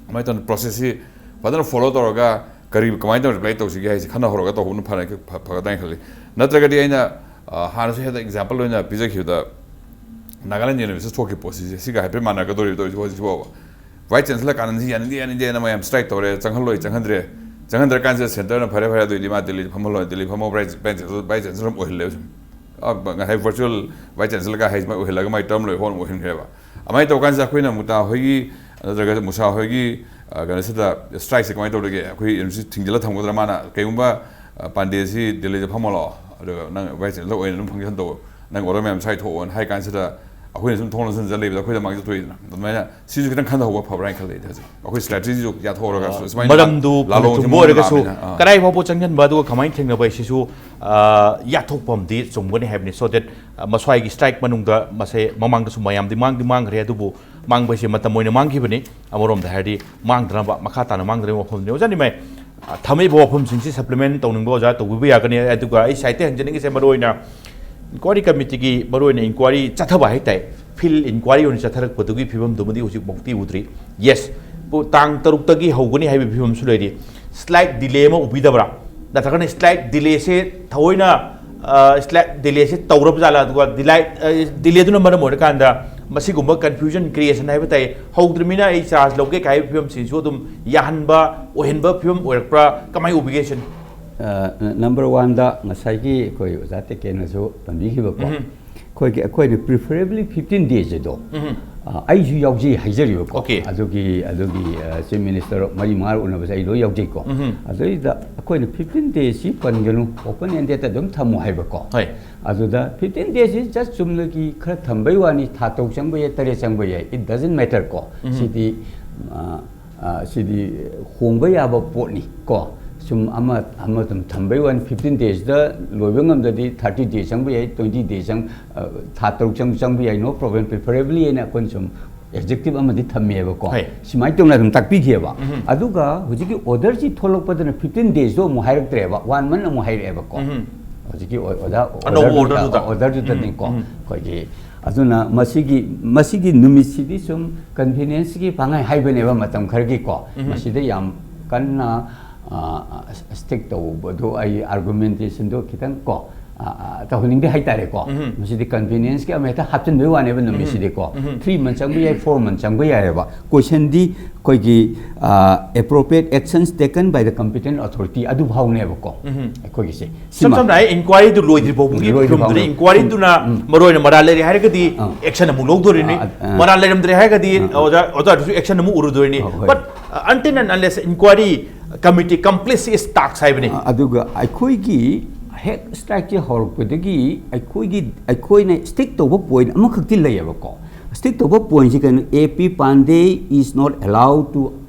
ꯑꯗꯨꯃꯥꯏꯅ ꯇꯧꯅ ꯄ꯭ꯔꯣꯁꯦꯁꯁꯤ ꯐꯖꯅ ꯐꯣꯂꯣ ꯇꯧꯔꯒ ꯀꯔꯤ, ꯀꯃꯥꯏꯅ ꯇꯧꯅ ꯔꯤꯄ꯭ꯂꯥꯏ ꯇꯧꯁꯤꯒꯦ ꯍꯥꯏꯁꯦ ꯈꯟꯅꯍꯧꯔꯒ ꯇꯧꯍꯧꯕꯅ ꯐꯔ-, ꯐ-, ꯐꯒꯗ꯭ꯔꯥ ꯍꯥꯏꯅ ꯈꯜꯂꯤ꯫ ꯅꯠꯇ꯭ꯔꯒꯗꯤ ꯑꯩꯅ, ꯑ, ꯍꯥꯟꯅꯁꯨ ꯍꯦꯛꯇ ꯑꯦꯛꯖꯥꯝꯄꯜ ꯑꯣꯏꯅ ꯄꯤꯖꯈꯤꯕꯗ, ꯅꯥꯒꯥꯂꯦꯟ ꯌꯨꯅꯤꯚꯔꯁꯤꯇꯤ ꯊꯣꯛꯈꯤꯕ ꯄꯣꯠꯁꯤ ꯁꯤꯒ ꯍꯥꯏꯐꯦꯠ ꯃꯥꯟꯅꯒꯗꯧꯔꯤꯕ ꯇꯧꯔꯤꯁꯤ ꯍꯧꯖꯤꯛ ꯐꯥꯎꯕ꯫ ꯚꯥꯏꯁ ꯆꯥꯟꯁꯦꯂꯔ ꯀꯥꯅꯟꯁꯤ ꯌꯥꯅꯤꯡꯗꯦ, ꯌꯥꯅꯤꯡꯗꯦꯅ ꯃꯌꯥꯝ ꯁ꯭ꯇ꯭ꯔꯥꯏꯛ ꯇꯧꯔꯦ, ꯆꯪꯍꯜꯂꯣꯏ, ꯆꯪꯍꯟꯗ꯭ꯔꯦ꯫ ꯆꯪꯍꯟꯗ꯭ꯔꯀꯥꯟꯁꯤꯗ ꯁꯦꯟꯇꯔꯅ ꯐꯔꯦ, ꯐꯔꯦ, ꯑꯗꯨꯑꯣꯏꯗꯤ ꯃꯥ ꯗꯦꯜꯂꯤꯗ ꯐꯝꯍꯜꯂꯣ, ꯗꯦꯜꯂꯤ ꯐꯝꯃꯣ, vice, vice chancellor, vice chancellor ꯑꯃ ꯑꯣꯏꯍꯜꯂꯦꯕ ꯁꯨꯝ꯫ ꯑ, ꯉꯁꯥꯏ ꯚꯔꯆꯨꯋꯦꯜ ꯚꯥꯏꯁ ꯆꯥꯟꯁꯦꯂꯔꯒ ꯍꯥꯏꯁꯤ ꯃꯥꯏ ꯑꯣꯏꯍꯜꯂꯒ ꯃꯥꯏ ꯇꯔꯝ ꯂꯣꯏ ꯍꯣꯟ ꯑꯣꯏꯍꯟꯈ꯭ꯔꯦꯕ꯫ ꯑꯗꯨꯃꯥꯏꯅ ꯇꯧꯀꯥꯟꯁꯤꯗ ꯑꯩꯈꯣꯏꯅ ꯃꯨꯇꯥ ꯍꯣꯏꯒꯤ ꯅꯠꯇ꯭ꯔꯒ ꯃꯨꯁꯥ ꯍꯣꯏꯒꯤ, ꯑ, ꯀꯩꯅꯣꯁꯤꯗ ꯁ꯭ꯇ꯭ꯔꯥꯏꯛꯁꯦ ꯀꯃꯥꯏꯅ ꯇꯧꯔꯤꯒꯦ? ꯑꯩꯈꯣꯏ ꯌꯨꯅꯤꯚꯔꯁꯤꯇꯤ ꯊꯤꯡꯖꯤꯜꯂ ꯊꯝꯒꯗ꯭ꯔꯥ? ꯃꯥꯅ ꯀꯩꯒꯨꯝꯕ, ꯑ, ꯄꯥꯟꯗꯦꯁꯤ ꯗꯦꯜꯂꯤꯗ ꯐꯝꯍꯜꯂꯣ, ꯑꯗꯨꯒ ꯅꯪ ꯚꯥꯏꯁ ꯆꯥꯟꯁꯦꯂꯔ ꯑꯣꯏꯅ ꯑꯗꯨꯝ ꯐꯪꯁꯟ ꯇꯧ, ꯅꯪ ꯑꯣꯔꯗꯔ ꯃꯌꯥꯝ ꯁ꯭ꯋꯥꯏ ꯊꯣꯛꯑꯣꯅ ꯍꯥꯏ ꯀꯥꯟꯁꯤꯗ ꯑꯩꯈꯣꯏꯅ ꯁꯨꯝ ꯊꯣꯡ ꯂꯣꯟꯁꯤꯟꯖ ꯂꯩꯕꯗ ꯑꯩꯈꯣꯏꯗ ꯃꯥꯡꯖ ꯊꯣꯛꯏꯗꯅ꯫ ꯑꯗꯨꯃꯥꯏꯅ ꯁꯤꯁꯨ ꯈꯤꯇꯪ ꯈꯟꯊꯍꯧꯕ ꯐꯕ꯭ꯔꯥ ꯍꯥꯏꯅ ꯈꯜꯂꯦ ꯑꯩꯗꯤ ꯍꯧꯖꯤꯛ꯫ ꯑꯩꯈꯣꯏ ꯁ꯭ꯇ꯭ꯔꯦꯇꯦꯖꯤꯁꯨ ꯌꯥꯊꯣꯛꯑꯔꯒ ꯑ, ꯁꯨꯃꯥꯏꯅ ꯃꯔꯝꯗꯨ ꯂꯥ-, ꯂꯥꯂꯣꯡꯁꯦ ꯆꯨꯝꯕ ꯃꯑꯣꯡ ꯑꯣꯏꯔꯒꯁꯨ ꯂꯥꯛꯑꯕꯅꯤꯅ, ꯑꯥ꯫ ꯀꯗꯥꯏ ꯐꯥꯎꯕ ꯆꯪꯁꯤꯟꯕ ꯑꯗꯨꯒ ꯀꯃꯥꯏꯅ ꯊꯦꯡꯅꯕ ꯍꯥꯏꯁꯤꯁꯨ, ꯑ, ꯌꯥꯊꯣꯛꯄ ꯑꯃꯗꯤ ꯆꯨꯝꯒꯅꯤ ꯍꯥꯏꯕꯅꯤ꯫ So that, ꯑ, ꯃꯁ꯭ꯋꯥꯏꯒꯤ ꯁ꯭ꯇ꯭ꯔꯥꯏꯛ ꯃꯅꯨꯡꯗ ꯃꯁꯦ ꯃꯃꯥꯡꯗꯁꯨ ꯃꯌꯥꯝꯗꯤ ꯃꯥꯡꯗꯤ ꯃꯥꯡꯈ꯭ꯔꯦ, ꯑꯗꯨꯕꯨ ꯃꯥꯡꯕ ꯍꯥꯏꯁꯦ ꯃꯇꯝ ꯑꯣꯏꯅ ꯃꯥꯡꯈꯤꯕꯅꯤ꯫ ꯑꯃꯔꯣꯝꯗ ꯍꯥꯏꯔꯗꯤ ꯃꯥꯡꯗꯅꯕ, ꯃꯈꯥ ꯇꯥꯅ ꯃꯥꯡꯗꯅꯕ ꯋꯥꯐꯝꯅꯤ꯫ ꯑꯣꯖꯥ ꯅꯤꯃꯩ, ꯑ, ꯊꯝꯃꯛꯏꯕ ꯋꯥꯐꯝꯁꯤꯡꯁꯤ ꯁꯄ꯭ꯂꯤꯃꯦꯟ ꯇꯧꯅꯤꯡꯕ ꯑꯣꯖꯥ ꯇꯧꯕꯤꯕ ꯌꯥꯒꯅꯤ꯫ ꯑꯗꯨꯒ ꯑꯩ ꯁꯥꯏꯠꯇ ꯍꯪꯖꯅꯤꯡꯉꯤꯁꯦ ꯃꯔꯨꯑꯣꯏꯅ ꯏꯟꯀ꯭ꯋꯥꯏꯔꯤ ꯀꯃꯤꯇꯤꯒꯤ ꯃꯔꯨꯑꯣꯏꯅ ꯏꯟꯀ꯭ꯋꯥꯏꯔꯤ ꯆꯠꯊꯕ ꯍꯥꯏꯇꯥꯔꯦ, ꯐꯤꯜ ꯏꯟꯀ꯭ꯋꯥꯏꯔꯤ ꯑꯣꯏꯅ ꯆꯠꯊꯔꯛꯄꯗꯨꯒꯤ ꯐꯤꯕꯝꯗꯨꯃꯗꯤ ꯍꯧꯖꯤꯛꯐꯥꯎꯗꯤ ꯎꯗ꯭ꯔꯤ꯫ ꯌꯦꯁ, ꯄꯨ-, ꯇꯥꯡ ꯇꯔꯨꯛꯇꯒꯤ ꯍꯧꯒꯅꯤ ꯍꯥꯏꯕ ꯐꯤꯕꯝꯁꯨ ꯂꯩꯔꯤ꯫ ꯁ꯭ꯂꯥꯏꯠ ꯗꯤꯂꯦ ꯑꯃ ꯎꯕꯤꯗꯕ꯭ꯔꯥ? ꯅꯠꯇ꯭ꯔꯒꯅ ꯁ꯭ꯂꯥꯏꯠ ꯗꯤꯂꯦꯁꯦ ꯊꯑꯣꯏꯅ, ꯑ, ꯁ꯭ꯂꯥꯏꯠ ꯗꯤꯂꯦꯁꯦ ꯇꯧꯔꯕ ꯖꯥꯠꯂꯥ? ꯑꯗꯨꯒ ꯗꯤꯂꯥꯏꯠ, ꯑ, ꯗꯤꯂꯦꯗꯨꯅ ꯃꯔꯝ ꯑꯣꯏꯔꯀꯥꯟꯗ ꯃꯁꯤꯒꯨꯝꯕ ꯀꯟꯐ꯭ꯌꯨꯖꯟ ꯀ꯭ꯔꯤꯌꯦꯁꯟ ꯍꯥꯏꯕ ꯇꯥꯏ, ꯍꯧꯗ꯭ꯔꯤꯃꯤꯅ ꯑꯩ ꯆꯥꯔꯖ ꯂꯧꯒꯦ ꯀꯥꯏ ꯍꯥꯏꯕ ꯐꯤꯕꯝꯁꯤꯁꯨ ꯑꯗꯨꯝ ꯌꯥꯍꯟꯕ, ꯑꯣꯏꯍꯟꯕ ꯐꯤꯕꯝ ꯑꯣꯏꯔꯛꯄ꯭ꯔꯥ? ꯀꯃꯥꯏꯅ ꯎꯕꯤꯒꯦ ꯁꯤꯅꯤ? ꯑ, ꯅꯝꯕꯔ ꯋꯥꯟꯗ ꯉꯁꯥꯏꯒꯤ ꯑꯩꯈꯣꯏ ꯑꯣꯖꯥ ꯇꯦꯀꯦꯟꯅꯁꯨ ꯄꯟꯕꯤꯈꯤꯕꯀꯣ, ꯎꯝ꯫ ꯑꯩꯈꯣꯏꯒꯤ, ꯑꯩꯈꯣꯏꯅ preferably fifteen days ꯑꯗꯣ, ꯎꯝ꯫ ꯑ, ꯑꯩꯁꯨ ꯌꯥꯎꯖꯩ ꯍꯥꯏꯖꯔꯤꯕꯀꯣ꯫ Okay꯫ ꯑꯗꯨꯒꯤ, ꯑꯗꯨꯒꯤ, ꯑ, ꯆꯤꯐ ꯃꯤꯅꯤꯁꯇꯔ ꯃꯔꯤ ꯃꯉꯥ ꯎꯅꯕꯁꯦ ꯑꯩ ꯂꯣꯏ ꯌꯥꯎꯖꯩꯀꯣ꯫ ꯎꯝ꯫ ꯑꯗꯨꯗꯩꯗ ꯑꯩꯈꯣꯏꯅ fifteen days ꯁꯤ ꯄꯟꯒꯅꯨ, open ended ꯑꯗꯨꯝ ꯊꯝꯃꯨ ꯍꯥꯏꯕꯀꯣ꯫ ꯍꯣꯏ꯫ ꯑꯗꯨꯗ fifteen days ꯁꯤ just ꯆꯨꯝꯅꯒꯤ ꯈꯔ ꯊꯝꯕꯩ ꯋꯥꯅꯤ, ꯊꯥ ꯇꯔꯨꯛ ꯆꯪꯕ ꯌꯥꯏ, ꯇꯔꯦꯠ ꯆꯪꯕ ꯌꯥꯏ, it doesn't matter ꯀꯣ꯫ ꯎꯝ꯫ ꯁꯤꯗꯤ, ꯑ, ꯑ, ꯁꯤꯗꯤ ꯍꯣꯡꯕ ꯌꯥꯕ ꯄꯣꯠꯅꯤ ꯀꯣ꯫ ꯁꯨꯝ ꯑꯃ ꯑꯃ ꯑꯗꯨꯝ ꯊꯝꯕꯩ ꯋꯥꯅꯤ, ꯐꯤꯐꯇꯤꯟ ꯗꯦꯖꯇ ꯂꯣꯏꯕ ꯉꯝꯗꯗꯤ ꯊꯥꯔꯇꯤ ꯗꯦꯖ ꯆꯪꯕ ꯌꯥꯏ, ꯇ꯭ꯋꯦꯟꯇꯤ ꯗꯦꯖ ꯆꯪ ꯊꯥ ꯇꯔꯨꯛ ꯆꯪ ꯆꯪꯕ ꯌꯥꯏ, no problem, preferably ꯍꯥꯏꯅ ꯑꯩꯈꯣꯏꯅ ꯁꯨꯝ ꯑꯦꯛꯖꯦꯛꯇꯤꯞ ꯑꯃꯗꯤ ꯊꯝꯃꯦꯕꯀꯣ꯫ ꯁꯨꯃꯥꯏꯅ ꯇꯧꯅ ꯑꯗꯨꯝ ꯇꯥꯛꯄꯤꯈꯤꯑꯕ꯫ ꯑꯗꯨꯒ ꯍꯧꯖꯤꯛꯀꯤ ꯑꯣꯔꯗꯔꯁꯤ ꯊꯣꯛꯂꯛꯄꯗꯅ ꯐꯤꯐꯇꯤꯟ ꯗꯦꯖꯇꯣ ꯑꯃꯨꯛ ꯍꯥꯏꯔꯛꯇ꯭ꯔꯦꯕ, ꯋꯥꯟ ꯃꯟ ꯑꯃꯨꯛ ꯍꯥꯏꯔꯛꯑꯦꯕꯀꯣ꯫ ꯍꯧꯖꯤꯛꯀꯤ ꯑꯣ- ꯑꯣꯖꯥ ꯑꯅꯧꯕ ꯑꯣꯔꯗꯔꯗꯨꯗ ꯑꯣꯔꯗꯔꯗꯨꯗ꯫ ꯑꯣꯔꯗꯔꯗꯨꯗꯅꯤꯀꯣ ꯑꯩꯈꯣꯏꯒꯤ꯫ ꯑꯗꯨꯅ ꯃꯁꯤꯒꯤ ꯃꯁꯤꯒꯤ ꯅꯨꯃꯤꯠꯁꯤꯗꯤ ꯁꯨꯝ ꯀꯟꯚꯤꯅꯤꯌꯦꯟꯁꯀꯤ ꯄꯥꯡꯒꯩ ꯍꯥꯏꯕꯅꯦꯕ, ꯃꯇꯝ ꯈꯔꯒꯤꯀꯣ꯫ ꯃꯁꯤꯗ ꯌꯥꯝ ꯀꯟꯅ ꯏꯁꯇꯤꯛ ꯇꯧꯕꯗꯣ, ꯑꯩ ꯑꯥꯔꯒꯨꯃꯦꯟꯇꯦꯁꯟꯗꯣ ꯈꯤꯇꯪ ꯀꯣ, ꯑ, ꯑ, ꯇꯧꯍꯟꯅꯤꯡꯗꯦ ꯍꯥꯏꯇꯥꯔꯦꯀꯣ꯫ ꯃꯁꯤꯗꯤ ꯀꯟꯚꯤꯅꯤꯌꯦꯟꯁꯀꯤ ꯑꯃ ꯍꯦꯛꯇ ꯍꯥꯞꯆꯤꯟꯕꯒꯤ ꯋꯥꯅꯦꯕ ꯅꯨꯃꯤꯠꯁꯤꯗꯤꯀꯣ꯫ ꯊ꯭ꯔꯤ ꯃꯟ ꯆꯪꯕ ꯌꯥꯏ, ꯐꯣꯔ ꯃꯟ ꯆꯪꯕ ꯌꯥꯏꯑꯕ꯫ ꯀꯣꯏꯁꯟꯗꯤ ꯑꯩꯈꯣꯏꯒꯤ appropriate actions taken by the competent authority ꯑꯗꯨ ꯐꯥꯎꯅꯦꯕꯀꯣ ꯑꯩꯈꯣꯏꯒꯤꯁꯦ꯫ ꯁꯝ ꯁꯝꯅ ꯍꯥꯏ, ꯏꯟꯀ꯭ꯋꯥꯏꯔꯤꯗꯨ ꯂꯣꯏꯗ꯭ꯔꯤ ꯐꯥꯎꯕꯒꯤ ꯂꯣꯏꯗ꯭ꯔꯤ ꯐꯤꯕꯝꯗꯨꯅ ꯐꯥꯎꯅꯦꯕ꯫ ꯏꯟꯀ꯭ꯋꯥꯏꯔꯤꯗꯨꯅ ꯃꯔꯨ ꯑꯣꯏꯅ ꯃꯔꯥꯜ ꯂꯩꯔꯦ ꯍꯥꯏꯔꯒꯗꯤ ꯑꯥ꯫ ꯑꯦꯛꯁꯟ ꯑꯃꯨꯛ ꯂꯧꯗꯣꯔꯤꯅꯤ꯫ ꯑꯥ, ꯑꯥ꯫ ꯃꯔꯥꯜ ꯂꯩꯔꯝꯗ꯭ꯔꯦ ꯍꯥꯏꯔꯒꯗꯤ ꯑꯣꯖꯥ ꯑꯣꯖꯥꯗꯨꯁꯨ ꯑꯦꯛꯁꯟ ꯑꯃꯨꯛ ꯎꯔꯨꯗꯣꯔꯤꯅꯤ꯫ ꯍꯣꯏ, ꯍꯣꯏ꯫ But until and unless inquiry committee completes its task ꯍꯥꯏꯕꯅꯤ꯫ ꯑ, ꯑꯗꯨꯒ ꯑꯩꯈꯣꯏꯒꯤ ꯍꯦꯛ ꯁ꯭ꯇ꯭ꯔꯥꯏꯛꯁꯦ ꯍꯧꯔꯛꯄꯗꯒꯤ ꯑꯩꯈꯣꯏꯒꯤ ꯑꯩꯈꯣꯏꯅ ꯁ꯭ꯇꯤꯛ ꯇꯧꯕ ꯄꯣꯏꯟꯠ ꯑꯃꯈꯛꯇꯤ ꯂꯩꯌꯦꯕꯀꯣ꯫ ꯁ꯭ꯇꯤꯛ ꯇꯧꯕ ꯄꯣꯏꯟꯠꯁꯤ ꯀꯩꯅꯣ? A P Pandey is not allowed to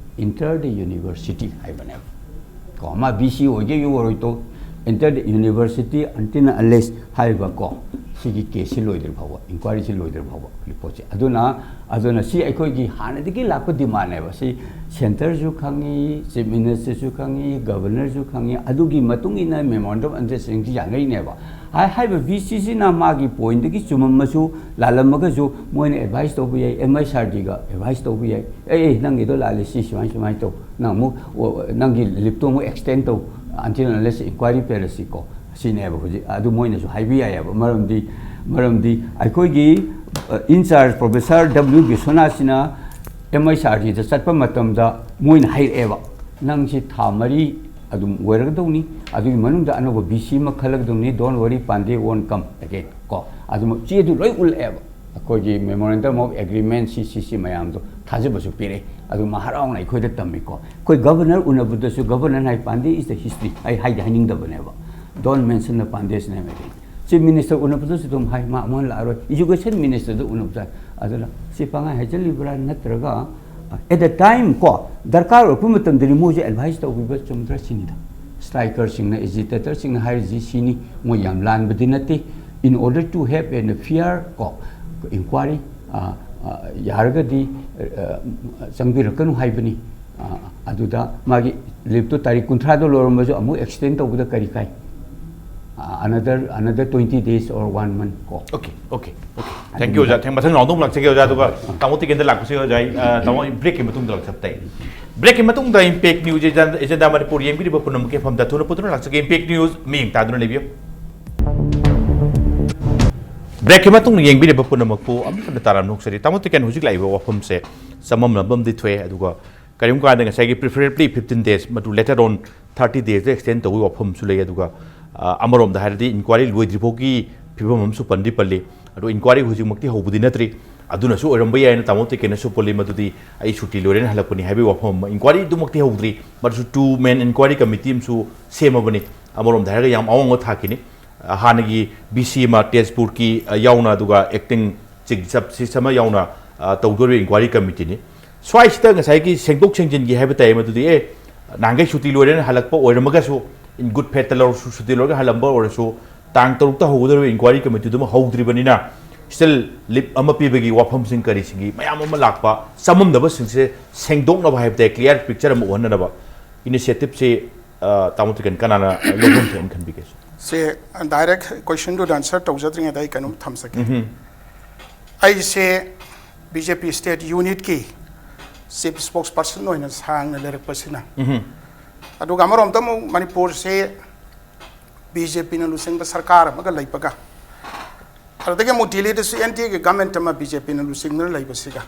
enter the university ꯍꯥꯏꯕꯅꯦꯕ꯫ ꯀꯣ, ꯃꯥ ꯕꯤ ꯁꯤ ꯑꯣꯏꯒꯦ ꯑꯣꯏꯔꯣꯏ ꯇꯣ, enter the university until unless ꯍꯥꯏꯔꯤꯕ ꯀꯣ, ꯁꯤꯒꯤ ꯀꯦꯁꯁꯤ ꯂꯣꯏꯗ꯭ꯔꯤ ꯐꯥꯎꯕ, ꯏꯟꯀ꯭ꯋꯥꯏꯔꯤꯁꯤ ꯂꯣꯏꯗ꯭ꯔꯤ ꯐꯥꯎꯕ ꯔꯤꯄꯣꯔꯠꯁꯦ꯫ ꯑꯗꯨꯅ ꯑꯗꯨꯅ ꯁꯤ ꯑꯩꯈꯣꯏꯒꯤ ꯍꯥꯟꯅꯗꯒꯤ ꯂꯥꯛꯄ ꯗꯤꯃꯥꯟꯅꯦꯕ꯫ ꯁꯤ ꯁꯦꯟꯇꯔꯁꯨ ꯈꯪꯉꯤ, ꯆꯤꯐ ꯃꯤꯅꯤꯁꯇꯔꯁꯨ ꯈꯪꯉꯤ, ꯒꯕꯔꯅꯔꯁꯨ ꯈꯪꯉꯤ꯫ ꯑꯗꯨꯒꯤ ꯃꯇꯨꯡ ꯏꯟꯅ ꯃꯦꯃꯣꯔꯦꯟꯗꯝ ꯑꯟꯗꯔꯁ꯭ꯇꯦꯟꯗꯤꯡꯁꯤ ꯌꯥꯅꯔꯤꯅꯦꯕ꯫ ꯍꯥꯏ-, ꯍꯥꯏꯔꯤꯕ ꯕꯤ ꯁꯤ ꯁꯤꯅ ꯃꯥꯒꯤ ꯄꯣꯏꯟꯠꯇꯒꯤ ꯆꯨꯝꯃꯝꯃꯁꯨ, ꯂꯥꯜꯂꯝꯃꯒꯁꯨ, ꯃꯣꯏꯅ ꯑꯦꯗꯚꯥꯏꯁ ꯇꯧꯕ ꯌꯥꯏ, ꯑꯦꯝ ꯑꯩꯆ ꯑꯥꯔ ꯗꯤꯒ ꯑꯦꯗꯚꯥꯏꯁ ꯇꯧꯕ ꯌꯥꯏ꯫ "ꯑꯦ, ꯑꯦ, ꯅꯪꯒꯤꯗꯣ ꯂꯥꯜꯂꯦ, ꯁꯤ ꯁꯨꯃꯥꯏ ꯁꯨꯃꯥꯏꯅ ꯇꯧ, ꯅꯪ ꯑꯃꯨꯛ, ꯑꯣ, ꯅꯪꯒꯤ ꯂꯤꯞꯇꯣ ꯑꯃꯨꯛ ꯑꯦꯛꯁꯇꯦꯟ ꯇꯧ, until unless inquiry ꯄꯦꯔꯁꯤꯀꯣ", ꯁꯤꯅꯦꯕ ꯍꯧꯖꯤꯛ꯫ ꯑꯗꯨ ꯃꯣꯏꯅꯁꯨ ꯍꯥꯏꯕ ꯌꯥꯏꯑꯕ, ꯃꯔꯝꯗꯤ, ꯃꯔꯝꯗꯤ ꯑꯩꯈꯣꯏꯒꯤ, ꯑ, in charge Professor W ꯕꯤꯁ꯭ꯋꯅꯥꯊꯁꯤꯅ ꯑꯦꯝ ꯑꯩꯆ ꯑꯥꯔ ꯗꯤꯗ ꯆꯠꯄ ꯃꯇꯝꯗ ꯃꯣꯏꯅ ꯍꯥꯏꯔꯛꯑꯦꯕ, "ꯅꯪꯁꯤ ꯊꯥ ꯃꯔꯤ ꯑꯗꯨꯝ ꯑꯣꯏꯔꯒꯗꯧꯅꯤ, ꯑꯗꯨꯒꯤ ꯃꯅꯨꯡꯗ ꯑꯅꯧꯕ ꯕꯤ ꯁꯤ ꯑꯃ ꯈꯜꯂꯒꯗꯧꯅꯤ, don't worry, Pandey won't come again" ꯀꯣ꯫ ꯑꯗꯨꯃꯛ ꯆꯦꯗꯨ ꯂꯣꯏ ꯎꯠꯂꯛꯑꯦꯕ꯫ ꯑꯩꯈꯣꯏꯒꯤ memorandum of agreement ꯁꯤ, ꯁꯤ, ꯁꯤ ꯃꯌꯥꯝꯗꯣ ꯊꯥꯖꯕꯁꯨ ꯄꯤꯔꯛꯏ꯫ ꯑꯗꯨ ꯃꯥ ꯍꯔꯥꯎꯅ ꯑꯩꯈꯣꯏꯗ ꯇꯝꯃꯤꯀꯣ꯫ ꯑꯩꯈꯣꯏ ꯒꯕꯔꯅꯔ ꯎꯅꯕꯗꯁꯨ, ꯒꯕꯔꯅꯔ ꯍꯥꯏ, "Pandey is the history", ꯑꯩ ꯍꯥꯏꯗꯤ ꯍꯥꯏꯅꯤꯡꯗꯕꯅꯦꯕ, "Don't mention the Pandey's name again"꯫ Chief minister ꯎꯅꯕꯗꯁꯨ ꯑꯗꯨꯝ ꯍꯥꯏ, "ꯃꯥ ꯑꯃꯨꯛ ꯍꯟꯅ ꯂꯥꯛꯑꯔꯣꯏ"꯫ ꯏꯖꯨꯀꯦꯁꯟ ꯃꯤꯅꯤꯁꯇꯔꯗ ꯎꯅꯕꯗ, ꯑꯗꯨꯅ ꯁꯤ ꯄꯪꯍꯥꯏ ꯍꯥꯏꯖꯜꯂꯤꯕ꯭ꯔꯥ ꯅꯠꯇ꯭ꯔꯒ At the time ꯀꯣ, ꯗꯔꯀꯥꯔ ꯑꯣꯏꯔꯛꯄ ꯃꯇꯝꯗꯗꯤ ꯃꯣꯏꯁꯨ ꯑꯦꯗꯚꯥꯏꯁ ꯇꯧꯕꯤꯕ ꯆꯨꯝꯗ꯭ꯔꯥ ꯁꯤꯅꯤꯗ꯫ ꯁ꯭ꯇ꯭ꯔꯥꯏꯀꯔꯁꯤꯡꯅ, ꯑꯦꯖꯤꯇꯦꯇꯔꯁꯤꯡꯅ ꯍꯥꯏꯔꯤꯁꯤ ꯁꯤꯅꯤ, ꯃꯣꯏ ꯌꯥꯝ ꯂꯥꯟꯕꯗꯤ ꯅꯠꯇꯦ꯫ In order to have an fair ꯀꯣ, ꯏꯟꯀ꯭ꯋꯥꯔꯤ ꯌꯥꯔꯒꯗꯤ ꯆꯪꯕꯤꯔꯛꯀꯅꯨ ꯍꯥꯏꯕꯅꯤ꯫ ꯑꯗꯨꯗ ꯃꯥꯒꯤ ꯂꯤꯞꯇꯨ ꯇꯥꯔꯤꯛ ꯀꯨꯟꯊ꯭ꯔꯥꯗ ꯂꯣꯏꯔꯝꯕꯁꯨ ꯑꯃꯨꯛ ꯑꯦꯛꯁꯇꯦꯟ ꯇꯧꯕꯗ ꯀꯔꯤ ꯀꯥꯏ? Another another twenty days or one month ꯀꯣ꯫ Okay, okay, okay. Thank you, ꯑꯣꯖꯥ꯫ ꯊꯦꯡ- ꯃꯊꯪ ꯔꯥꯎꯟꯗ ꯑꯃꯨꯛ ꯂꯥꯛꯆꯒꯦ, ꯑꯣꯖꯥ꯫ ꯑꯗꯨꯒ ꯇꯥꯃꯣ ꯇꯤꯀꯦꯟꯗ ꯂꯥꯛꯄꯁꯦ, ꯑꯣꯖꯥ, ꯑꯩ, ꯑ, ꯇꯥꯃꯣ, ꯑꯩ ꯕ꯭ꯔꯦꯛꯀꯤ ꯃꯇꯨꯡꯗ ꯂꯥꯛꯆꯕ ꯇꯥꯏ꯫ ꯕ꯭ꯔꯦꯛꯀꯤ ꯃꯇꯨꯡꯗ ꯏꯝꯄꯦꯛ ꯅ꯭ꯌꯨꯁ ꯑꯦꯖꯦꯟꯗꯥ ꯃꯅꯤꯄꯨꯔ ꯌꯦꯡꯕꯤꯔꯤꯕ ꯄꯨꯝꯅꯃꯛꯀꯤ ꯃꯐꯝꯗ ꯊꯨꯅ ꯄꯨꯗꯨꯅ ꯂꯥꯛꯆꯒꯦ꯫ ꯏꯝꯄꯦꯛ ꯅ꯭ꯌꯨꯁ ꯃꯤꯠꯌꯦꯡ ꯇꯥꯗꯨꯅ ꯂꯩꯕꯤꯌꯨ꯫ ꯕ꯭ꯔꯦꯛꯀꯤ ꯃꯇꯨꯡꯗ ꯌꯦꯡꯕꯤꯔꯤꯕ ꯄꯨꯝꯅꯃꯛꯄꯨ ꯑꯃꯨꯛ ꯍꯟꯅ ꯇꯥꯔꯝꯅ ꯑꯣꯛꯆꯔꯤ꯫ ꯇꯥꯃꯣ ꯇꯤꯀꯦꯟ, ꯍꯧꯖꯤꯛ ꯂꯥꯛꯏꯕ ꯋꯥꯐꯝꯁꯦ ꯆꯃꯝꯅꯕ ꯑꯃꯗꯤ ꯊꯣꯛꯑꯦ, ꯑꯗꯨꯒ ꯀꯔꯤꯒꯨꯝꯕ ꯀꯥꯟꯗ ꯉꯁꯥꯏꯒꯤ preferably fifteen days, ꯃꯗꯨ later on thirty days extend ꯇꯧꯕꯒꯤ ꯋꯥꯐꯝꯁꯨ ꯂꯩ꯫ ꯑꯗꯨꯒ, ꯑ, ꯑꯃꯔꯣꯝꯗ ꯍꯥꯏꯔꯗꯤ ꯏꯟꯀ꯭ꯋꯥꯔꯤ ꯂꯣꯏꯗ꯭ꯔꯤ ꯐꯥꯎꯒꯤ ꯐꯤꯕꯝ ꯑꯃꯁꯨ ꯄꯟꯗꯤ ꯄꯜꯂꯤ꯫ ꯑꯗꯣ ꯏꯟꯀ꯭ꯋꯥꯔꯤ ꯍꯧꯖꯤꯛꯃꯛꯇꯤ ꯍꯧꯕꯗꯤ ꯅꯠꯇ꯭ꯔꯤ, ꯑꯗꯨꯅꯁꯨ ꯑꯣꯏꯔꯝꯕ ꯌꯥꯏꯅ ꯇꯥꯃꯣ ꯇꯤꯀꯦꯟꯅꯁꯨ ꯄꯜꯂꯤ꯫ ꯃꯗꯨꯗꯤ ꯑꯩ ꯁꯨꯇꯤ ꯂꯣꯏꯔꯦꯅ ꯍꯜꯂꯛꯄꯅꯤ ꯍꯥꯏꯕꯒꯤ ꯋꯥꯐꯝ ꯑꯃ, ꯏꯟꯀ꯭ꯋꯥꯔꯤꯗꯨꯃꯛꯇꯤ ꯍꯧꯗ꯭ꯔꯤ, ꯃꯗꯨꯁꯨ two man inquiry committee ꯑꯃꯁꯨ ꯁꯦꯝꯃꯕꯅꯤ꯫ ꯑꯃꯔꯣꯝꯗ ꯍꯥꯏꯔꯒ ꯌꯥꯝ ꯑꯋꯥꯡꯕ ꯊꯥꯛꯀꯤꯅꯤ꯫ ꯑ, ꯍꯥꯟꯅꯒꯤ ꯕꯤ ꯁꯤ ꯑꯃ ꯇꯦꯖꯄꯨꯔꯒꯤ, ꯑ, ꯌꯥꯎꯅ, ꯑꯗꯨꯒ acting chief justice ꯑꯃ ꯌꯥꯎꯅ, ꯑ, ꯇꯧꯗꯣꯔꯤꯕ ꯏꯟꯀ꯭ꯋꯥꯔꯤ ꯀꯃꯤꯇꯤꯅꯤ꯫ ꯁ꯭ꯋꯥꯏꯁꯤꯗ ꯉꯁꯥꯏꯒꯤ ꯁꯦꯡꯗꯣꯛ ꯁꯦꯡꯖꯤꯟꯒꯤ ꯍꯥꯏꯕ ꯇꯥꯏ, ꯃꯗꯨꯗꯤ, ꯑꯦ, ꯅꯍꯥꯟꯈꯩ ꯁꯨꯇꯤ ꯂꯣꯏꯔꯦꯅ ꯍꯜꯂꯛꯄ ꯑꯣꯏꯔꯝꯃꯒꯁꯨ, in good faithꯇ ꯂꯧꯔꯁꯨ, ꯁꯨꯇꯤ ꯂꯣꯏꯔꯒ ꯍꯜꯂꯝꯕ ꯑꯣꯏꯔꯁꯨ, ꯇꯥꯡ ꯇꯔꯨꯛꯇ ꯍꯧꯒꯗꯧꯔꯤꯕ ꯏꯟꯀ꯭ꯋꯥꯔꯤ ꯀꯃꯤꯇꯤꯗꯨꯃ ꯍꯧꯗ꯭ꯔꯤꯕꯅꯤꯅ, still leave ꯑꯃ ꯄꯤꯕꯒꯤ ꯋꯥꯐꯝꯁꯤꯡ ꯀꯔꯤꯁꯤꯡꯒꯤ ꯃꯌꯥꯝ ꯑꯃ ꯂꯥꯛꯄ, ꯆꯃꯝꯅꯕꯁꯤꯡꯁꯦ ꯁꯦꯡꯗꯣꯛꯅꯕ ꯍꯥꯏꯕ ꯇꯥꯏ, clear picture ꯑꯃ ꯎꯍꯟꯅꯅꯕ initiativeꯁꯦ, ꯑ, ꯇꯥꯃꯣ ꯇꯤꯀꯦꯟ, ꯀꯅꯥꯅ ꯂꯧꯐꯝ ꯊꯣꯛꯑꯅ ꯈꯟꯕꯤꯒꯦ? ꯁꯦ, direct questionꯗꯨꯗ answer ꯇꯧꯖꯗ꯭ꯔꯤꯉꯩꯗ ꯑꯩ ꯀꯩꯅꯣꯝ ꯊꯝꯖꯒꯦ꯫ ꯑꯩꯁꯦ ꯕꯤ ꯖꯦ ꯄꯤ state unitꯀꯤ chief spokesperson ꯑꯣꯏꯅ ꯁꯥꯡꯅ ꯂꯩꯔꯛꯄꯁꯤꯅ, ꯑꯗꯨꯒ ꯑꯃꯔꯣꯝꯗ ꯑꯃꯨꯛ ꯃꯅꯤꯄꯨꯔꯁꯦ ꯕꯤ ꯖꯦ ꯄꯤꯅ ꯂꯨꯆꯤꯡꯕ ꯁꯔꯀꯥꯔ ꯑꯃꯒ ꯂꯩꯕꯒ, ꯑꯗꯨꯗꯒꯤ ꯑꯃꯨꯛ ꯗꯤꯜꯂꯤꯗꯁꯨ ꯑꯦꯟ ꯗꯤ ꯑꯦꯒꯤ ꯒꯃꯦꯟꯠ ꯑꯃ ꯕꯤ ꯖꯦ ꯄꯤꯅ ꯂꯨꯆꯤꯡꯗꯨꯅ ꯂꯩꯕꯁꯤꯒ,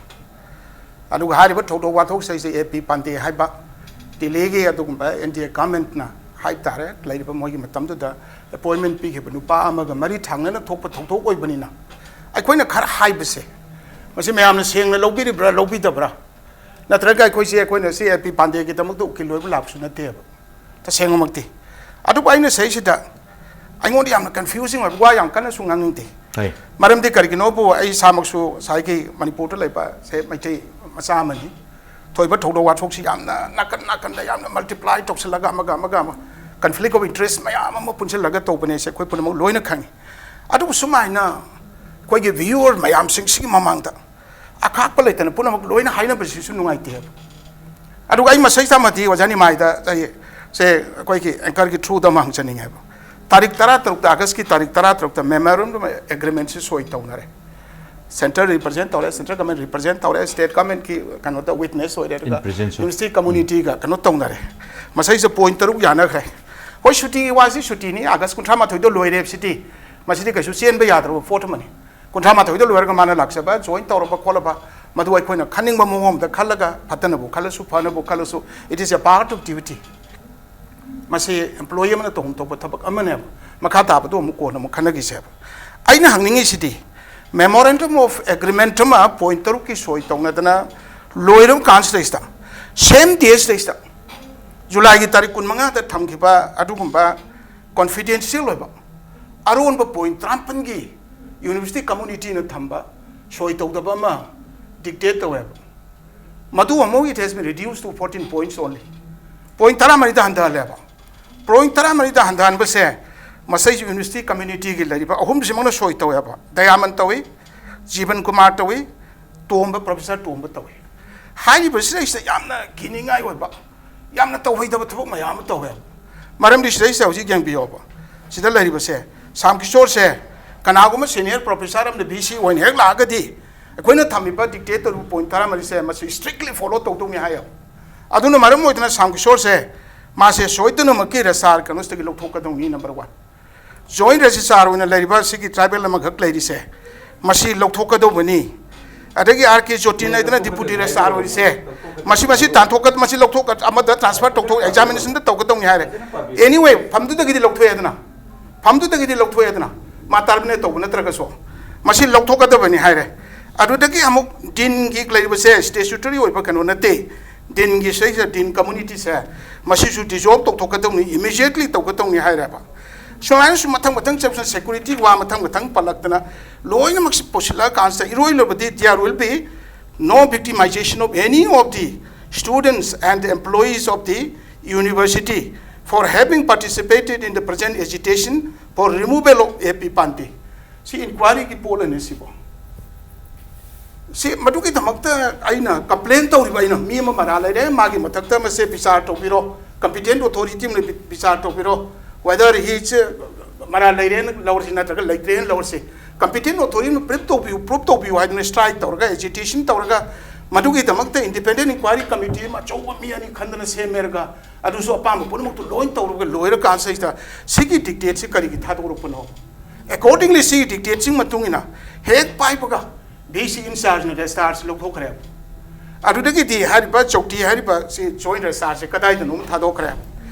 ꯑꯗꯨꯒ ꯍꯥꯏꯔꯤꯕ ꯊꯧꯗꯣꯛ ꯋꯥꯊꯣꯛꯁꯤꯡꯁꯦ ꯑꯦ ꯄꯤ ꯄꯥꯟꯗꯦ ꯍꯥꯏꯕ ꯗꯤꯜꯂꯤꯒꯤ ꯑꯗꯨꯒꯨꯝꯕ ꯑꯦꯟ ꯗꯤ ꯑꯦ ꯒꯃꯦꯟꯠꯅ ꯍꯥꯏꯕ ꯇꯥꯔꯦ, ꯂꯩꯔꯤꯕ ꯃꯣꯏꯒꯤ ꯃꯇꯝꯗꯨꯗ ꯑꯦꯄꯣꯏꯟꯃꯦꯟꯠ ꯄꯤꯈꯤꯕ ꯅꯨꯄꯥ ꯑꯃꯒ ꯃꯔꯤ ꯊꯪꯅꯅ ꯊꯣꯛꯄ ꯊꯧꯗꯣꯛ ꯑꯣꯏꯕꯅꯤꯅ, ꯑꯩꯈꯣꯏꯅ ꯈꯔ ꯍꯥꯏꯕꯁꯦ, ꯃꯁꯤ ꯃꯌꯥꯝꯅ ꯁꯦꯡꯅ ꯂꯧꯕꯤꯔꯤꯕ꯭ꯔꯥ, ꯂꯧꯕꯤꯗꯕ꯭ꯔꯥ? ꯅꯠꯇ꯭ꯔꯒ ꯑꯩꯈꯣꯏꯁꯦ, ꯑꯩꯈꯣꯏꯅ ꯁꯤ ꯑꯦ ꯄꯤ ꯄꯥꯟꯗꯦꯒꯤꯗꯃꯛꯇ ꯎꯀꯤꯜ ꯑꯣꯏꯕ ꯂꯥꯛꯄꯁꯨ ꯅꯠꯇꯦꯕ, ꯇꯁꯦꯡꯅꯃꯛꯇꯤ꯫ ꯑꯗꯨꯕꯨ ꯑꯩꯅ ꯁꯤꯗꯩꯁꯤꯗ ꯑꯩꯉꯣꯟꯗ ꯌꯥꯝꯅ confusing ꯑꯣꯏꯕ ꯋꯥ ꯌꯥꯝ ꯀꯟꯅꯁꯨ ꯉꯥꯡꯅꯤꯡꯗꯦ꯫ ꯍꯣꯏ꯫ ꯃꯔꯝꯗꯤ ꯀꯔꯤꯒꯤꯅꯣꯕꯨ, ꯑꯩ ꯏꯁꯥꯃꯛꯁꯨ ꯉꯁꯥꯏꯒꯤ ꯃꯅꯤꯄꯨꯔꯗ ꯂꯩꯕ ꯁꯦ ꯃꯩꯇꯩ ꯃꯆꯥ ꯑꯃꯅꯤ꯫ ꯊꯣꯏꯕ ꯊꯧꯗꯣꯛ ꯋꯥꯊꯣꯛꯁꯤ ꯌꯥꯝꯅ ꯅꯥꯀꯟ ꯅꯥꯀꯟꯗ ꯌꯥꯝꯅ multiply ꯇꯧꯁꯤꯜꯂꯒ ꯑꯃꯒ ꯑꯃꯒ ꯑꯃ conflict of interest ꯃꯌꯥꯝ ꯑꯃ ꯄꯨꯟꯁꯤꯜꯂꯒ ꯇꯧꯕꯅꯦꯁꯦ ꯑꯩꯈꯣꯏ ꯄꯨꯝꯅꯃꯛ ꯂꯣꯏꯅ ꯈꯪꯉꯤ꯫ ꯑꯗꯨꯕꯨ ꯁꯨꯃꯥꯏꯅ ꯑꯩꯈꯣꯏꯒꯤ viewer ꯃꯌꯥꯝꯁꯤꯡꯁꯤꯒꯤ ꯃꯃꯥꯡꯗ ꯑꯈꯥꯛꯄ ꯂꯩꯇꯅ ꯄꯨꯝꯅꯃꯛ ꯂꯣꯏꯅ ꯍꯥꯏꯅꯕꯁꯤꯁꯨ ꯅꯨꯡꯉꯥꯏꯇꯦ ꯍꯥꯏꯕ꯫ ꯑꯗꯨꯒ ꯑꯩ ꯃꯁꯤꯗ ꯑꯃꯗꯤ ꯑꯣꯖꯥ ꯅꯤꯃꯥꯏꯗ ꯑꯩ ꯁꯦ ꯑꯩꯈꯣꯏꯒꯤ anchor ꯒꯤ through ꯗ ꯑꯃ ꯍꯪꯖꯅꯤꯡꯉꯦꯕ꯫ ꯇꯥꯔꯤꯛ ꯇꯔꯥ ꯇꯔꯨꯛꯇ, August ꯀꯤ ꯇꯥꯔꯤꯛ ꯇꯔꯥ ꯇꯔꯨꯛꯇ memorandum agreement ꯁꯤ ꯁꯣꯏ ꯇꯧꯅꯔꯦ꯫ Central represent ꯇꯧꯔꯦ, central government represent ꯇꯧꯔꯦ, state government ꯀꯤ ꯀꯩꯅꯣꯗ witness ꯑꯣꯏꯔꯦ, ꯑꯗꯨꯒ In presence of university community ꯒ ꯀꯩꯅꯣ ꯇꯧꯅꯔꯦ꯫ ꯃꯁꯩꯁꯦ point ꯇꯔꯨꯛ ꯌꯥꯅꯈ꯭ꯔꯦ꯫ ꯍꯣꯏ, ꯁꯨꯇꯤꯒꯤ ꯋꯥꯁꯤ ꯁꯨꯇꯤꯅꯤ, August ꯀꯨꯟꯊ꯭ꯔꯥ ꯃꯥꯊꯣꯏꯗ ꯂꯣꯏꯔꯦ꯫ ꯁꯤꯗꯤ, ꯃꯁꯤꯗꯤ ꯀꯩꯁꯨ ꯆꯦꯟꯕ ꯌꯥꯗ꯭ꯔꯕ ꯄꯣꯠ ꯑꯃꯅꯤ꯫ ꯀꯨꯟꯊ꯭ꯔꯥ ꯃꯥꯊꯣꯏꯗ ꯂꯣꯏꯔꯒ ꯃꯥꯅ ꯂꯥꯛꯆꯕ, join ꯇꯧꯔꯕ ꯈꯣꯠꯂꯕ, ꯃꯗꯨ ꯑꯩꯈꯣꯏꯅ ꯈꯟꯅꯤꯡꯕ ꯃꯑꯣꯡ ꯑꯃꯗ ꯈꯜꯂꯒ, ꯐꯠꯇꯅꯕꯨ ꯈꯜꯂꯁꯨ ꯐꯅꯕꯨ ꯈꯜꯂꯁꯨ, it is a part of duty꯫ ꯃꯁꯤ employee ꯑꯃꯅ ꯇꯧꯐꯝ ꯊꯣꯛꯄ ꯊꯕꯛ ꯑꯃꯅꯦꯕ꯫ ꯃꯈꯥ ꯇꯥꯕꯗꯣ ꯑꯃꯨꯛ ꯀꯣꯟꯅ ꯑꯃꯨꯛ ꯈꯟꯅꯈꯤꯁꯦꯕ꯫ ꯑꯩꯅ ꯍꯪꯅꯤꯡꯉꯤꯁꯤꯗꯤ, memorandum of agreement ꯑꯃ point ꯇꯔꯨꯛꯀꯤ ꯁꯣꯏ ꯇꯧꯅꯗꯅ ꯂꯣꯏꯔꯕ ꯀꯥꯟꯁꯤꯗꯩꯁꯤꯗ, same day ꯁꯤꯗꯩꯁꯤꯗ, July ꯒꯤ ꯇꯥꯔꯤꯛ ꯀꯨꯟꯃꯉꯥꯗ ꯊꯝꯈꯤꯕ ꯑꯗꯨꯒꯨꯝꯕ confidential ꯑꯣꯏꯕ ꯑꯔꯣꯟꯕ point ꯇꯔꯥꯃꯥꯄꯟꯒꯤ university community ꯅ ꯊꯝꯕ ꯁꯣꯏ ꯇꯧꯗꯕ ꯑꯃ dictate ꯇꯧꯋꯦꯕ꯫ ꯃꯗꯨ ꯑꯃꯨꯛ it has been reduced to fourteen points only꯫ Point ꯇꯔꯥꯃꯔꯤꯗ ꯍꯟꯊꯍꯜꯂꯦꯕ꯫ Point ꯇꯔꯥꯃꯔꯤꯗ ꯍꯟꯊꯍꯟꯕꯁꯦ, ꯃꯁꯩꯁꯨ university community ꯒꯤ ꯂꯩꯔꯤꯕ ꯑꯍꯨꯝꯁꯤꯃꯛꯅ ꯁꯣꯏ ꯇꯧꯋꯦꯕ꯫ ꯗꯌꯥꯃꯟ ꯇꯧꯏ, ꯖꯤꯕꯟ ꯀꯨꯃꯥꯔ ꯇꯧꯏ, ꯇꯣꯝꯕ, professor ꯇꯣꯝꯕ ꯇꯧꯏ꯫ ꯍꯥꯏꯔꯤꯕꯁꯤꯗꯩꯁꯤꯗ ꯌꯥꯝꯅ ꯀꯤꯅꯤꯡꯉꯥꯏ ꯑꯣꯏꯕ, ꯌꯥꯝꯅ ꯇꯧꯍꯩꯗꯕ ꯊꯕꯛ ꯃꯌꯥꯝ ꯑꯃ ꯇꯧꯋꯦꯕ꯫ ꯃꯔꯝꯗꯤ ꯁꯤꯗꯩꯁꯤꯗ ꯍꯧꯖꯤꯛ ꯌꯦꯡꯕꯤꯌꯣꯕ, ꯁꯤꯗ ꯂꯩꯔꯤꯕꯁꯦ, ꯁ꯭ꯌꯥꯝ ꯀꯤꯁꯣꯔꯁꯦ ꯀꯅꯥꯒꯨꯝꯕ senior professor ꯑꯃꯅ V C ꯑꯣꯏꯅ ꯍꯦꯛ ꯂꯥꯛꯑꯒꯗꯤ, ꯑꯩꯈꯣꯏꯅ ꯊꯝꯃꯤꯕ dictate ꯇꯧꯔꯤꯕ point ꯇꯔꯥꯃꯔꯤꯁꯦ ꯃꯁꯤ strictly follow ꯇꯧꯗꯧꯅꯤ ꯍꯥꯏꯌꯦꯕ꯫ ꯑꯗꯨꯅ ꯃꯔꯝ ꯑꯣꯏꯗꯅ ꯁ꯭ꯌꯥꯝ ꯀꯤꯁꯣꯔꯁꯦ, ꯃꯥꯁꯦ ꯁꯣꯏꯗꯅꯃꯛꯀꯤ ꯔꯦꯖꯤꯁꯇ꯭ꯔꯥꯔ ꯀꯩꯅꯣꯁꯤꯗꯒꯤ ꯂꯧꯊꯣꯛꯀꯗꯧꯅꯤ, number one꯫ Joint registrar ꯑꯣꯏꯅ ꯂꯩꯔꯤꯕ ꯁꯤꯒꯤ tribal ꯑꯃꯈꯛ ꯂꯩꯔꯤꯁꯦ, ꯃꯁꯤ ꯂꯧꯊꯣꯛꯀꯗꯧꯕꯅꯤ꯫ ꯑꯗꯒꯤ R K ꯖꯣꯇꯤꯟ ꯍꯥꯏꯗꯅ deputy registrar ꯑꯣꯏꯔꯤꯁꯦ, ꯃꯁꯤ, ꯃꯁꯤ ꯇꯥꯟꯊꯣꯛꯀ-, ꯃꯁꯤ ꯂꯧꯊꯣꯛꯀ-, ꯑꯃꯗ transfer ꯇꯧꯊꯣꯛ, examination ꯗ ꯇꯧꯒꯗꯧꯅꯤ ꯍꯥꯏꯔꯦ꯫ Anyway, ꯐꯝꯗꯨꯗꯒꯤꯗꯤ ꯂꯧꯊꯣꯛꯑꯦꯗꯅ, ꯐꯝꯗꯨꯗꯒꯤꯗꯤ ꯂꯧꯊꯣꯛꯑꯦꯗꯅ, ꯃꯥ terminate ꯇꯧꯕ ꯅꯠꯇ꯭ꯔꯒꯁꯨ, ꯃꯁꯤ ꯂꯧꯊꯣꯛꯀꯗꯕꯅꯤ ꯍꯥꯏꯔꯦ꯫ ꯑꯗꯨꯗꯒꯤ ꯑꯃꯨꯛ dean ꯒꯤ ꯂꯩꯔꯤꯕꯁꯦ statutory ꯑꯣꯏꯕ ꯀꯩꯅꯣ ꯅꯠꯇꯦ꯫ Dean ꯒꯤ ꯁꯤꯗꯩꯁꯤꯗ dean community ꯁꯦ, ꯃꯁꯤꯁꯨ dissolve ꯇꯧꯊꯣꯛꯀꯗꯧꯅꯤ, immediately ꯇꯧꯒꯗꯧꯅꯤ ꯍꯥꯏꯔꯦꯕ꯫ ꯁꯨꯃꯥꯏꯅꯁꯨ ꯃꯊꯪ ꯃꯊꯪ ꯆꯠꯄꯁꯤꯅ security ꯋꯥ ꯃꯊꯪ ꯃꯊꯪ ꯄꯜꯂꯛꯇꯅ, ꯂꯣꯏꯅꯃꯛꯁꯤ ꯄꯨꯁꯤꯜꯂꯛꯑꯀꯥꯟꯁꯤꯗ, ꯏꯔꯣꯏ ꯂꯣꯏꯕꯗꯤ there will be No victimization of any of the students and employees of the university for having participated in the present agitation for removal of A P Pandey. ꯁꯤ ꯏꯟꯀ꯭ꯋꯥꯏꯔꯤꯒꯤ ꯄꯣꯠ ꯑꯅꯤ ꯁꯤꯕꯣ꯫ ꯁꯤ ꯃꯗꯨꯒꯤꯗꯃꯛꯇ ꯑꯩꯅ ꯀꯝꯄ꯭ꯂꯦꯟ ꯇꯧꯔꯤꯕ, ꯑꯩꯅ ꯃꯤ ꯑꯃ ꯃꯔꯥ ꯂꯩꯔꯦ, ꯃꯥꯒꯤ ꯃꯊꯛꯇ ꯃꯁꯦ ꯕꯤꯆꯥꯔ ꯇꯧꯕꯤꯔꯣ, ꯀꯝꯄꯤꯇꯦꯟ ꯑꯣꯊꯣꯔꯤꯇꯤ ꯑꯃꯅ ꯕꯤ- ꯕꯤꯆꯥꯔ ꯇꯧꯕꯤꯔꯣ, ꯋꯦꯗꯔ ꯍꯤꯁ ꯃꯔꯥ ꯂꯩꯔꯦꯅ ꯂꯧꯔꯁꯤ ꯅꯠꯇ꯭ꯔꯒ ꯂꯩꯇ꯭ꯔꯦꯅ ꯂꯧꯔꯁꯤ, ꯀꯝꯄꯤꯇꯦꯟ ꯑꯣꯊꯣꯔꯤꯇꯤꯅ ꯄ꯭ꯔꯨꯞ ꯇꯧꯕꯤꯌꯨ, ꯄ꯭ꯔꯨꯞ ꯇꯧꯕꯤꯌꯨ ꯍꯥꯏꯗꯅ ꯁ꯭ꯇ꯭ꯔꯥꯏꯛ ꯇꯧꯔꯒ, ꯑꯦꯖꯤꯇꯦꯁꯟ ꯇꯧꯔꯒ, ꯃꯗꯨꯒꯤꯗꯃꯛꯇ ꯏꯟꯗꯤꯄꯦꯟꯗꯦꯟ ꯏꯟꯀ꯭ꯋꯥꯏꯔꯤ ꯀꯃꯤꯇꯤ ꯑꯃ ꯑꯆꯧꯕ ꯃꯤ ꯑꯅꯤ ꯈꯟꯗꯅ ꯁꯦꯝꯃꯦꯔꯒ, ꯑꯗꯨꯁꯨ ꯑꯄꯥꯝꯕ ꯄꯨꯝꯅꯃꯛꯇꯨ ꯂꯣꯏ ꯇꯧꯔꯒ ꯂꯣꯏꯔꯀꯥꯟꯁꯤꯗ ꯁꯤꯒꯤ ꯗꯤꯛꯇꯦꯠꯁꯤ ꯀꯔꯤꯒꯤ ꯊꯥꯗꯣꯔꯛꯄꯅꯣ? ꯑꯦꯀꯣꯔꯗꯤꯡꯂꯤ ꯁꯤꯒꯤ ꯗꯤꯛꯇꯦꯠꯁꯤꯡ ꯃꯇꯨꯡ ꯏꯟꯅ ꯍꯦꯛ ꯄꯥꯏꯕꯒ ꯚꯤ ꯁꯤ ꯏꯟꯆꯥꯔꯖꯅ ꯔꯦꯖꯤꯁꯇꯥꯔꯁꯤ ꯂꯧꯊꯣꯛꯈ꯭ꯔꯦꯕ꯫ ꯑꯗꯨꯗꯒꯤꯗꯤ ꯍꯥꯏꯔꯤꯕ ꯆꯧꯀꯤ ꯍꯥꯏꯔꯤꯕ ꯁꯤ ꯖꯣꯏꯟ ꯔꯦꯖꯤꯁꯇꯥꯔꯁꯦ ꯀꯗꯥꯏꯗꯅꯣ ꯑꯃ ꯊꯥꯗꯣꯛꯈ꯭ꯔꯦꯕ꯫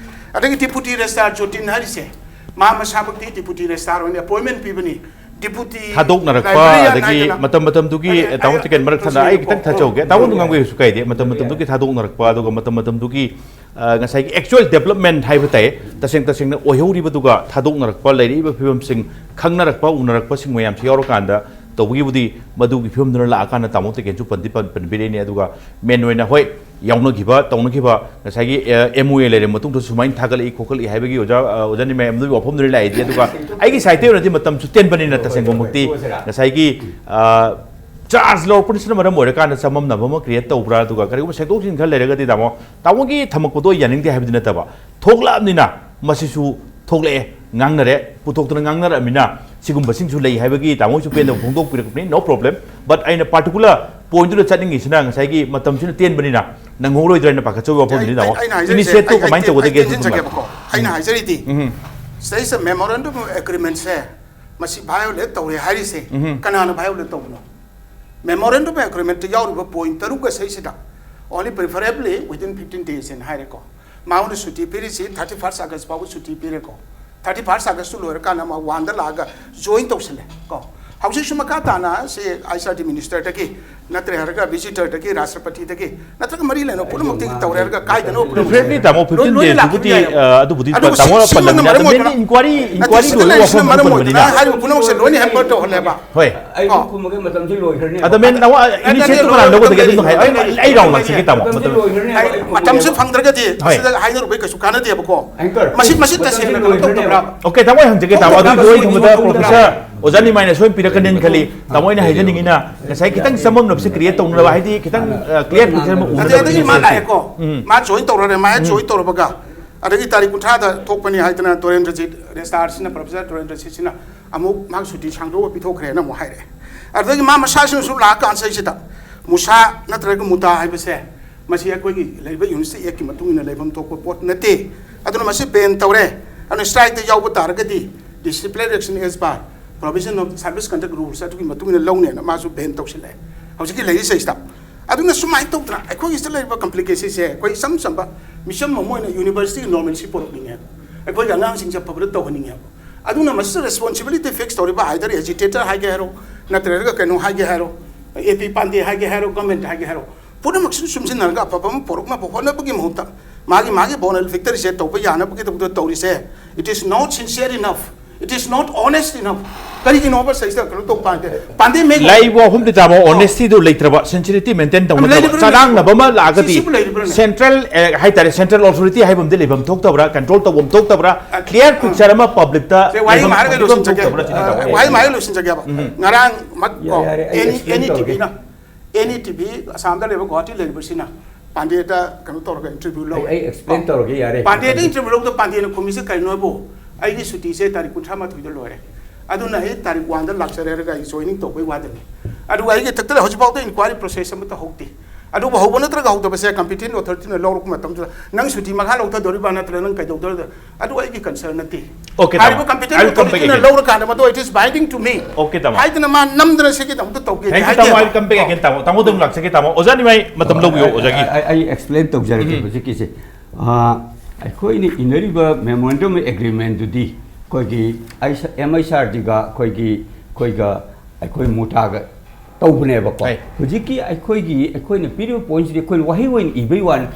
ꯑꯗꯒꯤ ꯗꯤꯄꯨꯇꯤ ꯔꯦꯖꯤꯁꯇꯥꯔ ꯖꯣꯇꯤꯟ ꯍꯥꯏꯔꯤꯁꯦ ꯃꯥ ꯃꯁꯥꯃꯛꯇꯤ ꯗꯤꯄꯨꯇꯤ ꯔꯦꯖꯤꯁꯇꯥꯔ ꯑꯣꯏꯅ ꯑꯦꯄꯣꯏꯟꯃꯦꯟ ꯄꯤꯕꯅꯤ꯫ ꯗꯤꯄꯨꯇꯤ ꯊꯥꯗꯣꯛꯅꯔꯛꯄ, ꯂꯥꯏꯕ꯭ꯔꯦꯔꯤꯌꯥꯟ ꯑꯗꯒꯤ ꯍꯥꯏꯗꯅ ꯃꯇꯝ ꯃꯇꯝꯗꯨꯒꯤ, ꯑꯩ, ꯑꯩ, ꯇꯥꯃꯣ ꯇꯤꯀꯦꯟ ꯃꯔꯛ ꯊꯠꯅ ꯑꯩ ꯈꯤꯇꯪ ꯊꯥꯖꯍꯧꯒꯦ꯫ ꯇꯥꯃꯣ ꯑꯗꯨꯝ ꯉꯥꯡꯕꯤꯔꯁꯨ ꯀꯥꯏꯗꯦ꯫ ꯃꯇꯝ ꯃꯇꯝꯗꯨꯒꯤ ꯊꯥꯗꯣꯛꯅꯔꯛꯄ, ꯑꯗꯨꯒ ꯃꯇꯝ ꯃꯇꯝꯗꯨꯒꯤ, ꯑ, ꯉꯁꯥꯏꯒꯤ ꯑꯦꯛꯆꯨꯋꯦꯜ ꯗꯦꯕꯂꯞꯃꯦꯟ ꯍꯥꯏꯕ ꯇꯥꯏ, ꯇꯁꯦꯡ ꯇꯁꯦꯡꯅ ꯑꯣꯏꯍꯧꯔꯤꯕꯗꯨꯒ ꯊꯥꯗꯣꯛꯅꯔꯛꯄ, ꯂꯩꯔꯛꯏꯕ ꯐꯤꯕꯝꯁꯤꯡ ꯈꯪꯅꯔꯛꯄ, ꯎꯅꯔꯛꯄꯁꯤꯡ ꯃꯌꯥꯝꯁꯤ ꯌꯥꯎꯔꯀꯥꯟꯗ ꯇꯧꯕꯒꯤꯕꯨꯗꯤ ꯃꯗꯨꯒꯤ ꯐꯤꯕꯝꯗꯨꯅ ꯂꯥꯛꯑꯀꯥꯟꯗ ꯇꯥꯃꯣ ꯇꯤꯀꯦꯟꯁꯨ ꯄꯟꯗꯤ ꯄꯟ-, ꯄꯟꯕꯤꯔꯛꯏꯅꯦ꯫ ꯑꯗꯨꯒ ꯃꯦꯟ ꯑꯣꯏꯅ ꯍꯣꯏ, ꯌꯥꯎꯅꯈꯤꯕ, ꯇꯧꯅꯈꯤꯕ ꯉꯁꯥꯏꯒꯤ, ꯑꯦ, ꯑꯦꯝ ꯑꯣ ꯑꯦ ꯂꯩꯔꯕ ꯃꯇꯨꯡꯗ ꯁꯨꯃꯥꯏꯅ ꯊꯥꯒꯠꯂꯛꯏ ꯈꯣꯠꯀꯠꯂꯛꯏ ꯍꯥꯏꯕꯒꯤ ꯑꯣꯖꯥ, ꯑ, ꯑꯣꯖꯥ ꯅꯤꯃꯥꯏ ꯑꯗꯨꯒꯤ ꯋꯥꯐꯝꯗꯨꯗꯤ ꯂꯥꯛꯏꯗꯤ, ꯑꯗꯨꯒ ꯑꯩꯒꯤ ꯁꯥꯏꯠꯇꯒꯤ ꯑꯣꯏꯅꯗꯤ ꯃꯇꯝꯁꯨ ꯇꯦꯟꯕꯅꯤꯅ ꯇꯁꯦꯡꯕꯃꯛꯇꯤ ꯉꯁꯥꯏꯒꯤ, ꯑ, ꯆꯥꯔꯖ ꯂꯧꯔꯛꯄꯁꯤꯅ ꯃꯔꯝ ꯑꯣꯏꯔꯀꯥꯟꯗ ꯆꯃꯝꯅꯕ ꯑꯃ ꯀ꯭ꯔꯤꯌꯦꯠ ꯇꯧꯕ꯭ꯔꯥ? ꯑꯗꯨꯒ ꯀꯔꯤꯒꯨꯝꯕ ꯁꯦꯡꯗꯣꯛ ꯁꯦꯡꯖꯤꯟ ꯈꯔ ꯂꯩꯔꯒꯗꯤ, ꯇꯥꯃꯣ, ꯇꯥꯃꯣꯒꯤ ꯊꯝꯃꯛꯄꯗꯣ ꯑꯩ ꯌꯥꯅꯤꯡꯗꯦ ꯍꯥꯏꯕꯗꯤ ꯅꯠꯇꯕ, ꯊꯣꯛꯂꯛꯑꯕꯅꯤꯅ ꯃꯁꯤꯁꯨ ꯊꯣꯛꯂꯛꯑꯦ, ꯉꯥꯡꯅꯔꯦ, ꯄꯨꯊꯣꯛꯇꯅ ꯉꯥꯡꯅꯔꯛꯑꯃꯤꯅ ꯁꯤꯒꯨꯝꯕꯁꯤꯡꯁꯨ ꯂꯩ ꯍꯥꯏꯕꯒꯤ ꯇꯥꯃꯣꯁꯨ ꯄꯦꯟꯗꯕ ꯐꯣꯡꯗꯣꯛꯄꯤꯔꯛꯄꯅꯤ, no problem꯫ But ꯑꯩꯅ ꯄꯥꯔꯇꯤꯀꯨꯂꯔ ꯄꯣꯏꯟꯠꯇꯨꯗ ꯆꯠꯅꯤꯡꯉꯤꯁꯤꯅ ꯉꯁꯥꯏꯒꯤ ꯃꯇꯝꯁꯤꯅ ꯇꯦꯟꯕꯅꯤꯅ ꯅꯪꯍꯧꯔꯣꯏꯗ꯭ꯔꯥ ꯍꯥꯏꯅ ꯄꯥꯈꯠꯆꯕ ꯋꯥꯐꯝꯗꯨꯅꯤ, ꯑꯩ-, ꯇꯥꯃꯣ꯫ ꯑꯩꯅ ꯍꯥꯏꯖꯔꯤꯁꯦ, ꯏꯅꯤꯁꯤꯌꯦꯠꯇꯨ ꯑꯩ, ꯀꯃꯥꯏꯅ ꯑꯩ, ꯑꯩ ꯇꯧꯒꯗꯒꯦ ꯑꯗꯨ ꯇꯦꯟꯁꯤꯟꯖꯒꯦꯕꯀꯣ꯫ ꯑꯩꯅ ꯍꯥꯏꯖꯔꯤꯗꯤ, ꯎꯝ꯫ ꯁꯤꯗꯩꯁꯤꯗ memorandum of agreementꯁꯦ ꯃꯁꯤ violate ꯇꯧꯔꯦ ꯍꯥꯏꯔꯤꯁꯦ, ꯎꯝ꯫ ꯀꯅꯥꯅ violate ꯇꯧꯕꯅꯣ? Memorandum of agreementꯇ ꯌꯥꯎꯔꯤꯕ ꯄꯣꯏꯟꯠ ꯇꯔꯨꯛ ꯑꯁꯤꯗꯩꯁꯤꯗ only preferably within fifteen days ꯍꯥꯏꯅ ꯍꯥꯏꯔꯦꯀꯣ꯫ ꯃꯉꯣꯟꯗ ꯁꯨꯇꯤ ꯄꯤꯔꯤꯁꯤ thirty first August ꯐꯥꯎꯕ ꯁꯨꯇꯤ ꯄꯤꯔꯦꯀꯣ꯫ Thirty first Augustꯇꯨ ꯂꯣꯏꯔꯀꯥꯟꯗ ꯃꯥ ꯋꯥꯟꯗ ꯂꯥꯛꯑꯒ ꯖꯣꯏꯟ ꯇꯧꯁꯜꯂꯦ ꯀꯣ꯫ ꯍꯧꯖꯤꯛꯁꯨ ꯃꯈꯥ ꯇꯥꯅ C I C R D ꯃꯤꯅꯤꯁꯇꯔꯗꯒꯤ ꯅꯠꯇ꯭ꯔꯦ ꯍꯥꯏꯔꯒ ꯚꯤꯖꯤꯇꯔꯗꯒꯤ ꯔꯥꯁꯇ꯭ꯔꯄꯇꯤꯗꯒꯤ ꯅꯠꯇ꯭ꯔꯒ ꯃꯔꯤ ꯂꯩꯅꯕ ꯄꯨꯝꯅꯃꯛꯇꯒꯤ ꯇꯧꯔꯦ ꯍꯥꯏꯔꯒ ꯀꯥꯏꯗꯅꯕ ꯄꯨꯝꯅꯃꯛ Definitely, ꯇꯥꯃꯣ, ꯂꯣꯏ- fifteen ꯂꯣꯏꯅ days ꯂꯥꯛꯄꯗꯤ ꯇꯨꯕꯨꯗꯤ, ꯌꯥꯏꯌꯦꯕ꯫ ꯑ, ꯑꯗꯨꯕꯨꯗꯤ ꯑꯗꯨꯒ ꯁꯤ- ꯇꯥꯃꯣꯅ ꯁꯤꯃꯛꯅ ꯄꯜꯂꯕꯅꯤꯅ, ꯃꯔꯝ ꯃꯦꯟꯂꯤ ꯑꯣꯏꯗꯅ inquiry, ꯅꯠꯇꯦ, inquiry ꯁꯤꯗ ꯂꯣꯏꯔꯒ ꯂꯩꯔꯤꯁꯤꯅ ꯋꯥꯐꯝ ꯃꯔꯝ ꯄꯟꯕꯅꯤꯅ꯫ ꯑꯣꯏꯗꯅ ꯍꯥꯏꯔꯤꯕ ꯄꯨꯝꯅꯃꯛꯁꯦ ꯂꯣꯏꯅ ꯍꯦꯝꯄꯔ ꯇꯧꯍꯜꯂꯦꯕ꯫ ꯍꯣꯏ꯫ ꯑꯩ ꯑꯣ꯫ ꯈꯨꯝꯃꯒꯦ, ꯃꯇꯝꯁꯤ ꯂꯣꯏꯈ꯭ꯔꯅꯤ꯫ ꯑꯗꯣ ꯃꯦꯟ, ꯅꯋꯥ, initiative ꯇꯣꯉꯥꯟꯅ ꯂꯧꯒꯗꯒꯦ ꯑꯗꯨꯝ ꯍꯥꯏ-, ꯑꯩ, ꯑꯩ ꯔꯥꯎꯟ ꯂꯥꯛꯆꯒꯦ, ꯇꯥꯃꯣ꯫ ꯃꯇꯝꯁꯤ ꯃꯇꯝ-, ꯂꯣꯏꯈ꯭ꯔꯅꯤ꯫ ꯑꯩ ꯃꯇꯝꯁꯦ ꯐꯪꯗ꯭ꯔꯒꯗꯤ ꯍꯣꯏ꯫ ꯁꯤꯗ ꯍꯥꯏꯅꯔꯨꯕꯩ ꯀꯩꯁꯨ ꯀꯥꯟꯅꯗꯦꯕꯀꯣ꯫ Anchor, ꯃꯁꯤ ꯃꯁꯤ ꯃꯇꯝꯁꯤ ꯇꯁꯦꯡꯅ ꯀꯩꯅꯣ ꯂꯣꯏꯈ꯭ꯔꯅꯦꯕ꯫ ꯇꯧꯗꯕ꯭ꯔꯥ? Okay, ꯇꯥꯃꯣ, ꯑꯩ ꯍꯪꯖꯒꯦ, ꯇꯥꯃꯣ꯫ ꯑꯗꯨꯒꯤ ꯊꯣꯛꯇꯕ꯭ꯔꯥ? ꯋꯥꯔꯤ ꯊꯣꯡꯕꯗ ꯊꯣꯛꯇꯕ꯭ꯔꯥ? Professor ꯑꯣꯖꯥ ꯅꯤꯃꯥꯏꯅ ꯁꯣꯏ ꯄꯤꯔꯛꯀꯅꯤꯅ ꯈꯜꯂꯤ꯫ ꯇꯥꯃꯣ, ꯑꯩꯅ ꯍꯥꯏꯖꯅꯤꯡꯉꯤꯅ, ꯉꯁꯥꯏ ꯈꯤꯇꯪ ꯆꯃꯝꯅꯕꯁꯦ create ꯇꯧꯅꯕ, ꯍꯥꯏꯗꯤ ꯈꯤꯇꯪ, ꯑ, clear picture ꯑꯃ ꯑꯗꯩ ꯑꯗꯒꯤ ꯃꯥ ꯎꯅꯕ ꯂꯥꯛꯑꯦꯀꯣ꯫ ꯃꯥ join ꯇꯧꯔꯔꯦ, ꯃꯥ ꯍꯦꯛ join ꯇꯧꯔꯕꯒ ꯑꯗꯒꯤ ꯇꯥꯔꯤꯛ ꯀꯨꯟꯊ꯭ꯔꯥꯗ ꯊꯣꯛꯄꯅꯤ ꯍꯥꯏꯗꯅ ꯇꯣꯔꯦꯟꯗ꯭ꯔꯖꯤꯠ ꯔꯦꯁꯇꯥꯔꯁꯤꯅ, ꯄ꯭ꯔꯣꯐꯦꯁꯔ ꯇꯣꯔꯦꯟꯗ꯭ꯔꯖꯤꯠꯁꯤꯅ ꯑꯃꯨꯛ ꯃꯥ ꯁꯨꯇꯤ ꯁꯥꯡꯗꯣꯛꯑ ꯄꯤꯊꯣꯛꯈ꯭ꯔꯦꯅ ꯑꯃꯨꯛ ꯍꯥꯏꯔꯛꯑꯦ꯫ ꯑꯗꯨꯗꯒꯤ ꯃꯥ ꯃꯁꯥꯁꯤꯅꯁꯨ ꯂꯥꯛꯑꯀꯥꯟꯁꯤꯗꯩꯁꯤꯗ ꯃꯨꯁꯥ ꯅꯠꯇ꯭ꯔꯒ ꯃꯨꯇꯥ ꯍꯥꯏꯕꯁꯦ ꯃꯁꯤ ꯑꯩꯈꯣꯏꯒꯤ ꯂꯩꯔꯤꯕ ꯌꯨꯅꯤꯚꯔꯁꯤꯇꯤ ꯑꯦꯛꯀꯤ ꯃꯇꯨꯡ ꯏꯟꯅ ꯂꯩꯐꯝ ꯊꯣꯛꯄ ꯄꯣꯠ ꯅꯠꯇꯦ꯫ ꯑꯗꯨꯅ ꯃꯁꯤ ban ꯇꯧꯔꯦ꯫ ꯑꯗꯨꯅ strikeꯇ ꯌꯥꯎꯕ ꯇꯥꯔꯒꯗꯤ disciplinary action as per provision of service conduct rules ꯑꯗꯨꯒꯤ ꯃꯇꯨꯡ ꯏꯟꯅ ꯂꯧꯅꯦꯅ ꯃꯥꯁꯨ ban ꯇꯧꯁꯤꯜꯂꯛꯑꯦ꯫ ꯍꯧꯖꯤꯛꯀꯤ ꯂꯩꯔꯤꯁꯤꯗꯩꯁꯤꯗ ꯑꯗꯨꯅ ꯁꯨꯃꯥꯏꯅ ꯇꯧꯗꯅ ꯑꯩꯈꯣꯏꯒꯤ ꯁꯤꯗ ꯂꯩꯔꯤꯕ complicationꯁꯦ ꯑꯩꯈꯣꯏ ꯏꯆꯝ ꯆꯝꯕ ꯃꯤꯆꯝ ꯑꯃ ꯑꯣꯏꯅ universityꯒꯤ normalcy ꯄꯨꯔꯛꯅꯤꯡꯉꯦ꯫ ꯑꯩꯈꯣꯏꯒꯤ ꯑꯉꯥꯡꯁꯤꯡꯁꯦ ꯑꯐꯕꯗ ꯇꯧꯍꯟꯅꯤꯡꯉꯦ꯫ ꯑꯗꯨꯅ ꯃꯁꯤꯗ responsibility fix ꯇꯧꯔꯤꯕ either agitator ꯍꯥꯏꯒꯦ ꯍꯥꯏꯔꯣ, ꯅꯠꯇ꯭ꯔꯒ ꯀꯩꯅꯣ ꯍꯥꯏꯒꯦ ꯍꯥꯏꯔꯣ, ꯑꯦ ꯄꯤ ꯄꯥꯟꯗꯦ ꯍꯥꯏꯒꯦ ꯍꯥꯏꯔꯣ, government ꯍꯥꯏꯒꯦ ꯍꯥꯏꯔꯣ, ꯄꯨꯝꯅꯃꯛꯁꯤꯅ ꯆꯨꯝꯁꯤꯟꯅꯔꯒ ꯑꯐꯕ ꯑꯃ ꯄꯨꯔꯛꯅꯕ ꯍꯣꯠꯅꯕꯒꯤ ꯃꯍꯨꯠꯇ ꯃꯥꯒꯤ ꯃꯥꯒꯤ bonafide ꯁꯦ ꯇꯧꯕ ꯌꯥꯅꯕꯒꯤꯗꯃꯛꯇ ꯇꯧꯔꯤꯁꯦ, it is not sincere enough, it is not honest enough꯫ ꯀꯔꯤꯒꯤꯅꯣꯕ ꯁꯤꯗꯩꯁꯤꯗ ꯀꯩꯅꯣ ꯇꯧꯕ ꯄꯥꯟꯗꯦ? ꯄꯥꯟꯗꯦ ꯃꯦ- ꯂꯩꯕ ꯋꯥꯐꯝꯗꯤ, ꯇꯥꯃꯣ, honestyꯗꯨ ꯂꯩꯇ꯭ꯔꯕ, sincereity maintain ꯇꯧꯅꯗꯕ, ꯂꯩꯔꯤꯕ꯭ꯔꯥꯅꯦ? ꯆꯔꯥꯡꯅꯕ ꯑꯃ ꯂꯥꯛꯑꯒꯗꯤ ꯁꯤꯁꯤꯕꯨ ꯂꯩꯔꯤꯕ꯭ꯔꯥꯅꯦ? central, ꯑꯦ, ꯍꯥꯏꯇꯥꯔꯦ, central authority ꯍꯥꯏꯕ ꯑꯃꯗꯤ ꯂꯩꯐꯝ ꯊꯣꯛꯇꯕ꯭ꯔꯥ, control ꯇꯧꯐꯝ ꯊꯣꯛꯇꯕ꯭ꯔꯥ, ꯑ, clear ꯑ, picture ꯑꯃ publicꯇ ꯁꯦ, ꯋꯥꯍꯩ ꯂꯩꯐꯝ ꯑꯃ ꯍꯥꯏꯔꯒ ꯊꯣꯛꯐꯝ ꯂꯣꯏꯁꯤꯟꯖꯒꯦ꯫ ꯊꯣꯛꯇꯕ꯭ꯔꯥ ꯁꯤꯅꯤ, ꯇꯥꯃꯣ꯫ ꯑ, ꯋꯥꯍꯩ ꯑꯃ ꯍꯥꯏꯔꯒ ꯂꯣꯏꯁꯤꯟꯖꯒꯦꯕ꯫ ꯉꯔꯥꯡꯃꯛ ꯀꯣ, ꯌꯥꯔꯦ, ꯌꯥꯔꯦ, ꯑꯩ any, explain any ꯇꯧꯔꯒꯦ꯫ TVꯅ, any TV ꯑꯁꯥꯝꯗ ꯂꯩꯕ ꯒꯨꯋꯥꯍꯥꯇꯤ ꯂꯩꯔꯤꯕꯁꯤꯅ ꯄꯥꯟꯗꯦꯗ ꯀꯩꯅꯣ ꯇꯧꯔꯒ interview ꯂꯧ꯫ ꯑꯩ, ꯑꯩ explain ꯇꯧꯔꯒꯦ, ꯌꯥꯔꯦ꯫ ꯄꯥꯟꯗꯦꯗ ꯃꯇꯝꯁꯤ interview ꯂꯧꯕꯗ ꯄꯥꯟꯗꯦꯅ ꯈꯨꯝꯃꯤꯁꯦ ꯀꯔꯤꯅꯣ ꯍꯥꯏꯕꯨ, "ꯑꯩꯒꯤ ꯁꯨꯇꯤꯁꯦ ꯇꯥꯔꯤꯛ ꯀꯨꯟꯊ꯭ꯔꯥ ꯃꯥꯊꯣꯏꯗ ꯂꯣꯏꯔꯦ, ꯑꯗꯨꯅ ꯑꯩ ꯇꯥꯔꯤꯛ oneꯗ ꯂꯥꯛꯆꯔꯦ" ꯍꯥꯏꯔꯒ ꯑꯩ joining ꯇꯧꯕꯩ ꯋꯥꯗꯅꯤ꯫ ꯑꯗꯨꯒ ꯑꯩꯒꯤ ꯊꯛꯇꯗ ꯍꯧꯖꯤꯛꯐꯥꯎꯗ inquiry process ꯑꯃꯠꯇ ꯍꯧꯗꯦ꯫ ꯑꯗꯨꯕꯨ ꯍꯧꯕ ꯅꯠꯇ꯭ꯔꯒ ꯍꯧꯗꯕꯁꯦ competent authorityꯅ ꯂꯧꯔꯛꯄ ꯃꯇꯝꯗꯨꯗ ꯅꯪ ꯁꯨꯇꯤ ꯃꯈꯥ ꯂꯧꯊꯗꯣꯔꯤꯕ꯭ꯔꯥ ꯅꯠꯇ꯭ꯔꯒ ꯅꯪ ꯀꯩꯗꯧꯗꯣꯔꯤꯕ꯭ꯔꯥ? ꯑꯗꯨ ꯑꯩꯒꯤ concern ꯅꯠꯇꯦ꯫ Okay, ꯇꯥꯃꯣ꯫ ꯍꯥꯏꯔꯤꯕ competent I will come back authorityꯅ again. ꯂꯧꯔꯀꯥꯟꯗ ꯃꯗꯨ it is binding to me Okay, ꯇꯥꯃꯣ꯫ ꯍꯥꯏꯗꯅ ꯃꯥ ꯅꯝꯗꯅ ꯁꯤꯒꯤꯗꯃꯛꯇ ꯇꯧꯒꯦ Thank you, ꯍꯥꯏꯗꯦꯕ꯫ ꯇꯥꯃꯣ꯫ I will come back again, ꯇꯥꯃꯣ꯫ ꯇꯥꯃꯣꯗ ꯑꯃꯨꯛ ꯂꯥꯛꯆꯒꯦ, ꯇꯥꯃꯣ꯫ ꯑꯣꯖꯥ ꯅꯤꯃꯥꯏ, ꯃꯇꯝ ꯂꯧꯕꯤꯌꯣ, ꯑꯣꯖꯥꯒꯤ꯫ ꯑꯩ, ꯑꯩ explain ꯇꯧꯖꯔꯛꯀꯦ ꯍꯧꯖꯤꯛꯀꯤꯁꯦ꯫ ꯑ, ꯑꯩꯈꯣꯏꯅ ꯏꯟꯅꯔꯤꯕ memorandum of agreementꯗꯨꯗꯤ ꯑꯩꯈꯣꯏꯒꯤ ꯑꯩ-, MHRDꯒ ꯑꯩꯈꯣꯏꯒꯤ ꯑꯩꯈꯣꯏꯒ ꯑꯩꯈꯣꯏ ꯃꯣꯇꯥꯒ ꯇꯧꯕꯅꯦꯕꯀꯣ꯫ ꯍꯣꯏ꯫ ꯍꯧꯖꯤꯛꯀꯤ ꯑꯩꯈꯣꯏꯒꯤ ꯑꯩꯈꯣꯏꯅ ꯄꯤꯔꯤꯕ ꯄꯣꯏꯟꯁꯤꯗꯤ ꯑꯩꯈꯣꯏꯅ ꯋꯥꯍꯩ ꯑꯣꯏꯅ ꯏꯕꯩ ꯋꯥꯅꯤ꯫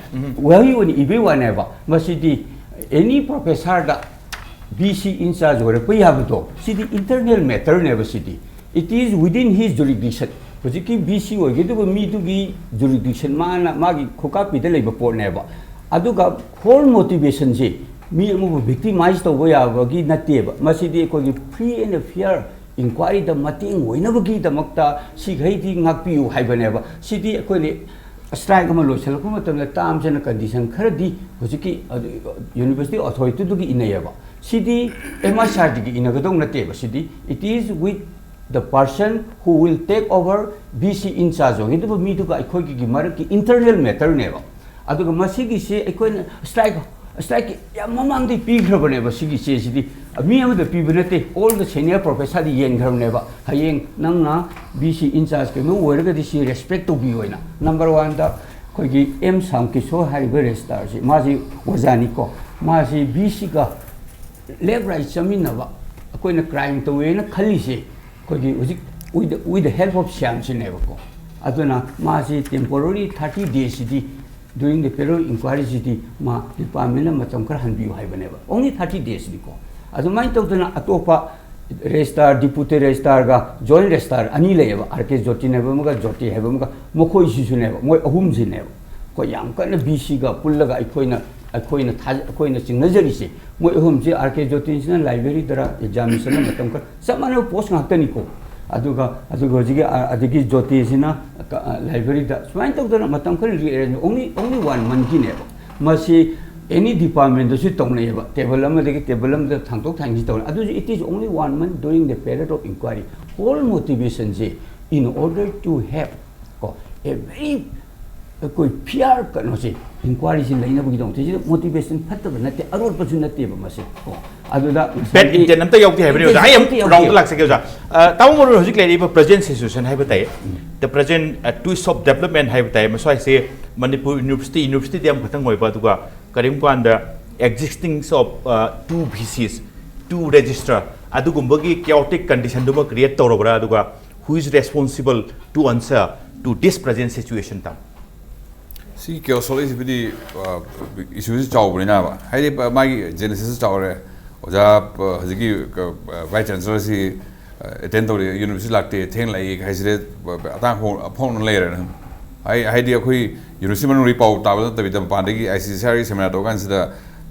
ꯋꯥꯍꯩ ꯑꯣꯏꯅ ꯏꯕꯩ ꯋꯥꯅꯦꯕ꯫ ꯃꯁꯤꯗꯤ ꯑꯦꯅꯤ ꯄ꯭ꯔꯣꯐꯦꯁꯔꯗ ꯕꯤ ꯁꯤ ꯏꯟꯆꯥꯔꯖ ꯑꯣꯏꯔꯛꯄ ꯌꯥꯕꯗꯣ, ꯁꯤꯗꯤ ꯏꯟꯇꯔꯅꯦꯜ ꯃꯦꯇꯔꯅꯦꯕ꯫ ꯁꯤꯗꯤ it is within his jurisdiction꯫ ꯍꯧꯖꯤꯛꯀꯤ ꯕꯤ ꯁꯤ ꯑꯣꯏꯒꯗꯕ ꯃꯤꯗꯨꯒꯤ ꯖꯨꯔꯤꯗꯤꯛꯁꯟ, ꯃꯥꯅ ꯃꯥꯒꯤ ꯈꯨꯀꯥꯞꯄꯤꯗ ꯂꯩꯕ ꯄꯣꯠꯅꯦꯕ꯫ ꯑꯗꯨꯒ ꯍꯣꯜ ꯃꯣꯇꯤꯚꯦꯁꯟꯁꯤ ꯃꯤ ꯑꯃꯕꯨ ꯚꯤꯛꯇꯤꯃꯥꯏꯖ ꯇꯧꯕ ꯌꯥꯕꯒꯤ ꯅꯠꯇꯦꯕ꯫ ꯃꯁꯤꯗꯤ ꯑꯩꯈꯣꯏꯒꯤ ꯐ꯭ꯔꯤ ꯑꯦꯟ ꯐꯤꯌꯔ ꯏꯟꯀ꯭ꯋꯥꯏꯔꯤꯗ ꯃꯇꯦꯡ ꯑꯣꯏꯅꯕꯒꯤꯗꯃꯛꯇ ꯁꯤꯈꯩꯗꯤ ꯉꯥꯛꯄꯤꯌꯨ ꯍꯥꯏꯕꯅꯦꯕ꯫ ꯁꯤꯗꯤ ꯑꯩꯈꯣꯏꯅ ꯁ꯭ꯇ꯭ꯔꯥꯏꯛ ꯑꯃ ꯂꯣꯏꯁꯤꯜꯂꯛꯄ ꯃꯇꯝꯗ ꯇꯥꯔꯝꯁ ꯑꯦꯟ ꯀꯟꯗꯤꯁꯟ ꯈꯔꯗꯤ ꯍꯧꯖꯤꯛꯀꯤ university ꯑꯣꯊꯣꯔꯤꯇꯤꯗꯨꯒꯤ ꯏꯅꯩꯌꯦꯕ꯫ CD M I C R ꯗꯤꯒꯤ ꯏꯅꯒꯗꯧ ꯅꯠꯇꯦꯕ꯫ ꯁꯤꯗꯤ it is with the person who will take over B C in charge ꯑꯣꯏꯒꯗꯕ ꯃꯤꯗꯨꯒ ꯑꯩꯈꯣꯏꯒꯤ ꯃꯔꯛꯀꯤ ꯏꯟꯇꯔꯅꯦꯜ ꯃꯦꯇꯔꯅꯦꯕ꯫ ꯑꯗꯨꯒ ꯃꯁꯤꯒꯤꯁꯦ ꯑꯩꯈꯣꯏꯅ ꯁ꯭ꯇ꯭ꯔꯥꯏꯛ ꯁ꯭ꯇ꯭ꯔꯥꯏꯛꯀꯤ ꯌꯥꯝ ꯃꯃꯥꯡꯗꯩ ꯄꯤꯈ꯭ꯔꯕꯅꯦꯕ꯫ ꯁꯤꯒꯤ ꯆꯦꯁꯤꯗꯤ ꯃꯤ ꯑꯃꯗ ꯄꯤꯕ ꯅꯠꯇꯦ, ꯑꯣꯜ ꯗ ꯁꯦꯅꯤꯌꯔ ꯄ꯭ꯔꯣꯐꯦꯁꯔꯗ ꯌꯦꯟꯈ꯭ꯔꯕꯅꯦꯕ꯫ ꯍꯌꯦꯡ ꯅꯪꯅ ꯕꯤ ꯁꯤ ꯏꯟꯆꯥꯔꯖ ꯀꯩꯅꯣ ꯑꯣꯏꯔꯒꯗꯤ ꯁꯤ ꯔꯦꯁꯄꯦꯛ ꯇꯧꯕꯤꯌꯣꯅ꯫ ꯅꯝꯕꯔ ꯋꯥꯟꯗ ꯑꯩꯈꯣꯏꯒꯤ ꯑꯦꯝ ꯁꯥꯝ ꯀꯤꯁꯣꯔ ꯍꯥꯏꯔꯤꯕ ꯔꯦꯖꯤꯁꯇ꯭ꯔꯥꯔꯁꯤ, ꯃꯥꯁꯤ ꯑꯣꯖꯥꯅꯤꯀꯣ꯫ ꯃꯥꯁꯤ ꯕꯤ ꯁꯤꯒ ꯂꯦꯐ ꯔꯥꯏꯠ ꯆꯠꯃꯤꯟꯅꯕ, ꯑꯩꯈꯣꯏꯅ ꯀ꯭ꯔꯥꯏꯝ ꯇꯧꯋꯦꯅ ꯈꯜꯂꯤꯁꯦ ꯑꯩꯈꯣꯏꯒꯤ ꯍꯧꯖꯤꯛ with the help of ꯁ꯭ꯌꯥꯝꯁꯤꯅꯦꯕꯀꯣ꯫ ꯑꯗꯨꯅ ꯃꯥꯁꯤ ꯇꯦꯝꯄꯣꯔꯔꯤ ꯊꯥꯔꯇꯤ ꯗꯦꯁꯤꯗꯤ during the period of inquiryꯁꯤꯗꯤ ꯃꯥ ꯗꯤꯄꯥꯔꯠꯃꯦꯟꯅ ꯃꯇꯝ ꯈꯔ ꯍꯟꯕꯤꯌꯨ ꯍꯥꯏꯕꯅꯦꯕ꯫ Only thirty daysꯅꯤꯀꯣ꯫ ꯑꯗꯨꯃꯥꯏꯅ ꯇꯧꯗꯅ ꯑꯇꯣꯞꯄ ꯔꯦꯖꯤꯁꯇ꯭ꯔꯥꯔ, ꯗꯤꯄꯨꯇꯤ ꯔꯦꯖꯤꯁꯇ꯭ꯔꯥꯔꯒ ꯖꯣꯏꯟ ꯔꯦꯖꯤꯁꯇ꯭ꯔꯥꯔ ꯑꯅꯤ ꯂꯩꯌꯦꯕ, ꯑꯥꯔ ꯀꯦ ꯖꯣꯇꯤꯟ ꯍꯥꯏꯕ ꯑꯃꯒ ꯖꯣꯇꯤ ꯍꯥꯏꯕ ꯑꯃꯒ꯫ ꯃꯈꯣꯏꯁꯤꯁꯨꯅꯦꯕ, ꯃꯣꯏ ꯑꯍꯨꯝꯁꯤꯅꯦꯕ ꯑꯩꯈꯣꯏ ꯌꯥꯝ ꯀꯟꯅ ꯕꯤ ꯁꯤꯒ ꯄꯨꯜꯂꯒ ꯑꯩꯈꯣꯏꯅ ꯑꯩꯈꯣꯏꯅ ꯊꯥꯖ-, ꯑꯩꯈꯣꯏꯅ ꯆꯤꯡꯅꯖꯔꯤꯁꯦ꯫ ꯃꯣꯏ ꯑꯍꯨꯝꯁꯤ, ꯑꯥꯔ ꯀꯦ ꯖꯣꯇꯤꯟꯁꯤꯅ ꯂꯥꯏꯕ꯭ꯔꯦꯔꯤꯗꯔ ꯑꯦꯛꯖꯥꯃꯤꯅꯦꯁꯟꯗ ꯃꯇꯝ ꯈꯔ, ꯆꯞ ꯃꯥꯟꯅꯕ ꯄꯣꯁ ꯉꯥꯛꯇꯅꯤꯀꯣ꯫ ꯑꯗꯨꯒ ꯑꯗꯨꯒ ꯍꯧꯖꯤꯛꯀꯤ ꯑ-, ꯑꯗꯒꯤ ꯖꯣꯇꯤꯁꯤꯅ ꯀ-, ꯑ, ꯂꯥꯏꯕ꯭ꯔꯦꯔꯤꯗ꯫ ꯁꯨꯃꯥꯏꯅ ꯇꯧꯗꯅ ꯃꯇꯝ ꯈꯔ ꯔꯤꯑꯦꯔꯦꯟꯖ, only only one monthꯀꯤꯅꯦꯕ꯫ ꯃꯁꯤ ꯑꯦꯅꯤ ꯗꯤꯄꯥꯔꯠꯃꯦꯟꯗꯁꯨ ꯇꯧꯅꯩꯌꯦꯕ, ꯇꯦꯕꯜ ꯑꯃꯗꯒꯤ ꯇꯦꯕꯜ ꯑꯃꯗ ꯊꯥꯡꯗꯣꯛ ꯊꯥꯡꯖꯤꯟ ꯇꯧꯅꯩ꯫ ꯑꯗꯨꯁꯨ it is only one month during the period of inquiry꯫ Whole motivationꯁꯦ in order to have ꯀꯣ, a very ꯑꯩꯈꯣꯏ ꯐꯤꯌꯥꯔ ꯀꯩꯅꯣꯁꯦ, ꯏꯟꯀ꯭ꯋꯥꯏꯔꯤꯁꯤ ꯂꯩꯅꯕꯒꯤꯗꯃꯛꯇ꯫ ꯁꯤꯗ ꯃꯣꯇꯤꯚꯦꯁꯟ ꯐꯠꯇꯕ ꯅꯠꯇꯦ, ꯑꯔꯣꯠꯄꯁꯨ ꯅꯠꯇꯦꯕ ꯃꯁꯦ ꯀꯣ꯫ ꯑꯗꯨꯗ ꯕꯦꯠ ꯏꯟꯇꯦꯟ ꯑꯝꯇ ꯌꯥꯎꯗꯦ ꯍꯥꯏꯕꯅꯦ ꯑꯣꯖꯥ꯫ ꯑꯩ ꯑꯝꯇ ꯌꯥꯎꯗꯦ꯫ ꯔꯥꯎꯟꯗ ꯂꯥꯛꯆꯒꯦ ꯑꯣꯖꯥ꯫ ꯑ, ꯇꯥꯃꯣ ꯃꯣꯔꯣꯏ ꯍꯧꯖꯤꯛ ꯂꯩꯔꯤꯕ ꯄ꯭ꯔꯖꯦꯟ ꯁꯤꯆꯨꯋꯦꯁꯟ ꯍꯥꯏꯕ ꯇꯥꯏ, ꯗ ꯄ꯭ꯔꯖꯦꯟ ꯇ꯭ꯋꯤꯁ ꯑꯣꯐ ꯗꯦꯕꯂꯞꯃꯦꯟ ꯍꯥꯏꯕ ꯇꯥꯏ꯫ ꯃꯁ꯭ꯋꯥꯏꯁꯦ ꯃꯅꯤꯄꯨꯔ ꯌꯨꯅꯤꯚꯔꯁꯤꯇꯤ, ꯌꯨꯅꯤꯚꯔꯁꯤꯇꯤꯗꯤ ꯑꯃꯈꯛꯇꯪ ꯑꯣꯏꯕ, ꯑꯗꯨꯒ ꯀꯔꯤꯒꯨꯝꯕ ꯀꯥꯟꯗ existence of two V Cs, two registrar, ꯑꯗꯨꯒꯨꯝꯕꯒꯤ ꯀꯤꯌꯣꯇꯤꯛ ꯀꯟꯗꯤꯁꯟꯗꯨꯃ ꯀ꯭ꯔꯤꯌꯦꯠ ꯇꯧꯔꯕ꯭ꯔꯥ? ꯑꯗꯨꯒ who is responsible to answer to this present situation, ꯇꯥꯃꯣ? ꯁꯤ ꯀꯦꯑꯣꯁ ꯊꯣꯛꯂꯛꯏꯁꯤꯕꯨꯗꯤ ꯏꯁꯨꯁꯤ ꯆꯥꯎꯕꯅꯤꯅꯕ, ꯍꯥꯏꯗꯤ ꯃꯥꯒꯤ ꯖꯦꯅꯦꯁꯤꯁ ꯆꯥꯎꯔꯦ꯫ ꯑꯣꯖꯥ ꯍꯧꯖꯤꯛꯀꯤ ꯚꯥꯏꯁ ꯆꯥꯟꯁꯦꯂꯔꯁꯤ ꯑꯦꯇꯦꯟ ꯇꯧꯔꯤ, ꯌꯨꯅꯤꯚꯔꯁꯤꯇꯤ ꯂꯥꯛꯇꯦ, ꯊꯦꯡꯅ ꯂꯥꯛꯏ ꯍꯥꯏꯁꯤꯗꯤ ꯑꯇꯥꯡ ꯐꯣꯡꯅ ꯂꯩꯔꯦꯅ꯫ ꯍꯥꯏꯗꯤ ꯑꯩꯈꯣꯏ ꯌꯨꯅꯤꯚꯔꯁꯤꯇꯤ ꯃꯅꯨꯡꯗꯒꯤ ꯄꯥꯎ ꯇꯥꯕ ꯅꯠꯇꯕꯤꯗ ꯃꯄꯥꯟꯗꯒꯤ ꯑꯥꯏ ꯁꯤ ꯁꯤ ꯑꯥꯔꯒꯤ ꯁꯦꯃꯤꯅꯥꯔ ꯇꯧꯔ ꯀꯥꯟꯁꯤꯗ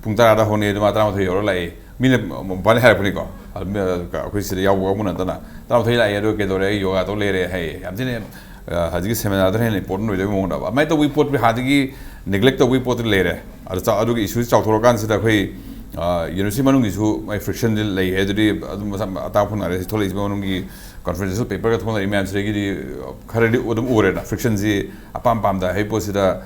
ꯄꯨꯡ ꯇꯔꯥꯗ ꯍꯧꯅꯤ, ꯑꯗꯨ ꯃꯥ ꯇꯔꯥꯃꯥꯊꯣꯏ ꯌꯧꯔ ꯂꯥꯛꯏ꯫ ꯃꯤꯅ ꯃꯄꯥꯟꯗ ꯍꯥꯏꯔꯛꯄꯅꯤꯀꯣ꯫ ꯑꯩꯈꯣꯏ ꯁꯤꯗ ꯌꯥꯎꯕ ꯀꯥꯡꯕꯨ ꯅꯠꯇꯅ ꯇꯔꯥꯃꯥꯊꯣꯏ ꯂꯥꯛꯑꯦ, ꯑꯗꯨꯒ ꯀꯩꯗꯧꯔꯦ, ꯑꯩ ꯌꯣꯒꯥ ꯇꯧ ꯂꯩꯔꯦ ꯍꯥꯏꯌꯦ꯫ ꯌꯥꯝ ꯊꯤꯅ ꯍꯧꯖꯤꯛꯀꯤ ꯁꯦꯃꯤꯅꯥꯔꯗꯨꯅ ꯍꯦꯟꯅ ꯏꯝꯄꯣꯔꯇꯦꯟ ꯑꯣꯏꯗꯕꯒꯤ ꯃꯑꯣꯡꯗ ꯑꯗꯨꯃꯥꯏꯅ ꯇꯧꯕꯒꯤ ꯄꯣꯠꯇꯨ ꯍꯥꯟꯅꯗꯒꯤ ꯅꯦꯒ꯭ꯂꯦꯛ ꯇꯧꯕꯒꯤ ꯄꯣꯠꯇꯨ ꯂꯩꯔꯦ꯫ ꯑꯗꯨ ꯑꯗꯨꯒꯤ ꯏꯁꯨꯁꯤ ꯆꯥꯎꯊꯣꯔꯛꯀꯥꯟꯁꯤꯗ ꯑꯩꯈꯣꯏ ꯌꯨꯅꯤꯚꯔꯁꯤꯇꯤ ꯃꯅꯨꯡꯒꯤꯁꯨ ꯃꯥꯏ ꯐ꯭ꯔꯤꯛꯁꯟꯗꯤ ꯂꯩ꯫ ꯑꯗꯨꯗꯤ ꯑꯗꯨꯝ ꯃꯁꯥ ꯑꯇꯥꯡ ꯐꯣꯡꯅꯔꯦ꯫ ꯊꯣꯛꯂꯛꯏꯁꯤ ꯃꯅꯨꯡꯒꯤ ꯀꯟꯐꯔꯦꯟꯁꯦꯁ ꯄꯦꯄꯔꯒ ꯊꯣꯛꯅꯔꯤ ꯃꯌꯥꯝꯁꯤꯗꯒꯤꯗꯤ ꯈꯔꯗꯤ ꯑꯗꯨꯝ ꯎꯔꯦꯅ, ꯐ꯭ꯔꯤꯛꯁꯟꯁꯤ ꯑꯄꯥꯝ ꯄꯥꯝꯗ ꯍꯥꯏ ꯄꯣꯠꯁꯤꯗ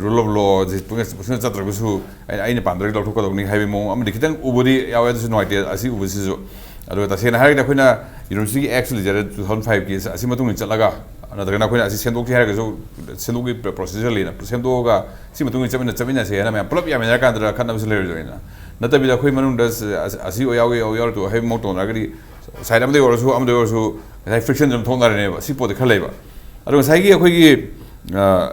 ꯔꯨꯜ ꯑꯣꯐ ꯂꯣꯁꯤ ꯄꯨꯡꯆꯠ ꯆꯠꯇ꯭ꯔꯒꯁꯨ ꯑꯩꯅ ꯑꯩꯅ ꯄꯥꯝꯗ꯭ꯔꯒꯗꯤ ꯂꯧꯊꯣꯛꯀꯗꯧꯅꯤ ꯍꯥꯏꯕꯒꯤ ꯃꯑꯣꯡ ꯑꯃꯗꯤ ꯈꯤꯇꯪ ꯎꯕꯗꯤ ꯌꯥꯎꯋꯦ꯫ ꯑꯗꯨꯁꯨ ꯅꯨꯡꯉꯥꯏꯇꯦ ꯑꯁꯤ ꯎꯕꯁꯤꯁꯨ꯫ ꯑꯗꯨꯒ ꯇꯁꯦꯡꯅ ꯍꯥꯏꯔꯒꯗꯤ ꯑꯈꯣꯏꯅ ꯌꯨꯅꯤꯚꯔꯁꯤꯇꯤꯒꯤ ꯑꯦꯛꯁ ꯂꯩꯖꯔꯦ, two thousand five ꯀꯤ, ꯑꯁꯤ ꯃꯇꯨꯡ ꯏꯟꯅ ꯆꯠꯂꯒ, ꯅꯠꯇ꯭ꯔꯒꯅ ꯑꯈꯣꯏꯅ ꯑꯁꯤ ꯁꯦꯝꯗꯣꯛꯁꯤ ꯍꯥꯏꯔꯒꯁꯨ ꯁꯦꯝꯗꯣꯛꯄꯒꯤ ꯄ꯭ꯔꯣꯁꯤꯖꯔ ꯂꯩꯅ, ꯁꯦꯝꯗꯣꯛꯑꯒ ꯁꯤ ꯃꯇꯨꯡ ꯏꯟꯅ ꯆꯠꯃꯤꯟꯅ-, ꯆꯠꯃꯤꯟꯅꯁꯦ ꯍꯥꯏꯅ ꯃꯌꯥꯝ ꯄꯨꯂꯞ ꯌꯥꯃꯤꯟꯅꯔꯀꯥꯟꯗ ꯈꯠꯅꯕꯁꯨ ꯂꯩꯔꯣꯏꯗꯣꯏꯅ꯫ ꯅꯠꯇꯕꯤꯗ ꯑꯈꯣꯏ ꯃꯅꯨꯡꯗ ꯑꯁꯤ ꯑꯣꯏ ꯌꯥꯎꯒꯦ, ꯌꯥꯎ-, ꯌꯥꯎꯔꯣꯏ ꯑꯗꯨ ꯍꯥꯏꯕ ꯃꯑꯣꯡ ꯇꯧꯅꯔꯒꯗꯤ ꯁꯥꯏꯠ ꯑꯃꯗꯒꯤ ꯑꯣꯏꯔꯁꯨ ꯑꯃꯗꯒꯤ ꯑꯣꯏꯔꯁꯨ ꯉꯁꯥꯏ ꯐ꯭ꯔꯤꯛꯁꯟ ꯑꯗꯨꯝ ꯊꯣꯛꯅꯔꯅꯦꯕ꯫ ꯁꯤ ꯄꯣꯠꯇꯤ ꯈꯔ ꯂꯩꯕ꯫ ꯑꯗꯣ ꯉꯁꯥꯏꯒꯤ ꯑꯩꯈꯣꯏꯒꯤ, ꯑ,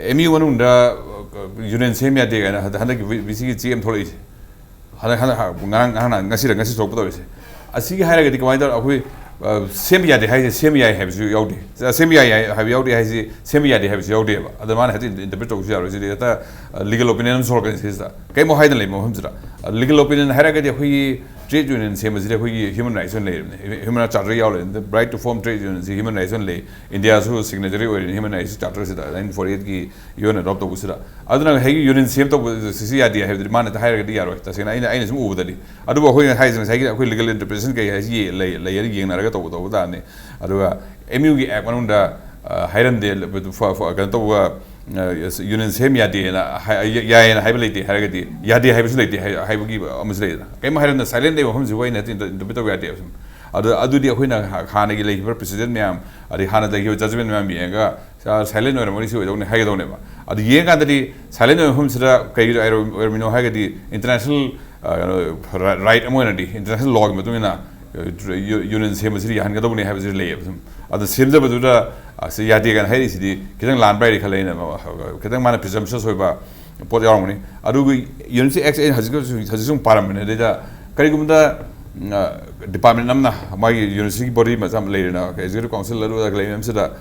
ꯑꯦꯝ ꯌꯨ ꯃꯅꯨꯡꯗ, ꯑ, ꯌꯨꯅꯤꯌꯟ ꯁꯦꯝ ꯌꯥꯗꯦ ꯀꯥꯏꯅ ꯍꯟꯗꯛ-, ꯍꯟꯗꯛꯀꯤ ꯚꯤ-, ꯚꯤ ꯁꯤꯒꯤ ꯆꯦ ꯑꯃ ꯊꯣꯛꯂꯛꯏꯁꯦ꯫ ꯍꯟꯗꯛ, ꯍꯟꯗꯛ, ꯉꯔꯥꯡ, ꯉꯔꯥꯡ, ꯉꯁꯤꯗ, ꯉꯁꯤ ꯊꯣꯛꯄ ꯇꯧꯔꯤꯁꯦ꯫ ꯑꯁꯤꯒꯤ ꯍꯥꯏꯔꯒꯗꯤ ꯀꯃꯥꯏꯅ ꯇꯧꯔ ꯑꯩꯈꯣꯏ, ꯑ, ꯁꯦꯝꯕ ꯌꯥꯗꯦ ꯍꯥꯏꯁꯦ, ꯁꯦꯝꯕ ꯌꯥꯏ ꯍꯥꯏꯕꯁꯨ ꯌꯥꯎꯗꯦ꯫ ꯑ, ꯁꯦꯝꯕ ꯌꯥꯏ ꯍꯥꯏ-, ꯍꯥꯏꯕ ꯌꯥꯎꯗꯦ ꯍꯥꯏꯁꯤ, ꯁꯦꯝꯕ ꯌꯥꯗꯦ ꯍꯥꯏꯕꯁꯨ ꯌꯥꯎꯗꯦꯕ꯫ ꯑꯗ ꯃꯥꯅ ꯍꯦꯛꯇ ꯏꯟꯇꯔꯄ꯭ꯔꯤꯠ ꯇꯧꯕꯁꯨ ꯌꯥꯔꯣꯏ꯫ ꯁꯤꯗꯤ ꯍꯦꯛꯇ, ꯑ, ꯂꯤꯒꯦꯜ ꯑꯣꯄꯤꯅꯤꯌꯟ ꯑꯃꯁꯨ ꯍꯧꯔꯛꯀꯅꯤ ꯁꯤꯁꯤꯗ꯫ ꯀꯩꯝ ꯍꯥꯏꯗꯅ ꯂꯩꯕ ꯃꯐꯝꯁꯤꯗ꯫ ꯑ, ꯂꯤꯒꯦꯜ ꯑꯣꯄꯤꯅꯤꯌꯟ ꯍꯥꯏꯔꯒꯗꯤ ꯑꯩꯈꯣꯏꯒꯤ ꯇ꯭ꯔꯦꯗ ꯌꯨꯅꯤꯌꯟ ꯁꯦꯝꯕꯁꯤꯗ ꯑꯩꯈꯣꯏꯒꯤ ꯍ꯭ꯌꯨꯃꯟ ꯔꯥꯏꯠꯁ ꯑꯣꯏꯅ ꯂꯩꯔꯕꯅꯦ꯫ ꯍ꯭ꯌꯨꯃꯟ ꯔꯥꯏꯠ ꯆꯥꯔꯇꯔ ꯌꯥꯎꯔꯦ꯫ The right to form trade union ꯁꯤ ꯍ꯭ꯌꯨꯃꯟ ꯔꯥꯏꯠꯁ ꯑꯣꯏꯅ ꯂꯩ꯫ ꯏꯟꯗꯤꯌꯥꯁꯨ ꯁꯤꯒꯅꯦꯆꯔꯤ ꯑꯣꯏꯔꯤꯅꯤ ꯍ꯭ꯌꯨꯃꯟ ꯔꯥꯏꯠꯁ ꯆꯥꯔꯇꯔꯁꯤꯗ, nineteen forty eight ꯀꯤ ꯌꯨ ꯑꯦꯟ ꯑꯦꯗꯣꯞ ꯇꯧꯕꯁꯤꯗ꯫ ꯑꯗꯨꯅ ꯉꯁꯥꯏꯒꯤ ꯌꯨꯅꯤꯌꯟ ꯁꯦꯝ ꯇꯧꯕ ꯁꯤꯁꯤ ꯌꯥꯗꯦ ꯍꯥꯏꯕꯗꯨꯗꯤ ꯃꯥꯅ ꯍꯦꯛꯇ ꯍꯥꯏꯔꯒꯗꯤ ꯌꯥꯔꯣꯏ꯫ ꯇꯁꯦꯡꯅ ꯑꯩꯅ, ꯑꯩꯅ ꯁꯨꯝ ꯎꯕꯗꯗꯤ꯫ ꯑꯗꯨꯕꯨ ꯑꯩꯈꯣꯏꯅ ꯍꯥꯏꯔꯤꯁꯦ ꯉꯁꯥꯏꯒꯤ ꯑꯩꯈꯣꯏ ꯂꯤꯒꯦꯜ ꯏꯟꯇꯔꯄ꯭ꯔꯤꯇꯦꯁꯟ ꯀꯩ ꯍꯥꯏꯁꯤ ꯌꯦ-, ꯂꯩ-, ꯂꯩꯌꯦꯅ ꯌꯦꯡꯅꯔꯒ ꯇꯧꯕ, ꯇꯧꯕ ꯇꯥꯕꯅꯤ꯫ ꯑꯗꯨꯒ ꯑꯦꯝ ꯌꯨꯒꯤ ꯑꯦꯛ ꯃꯅꯨꯡꯗ, ꯑ, ꯍꯥꯏꯔꯝꯗꯦ, ꯐ-, ꯐ-, ꯀꯩꯅꯣ ꯇꯧꯕ, ꯑ, ꯌꯨꯅꯤꯌꯟ ꯁꯦꯝ ꯌꯥꯗꯦꯅ ꯍꯥꯏ-, ꯌ-, ꯌꯥꯏꯌꯦꯅ ꯍꯥꯏꯕ ꯂꯩꯇꯦ ꯍꯥꯏꯔꯒꯗꯤ ꯌꯥꯗꯦ ꯍꯥꯏꯕꯁꯨ ꯂꯩꯇꯦ ꯍꯥꯏ-, ꯍꯥꯏꯕꯒꯤ ꯑꯃꯁꯨ ꯂꯩꯗꯅ꯫ ꯀꯩꯝ ꯍꯥꯏꯔꯝꯗ ꯁꯥꯏꯂꯦꯟ ꯂꯩꯕ ꯃꯐꯝꯁꯤꯕꯨ ꯑꯩꯅ ꯍꯦꯛꯇ ꯏꯟꯇꯔ-, ꯏꯟꯇꯔꯄ꯭ꯔꯤꯠ ꯇꯧꯕ ꯌꯥꯗꯦꯕ ꯁꯨꯝ꯫ ꯑꯗꯨ, ꯑꯗꯨꯗꯤ ꯑꯩꯈꯣꯏꯅ ꯍꯥ-, ꯍꯥꯟꯅꯒꯤ ꯂꯩꯈꯤꯕ ꯄ꯭ꯔꯦꯁꯤꯗꯦꯟ ꯃꯌꯥꯝ, ꯑꯗꯩ ꯍꯥꯟꯅ ꯂꯩꯈꯤꯕ ꯖꯖꯃꯦꯟ ꯃꯌꯥꯝ ꯌꯦꯡꯉꯒ, "ꯁꯥ-, ꯁꯥꯏꯂꯦꯟ ꯑꯣꯏꯔꯝꯃꯅꯤ, ꯁꯤ ꯑꯣꯏꯗꯧꯅꯤ" ꯍꯥꯏꯒꯗꯧꯅꯦꯕ꯫ ꯑꯗꯨ ꯌꯦꯡꯉꯀꯥꯟꯗꯗꯤ ꯁꯥꯏꯂꯦꯟ ꯑꯣꯏꯕ ꯃꯐꯝꯁꯤꯗ ꯀꯩꯒꯤ ꯑꯣꯏꯔ-, ꯑꯣꯏꯔꯝꯃꯤꯅꯣ ꯍꯥꯏꯔꯒꯗꯤ ꯏꯟꯇꯔꯅꯦꯁꯅꯦꯜ, ꯀꯩꯅꯣ, ꯔꯥꯏꯠ ꯑꯃ ꯑꯣꯏꯅꯗꯤ, ꯏꯟꯇꯔꯅꯦꯁꯅꯦꯜ ꯂꯣꯒꯤ ꯃꯇꯨꯡ ꯏꯟꯅ ꯌꯨꯅꯤꯌꯟ ꯁꯦꯝꯕꯁꯤꯗꯤ ꯌꯥꯍꯟꯒꯗꯧꯕꯅꯤ ꯍꯥꯏꯕꯁꯤ ꯂꯩꯌꯦꯕ꯫ ꯁꯨꯝ ꯑꯗꯣ ꯁꯦꯝꯖꯕꯗꯨꯗ, ꯑ, ꯁꯤ ꯌꯥꯗꯦ ꯀꯥꯏꯅ ꯍꯥꯏꯔꯤꯁꯤꯗꯤ ꯈꯤꯇꯪ ꯂꯥꯟꯕ꯭ꯔꯥ ꯍꯥꯏꯗꯤ ꯈꯜꯂꯦ ꯑꯩꯅ꯫ ꯈꯤꯇꯪ ꯃꯥꯅ ꯄ꯭ꯔꯤꯖꯝꯁꯁ ꯑꯣꯏꯕ ꯄꯣꯠ ꯌꯥꯎꯔꯝꯒꯅꯤ꯫ ꯑꯗꯨꯒ ꯌꯨꯅꯤꯌꯟꯁꯤ ꯑꯦꯛꯁ ꯑꯩꯅ ꯍꯧꯖꯤꯛ ꯍꯧꯖꯤꯛ ꯁꯨꯝ ꯄꯥꯔꯝꯕꯅꯤ꯫ ꯑꯗꯩꯗ ꯀꯔꯤꯒꯨꯝꯕꯗ, ꯎꯝ, ꯑ, ꯗꯤꯄꯥꯔꯠꯃꯦꯟ ꯑꯃꯅ ꯃꯥꯒꯤ ꯌꯨꯅꯤꯌꯟꯁꯤꯒꯤ ꯕꯣꯗꯤ ꯃꯆꯥ ꯑꯃ ꯂꯩꯔꯦꯅ, ꯑꯦꯛꯖꯤꯀ꯭ꯌꯨꯇꯤꯚ ꯀꯥꯎꯟꯁꯤꯜ ꯑꯗꯨ ꯑꯗꯥ ꯂꯩꯕ ꯃꯌꯥꯝꯁꯤꯗ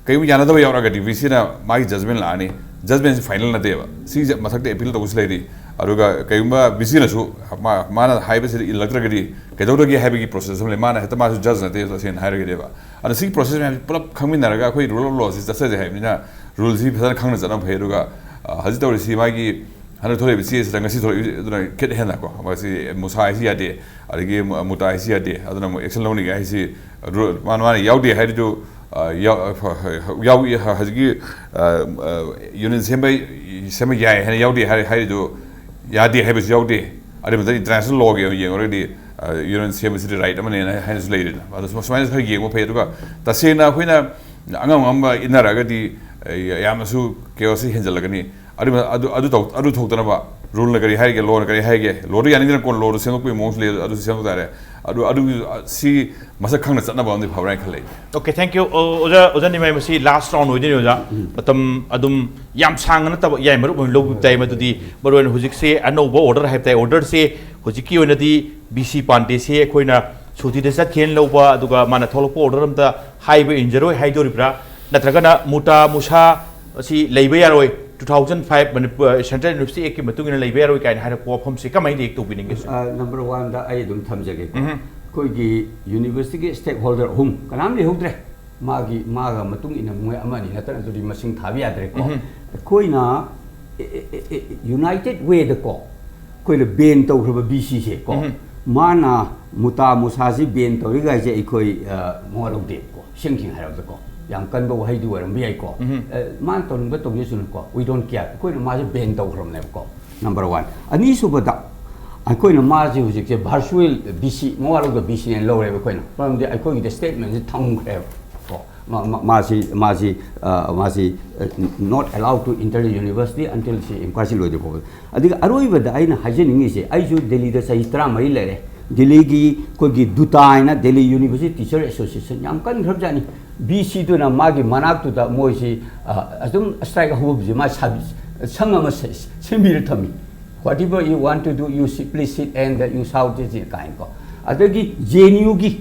ꯀꯔꯤꯒꯨꯝꯕ ꯌꯥꯅꯗꯕ ꯌꯥꯎꯔꯒꯗꯤ ꯚꯤ ꯁꯤꯅ ꯃꯥꯒꯤ ꯖꯖꯃꯦꯟ ꯂꯥꯛꯑꯅꯤ꯫ ꯖꯖꯃꯦꯟꯁꯤ ꯐꯥꯏꯅꯦꯜ ꯅꯠꯇꯦꯕ꯫ ꯁꯤꯁꯦ ꯃꯊꯛꯇ ꯑꯦꯄꯤꯜ ꯇꯧꯕꯁꯨ ꯂꯩꯔꯤ꯫ ꯑꯗꯨꯒ ꯀꯔꯤꯒꯨꯝꯕ ꯚꯤ ꯁꯤꯅꯁꯨ ꯃꯥ-, ꯃꯥꯅ ꯍꯥꯏꯕꯁꯤꯗ ꯏꯜꯂꯛꯇ꯭ꯔꯒꯗꯤ ꯀꯩꯗꯧꯔꯒꯦ ꯍꯥꯏꯕꯒꯤ ꯄ꯭ꯔꯣꯁꯦꯁ ꯑꯃ ꯂꯩ꯫ ꯃꯥꯅ ꯍꯦꯛꯇ ꯃꯥꯁꯨ ꯖꯖ ꯅꯠꯇꯦ, ꯇꯁꯦꯡꯅ ꯍꯥꯏꯔꯒꯗꯤꯕ꯫ ꯑꯗꯣ ꯁꯤꯒꯤ ꯄ꯭ꯔꯣꯁꯦꯁ ꯃꯌꯥꯝꯁꯤ ꯄꯨꯂꯞ ꯈꯪꯃꯤꯟꯅꯔꯒ ꯑꯩꯈꯣꯏ ꯔꯨꯜ ꯑꯣꯐ ꯂꯣꯁꯤ ꯆꯠꯆꯁꯦ ꯍꯥꯏꯕꯅꯤꯅ ꯔꯨꯜꯁꯤ ꯐꯖꯅ ꯈꯪꯅ ꯆꯠꯅꯕ ꯐꯩ꯫ ꯑꯗꯨꯒ, ꯑ, ꯍꯧꯖꯤꯛ ꯇꯧꯔꯤꯁꯤ ꯃꯥꯒꯤ ꯍꯟꯗꯛ ꯊꯣꯛꯂꯛꯏꯕ ꯆꯦꯁꯤꯗ ꯉꯁꯤ ꯊꯣꯛꯂꯛꯏꯕ ꯑꯗꯨꯅ ꯈꯦꯠ ꯍꯦꯟꯅꯀꯣ, ꯃꯁꯤ ꯃꯨꯁꯥ ꯍꯥꯏꯁꯤ ꯌꯥꯗꯦ, ꯑꯗꯒꯤ ꯃꯨ-, ꯃꯨꯇꯥ ꯍꯥꯏꯁꯤ ꯌꯥꯗꯦ, ꯑꯗꯨꯅ ꯑꯃꯨꯛ ꯑꯦꯛꯁꯟ ꯂꯧꯅꯤꯡꯉꯦ ꯍꯥꯏꯁꯤ ꯔꯨ-, ꯃꯥꯅ, ꯃꯥꯅ ꯌꯥꯎꯗꯦ ꯍꯥꯏꯔꯤꯗꯨ, ꯑ, ꯌꯥꯎ-, ꯑ, ꯐ-, ꯍ-, ꯌꯥꯎ-, ꯍ-, ꯍꯧꯖꯤꯛꯀꯤ, ꯑ, ꯑ, ꯌꯨꯅꯤꯌꯟ ꯁꯦꯝꯕ, ꯁꯦꯝꯕ ꯌꯥꯏ ꯍꯥꯏꯅ ꯌꯥꯎꯗꯦ ꯍꯥꯏ-, ꯍꯥꯏꯔꯤꯗꯨ ꯌꯥꯗꯦ ꯍꯥꯏꯕꯁꯨ ꯌꯥꯎꯗꯦ꯫ ꯑꯗꯨꯒꯤ ꯃꯊꯛꯇ ꯏꯟꯇꯔꯅꯦꯁꯅꯦꯜ ꯂꯣꯒꯤ ꯑꯣꯏꯅ ꯌꯦꯡꯉꯨꯔꯒꯗꯤ, ꯑ, ꯌꯨꯅꯤꯌꯟ ꯁꯦꯝꯕꯁꯤꯗꯤ ꯔꯥꯏꯠ ꯑꯃꯅꯦꯅ ꯍꯥꯏꯅꯁꯨ ꯂꯩꯔꯤꯅ꯫ ꯑꯗꯣ ꯁꯨꯃꯥꯏꯅ ꯈꯔ ꯌꯦꯡꯕ ꯐꯩ꯫ ꯑꯗꯨꯒ ꯇꯁꯦꯡꯅ ꯑꯩꯈꯣꯏꯅ ꯑꯉꯝ ꯑꯉꯝꯕ ꯏꯟꯅꯔꯒꯗꯤ, ꯑ, ꯌꯥꯝꯅꯁꯨ ꯀꯦꯑꯣꯁꯁꯤ ꯍꯦꯟꯖꯜꯂꯛꯀꯅꯤ꯫ ꯑꯗꯨ, ꯑꯗꯨ, ꯑꯗꯨ ꯇꯧ-, ꯑꯗꯨ ꯊꯣꯛꯇꯅꯕ ꯔꯨꯜꯅ ꯀꯔꯤ ꯍꯥꯏꯒꯦ, ꯂꯣꯅ ꯀꯔꯤ ꯍꯥꯏꯒꯦ, ꯂꯣꯗꯨ ꯌꯥꯅꯤꯡꯗꯅ ꯀꯣꯟ ꯂꯣꯗꯨ ꯁꯦꯝꯗꯣꯛꯄꯒꯤ ꯃꯑꯣꯡꯁꯨ ꯂꯩ, ꯑꯗꯨꯁꯨ ꯁꯦꯝꯗꯣꯛ ꯇꯥꯔꯦ꯫ ꯑꯗꯨ, ꯑꯗꯨꯒꯤ, ꯑ, ꯁꯤ ꯃꯁꯛ ꯈꯪꯅ ꯆꯠꯅꯕ ꯑꯃꯗꯤ ꯐꯕ꯭ꯔꯥ ꯍꯥꯏꯅ ꯈꯜꯂꯦ꯫ Okay, thank you. ꯑꯣ, ꯑꯣꯖꯥ, ꯑꯣꯖꯥ ꯅꯤꯃꯥꯏ, ꯃꯁꯤ ꯂꯥꯁ ꯔꯥꯎꯟ ꯑꯣꯏꯗꯣꯏꯅꯦ, ꯑꯣꯖꯥ꯫ ꯃꯇꯝ ꯑꯗꯨꯝ ꯌꯥꯝ ꯁꯥꯡꯅ ꯅꯠꯇꯕ, ꯌꯥꯏ, ꯃꯔꯨꯞ ꯑꯣꯏꯅ ꯂꯧꯕ ꯇꯥꯏ꯫ ꯃꯗꯨꯗꯤ ꯃꯔꯨ ꯑꯣꯏꯅ ꯍꯧꯖꯤꯛꯁꯦ ꯑꯅꯧꯕ ꯑꯣꯔꯗꯔ ꯍꯥꯏꯕ ꯇꯥꯏ, ꯑꯣꯔꯗꯔꯁꯦ ꯍꯧꯖꯤꯛꯀꯤ ꯑꯣꯏꯅꯗꯤ ꯕꯤ ꯁꯤ ꯄꯥꯟꯗꯦꯁꯦ ꯑꯩꯈꯣꯏꯅ ꯁꯨꯇꯤꯗ ꯆꯠꯈꯤꯅ ꯂꯧꯕ, ꯑꯗꯨꯒ ꯃꯥꯅ ꯊꯣꯛꯂꯛꯄ ꯑꯣꯔꯗꯔ ꯑꯝꯇ ꯍꯥꯏꯕ ꯏꯟꯖꯔꯣꯏ ꯍꯥꯏꯗꯣꯔꯤꯕ꯭ꯔꯥ? ꯅꯠꯇ꯭ꯔꯒꯅ ꯃꯨꯇꯥ ꯃꯨꯁꯥ ꯑꯁꯤ ꯂꯩꯕ ꯌꯥꯔꯣꯏ, two thousand five Manipur central university ꯑꯦꯛꯀꯤ ꯃꯇꯨꯡ ꯏꯟꯅ ꯂꯩꯕ ꯌꯥꯔꯣꯏ ꯀꯥꯏꯅ ꯍꯥꯏꯔꯛꯄ ꯋꯥꯐꯝꯁꯦ ꯀꯃꯥꯏꯅ ꯔꯤꯌꯦꯛ ꯇꯧꯕꯤꯅꯤꯡꯒꯦ, ꯁꯥꯔ? ꯑ, ꯅꯝꯕꯔ ꯋꯥꯟꯗ ꯑꯩ ꯑꯗꯨꯝ ꯊꯝꯖꯒꯦꯀꯣ꯫ ꯎꯝ꯫ ꯑꯩꯈꯣꯏꯒꯤ ꯌꯨꯅꯤꯚꯔꯁꯤꯇꯤꯒꯤ ꯁ꯭ꯇꯦꯛ ꯍꯣꯜꯗꯔ ꯑꯍꯨꯝ ꯀꯅꯥꯝ ꯂꯩꯍꯧꯗ꯭ꯔꯦ꯫ ꯃꯥꯒꯤ, ꯃꯥꯒ ꯃꯇꯨꯡ ꯏꯟꯅ ꯃꯣꯏ ꯑꯃ ꯑꯅꯤ ꯅꯠꯇꯅ ꯑꯗꯨꯗꯤ ꯃꯁꯤꯡ ꯊꯥꯕ ꯌꯥꯗ꯭ꯔꯦꯀꯣ꯫ ꯎꯝ꯫ ꯑꯩꯈꯣꯏꯅ, ꯑꯦ, ꯑꯦ, ꯑꯦ, ꯑꯦ, ꯌꯨꯅꯥꯏꯇꯦꯗ ꯋꯦꯗꯀꯣ, ꯑꯩꯈꯣꯏꯅ ꯕꯦꯟ ꯇꯧꯈ꯭ꯔꯕ ꯕꯤ ꯁꯤꯁꯦꯀꯣ, ꯎꯝ꯫ ꯃꯥꯅ ꯃꯨꯇꯥ ꯃꯨꯁꯥꯁꯤ ꯕꯦꯟ ꯇꯧꯔꯤꯒꯥꯏꯁꯦ ꯑꯩꯈꯣꯏ, ꯑ, ꯃꯋꯥ ꯂꯧꯗꯦꯕꯀꯣ꯫ ꯏꯁꯦꯡ ꯁꯦꯡꯅ ꯍꯥꯏꯔꯕꯗꯀꯣ, ꯌꯥꯝ ꯀꯟꯕ ꯋꯥꯍꯩꯗꯤ ꯑꯣꯏꯔꯝꯕ ꯌꯥꯏꯀꯣ꯫ ꯎꯝ꯫ ꯑ, ꯃꯥꯅ ꯇꯧꯅꯤꯡꯕ ꯇꯧꯖꯁꯅꯨꯀꯣ, we don't care꯫ ꯑꯩꯈꯣꯏꯅ ꯃꯥꯁꯦ ꯕꯦꯟ ꯇꯧꯈ꯭ꯔꯕꯅꯦꯕꯀꯣ, ꯅꯝꯕꯔ ꯋꯥꯟ꯫ ꯑꯅꯤꯁꯨꯕꯗ, ꯑꯩꯈꯣꯏꯅ ꯃꯥꯁꯦ ꯍꯧꯖꯤꯛꯁꯦ ꯚꯔꯆꯨꯋꯦꯜ ꯕꯤ ꯁꯤ, ꯃꯋꯥ ꯂꯧꯗ ꯕꯤ ꯁꯤꯅꯦꯅ ꯂꯧꯔꯦꯕ ꯑꯩꯈꯣꯏꯅ, ꯃꯔꯝꯗꯤ ꯑꯩꯈꯣꯏꯒꯤꯗꯤ ꯁ꯭ꯇꯦꯠꯃꯦꯟꯁꯦ ꯊꯝꯈ꯭ꯔꯦꯕ ꯀꯣ꯫ ꯃꯥ- ꯃꯥ- ꯃꯥꯁꯤ ꯃꯥꯁꯤ ꯑ, ꯃꯥꯁꯤ not allowed to enter the university until ꯁꯤ ꯏꯟꯀ꯭ꯋꯥꯏꯔꯤ ꯂꯣꯏꯗ꯭ꯔꯤ ꯐꯥꯎꯕ. ꯑꯗꯨꯒ ꯑꯔꯣꯏꯕꯗ ꯑꯩꯅ ꯍꯥꯏꯖꯅꯤꯡꯉꯤꯁꯦ, ꯑꯩꯁꯨ ꯗꯦꯜꯂꯤꯗ ꯆꯍꯤ ꯇꯔꯥꯃꯔꯤ ꯂꯩꯔꯦ. ꯗꯦꯜꯂꯤꯒꯤ ꯑꯩꯈꯣꯏꯒꯤ ꯗꯨꯇꯥ ꯍꯥꯏꯅ, Delhi University Teacher Association, ꯌꯥꯝ ꯀꯟꯈ꯭ꯔꯕꯖꯥꯠꯅꯤ. ꯕꯤ ꯁꯤꯗꯨꯅ ꯃꯥꯒꯤ ꯃꯅꯥꯛꯇꯨꯗ ꯃꯣꯏꯁꯤ ꯑ, ꯑꯗꯨꯝ ꯁ꯭ꯇ꯭ꯔꯥꯏꯛ ꯍꯧꯕꯁꯦ ꯃꯥ ꯁꯥꯕꯤ- ꯁꯪ ꯑꯃ ꯁꯦ- ꯁꯦꯝꯕꯤꯔ ꯊꯝꯃꯤ. Whatever you want to do, you simply sit and you shout this ꯀꯥꯏꯅꯀꯣ. ꯑꯗꯒꯤ ꯖꯦ ꯑꯦꯟ ꯌꯨꯒꯤ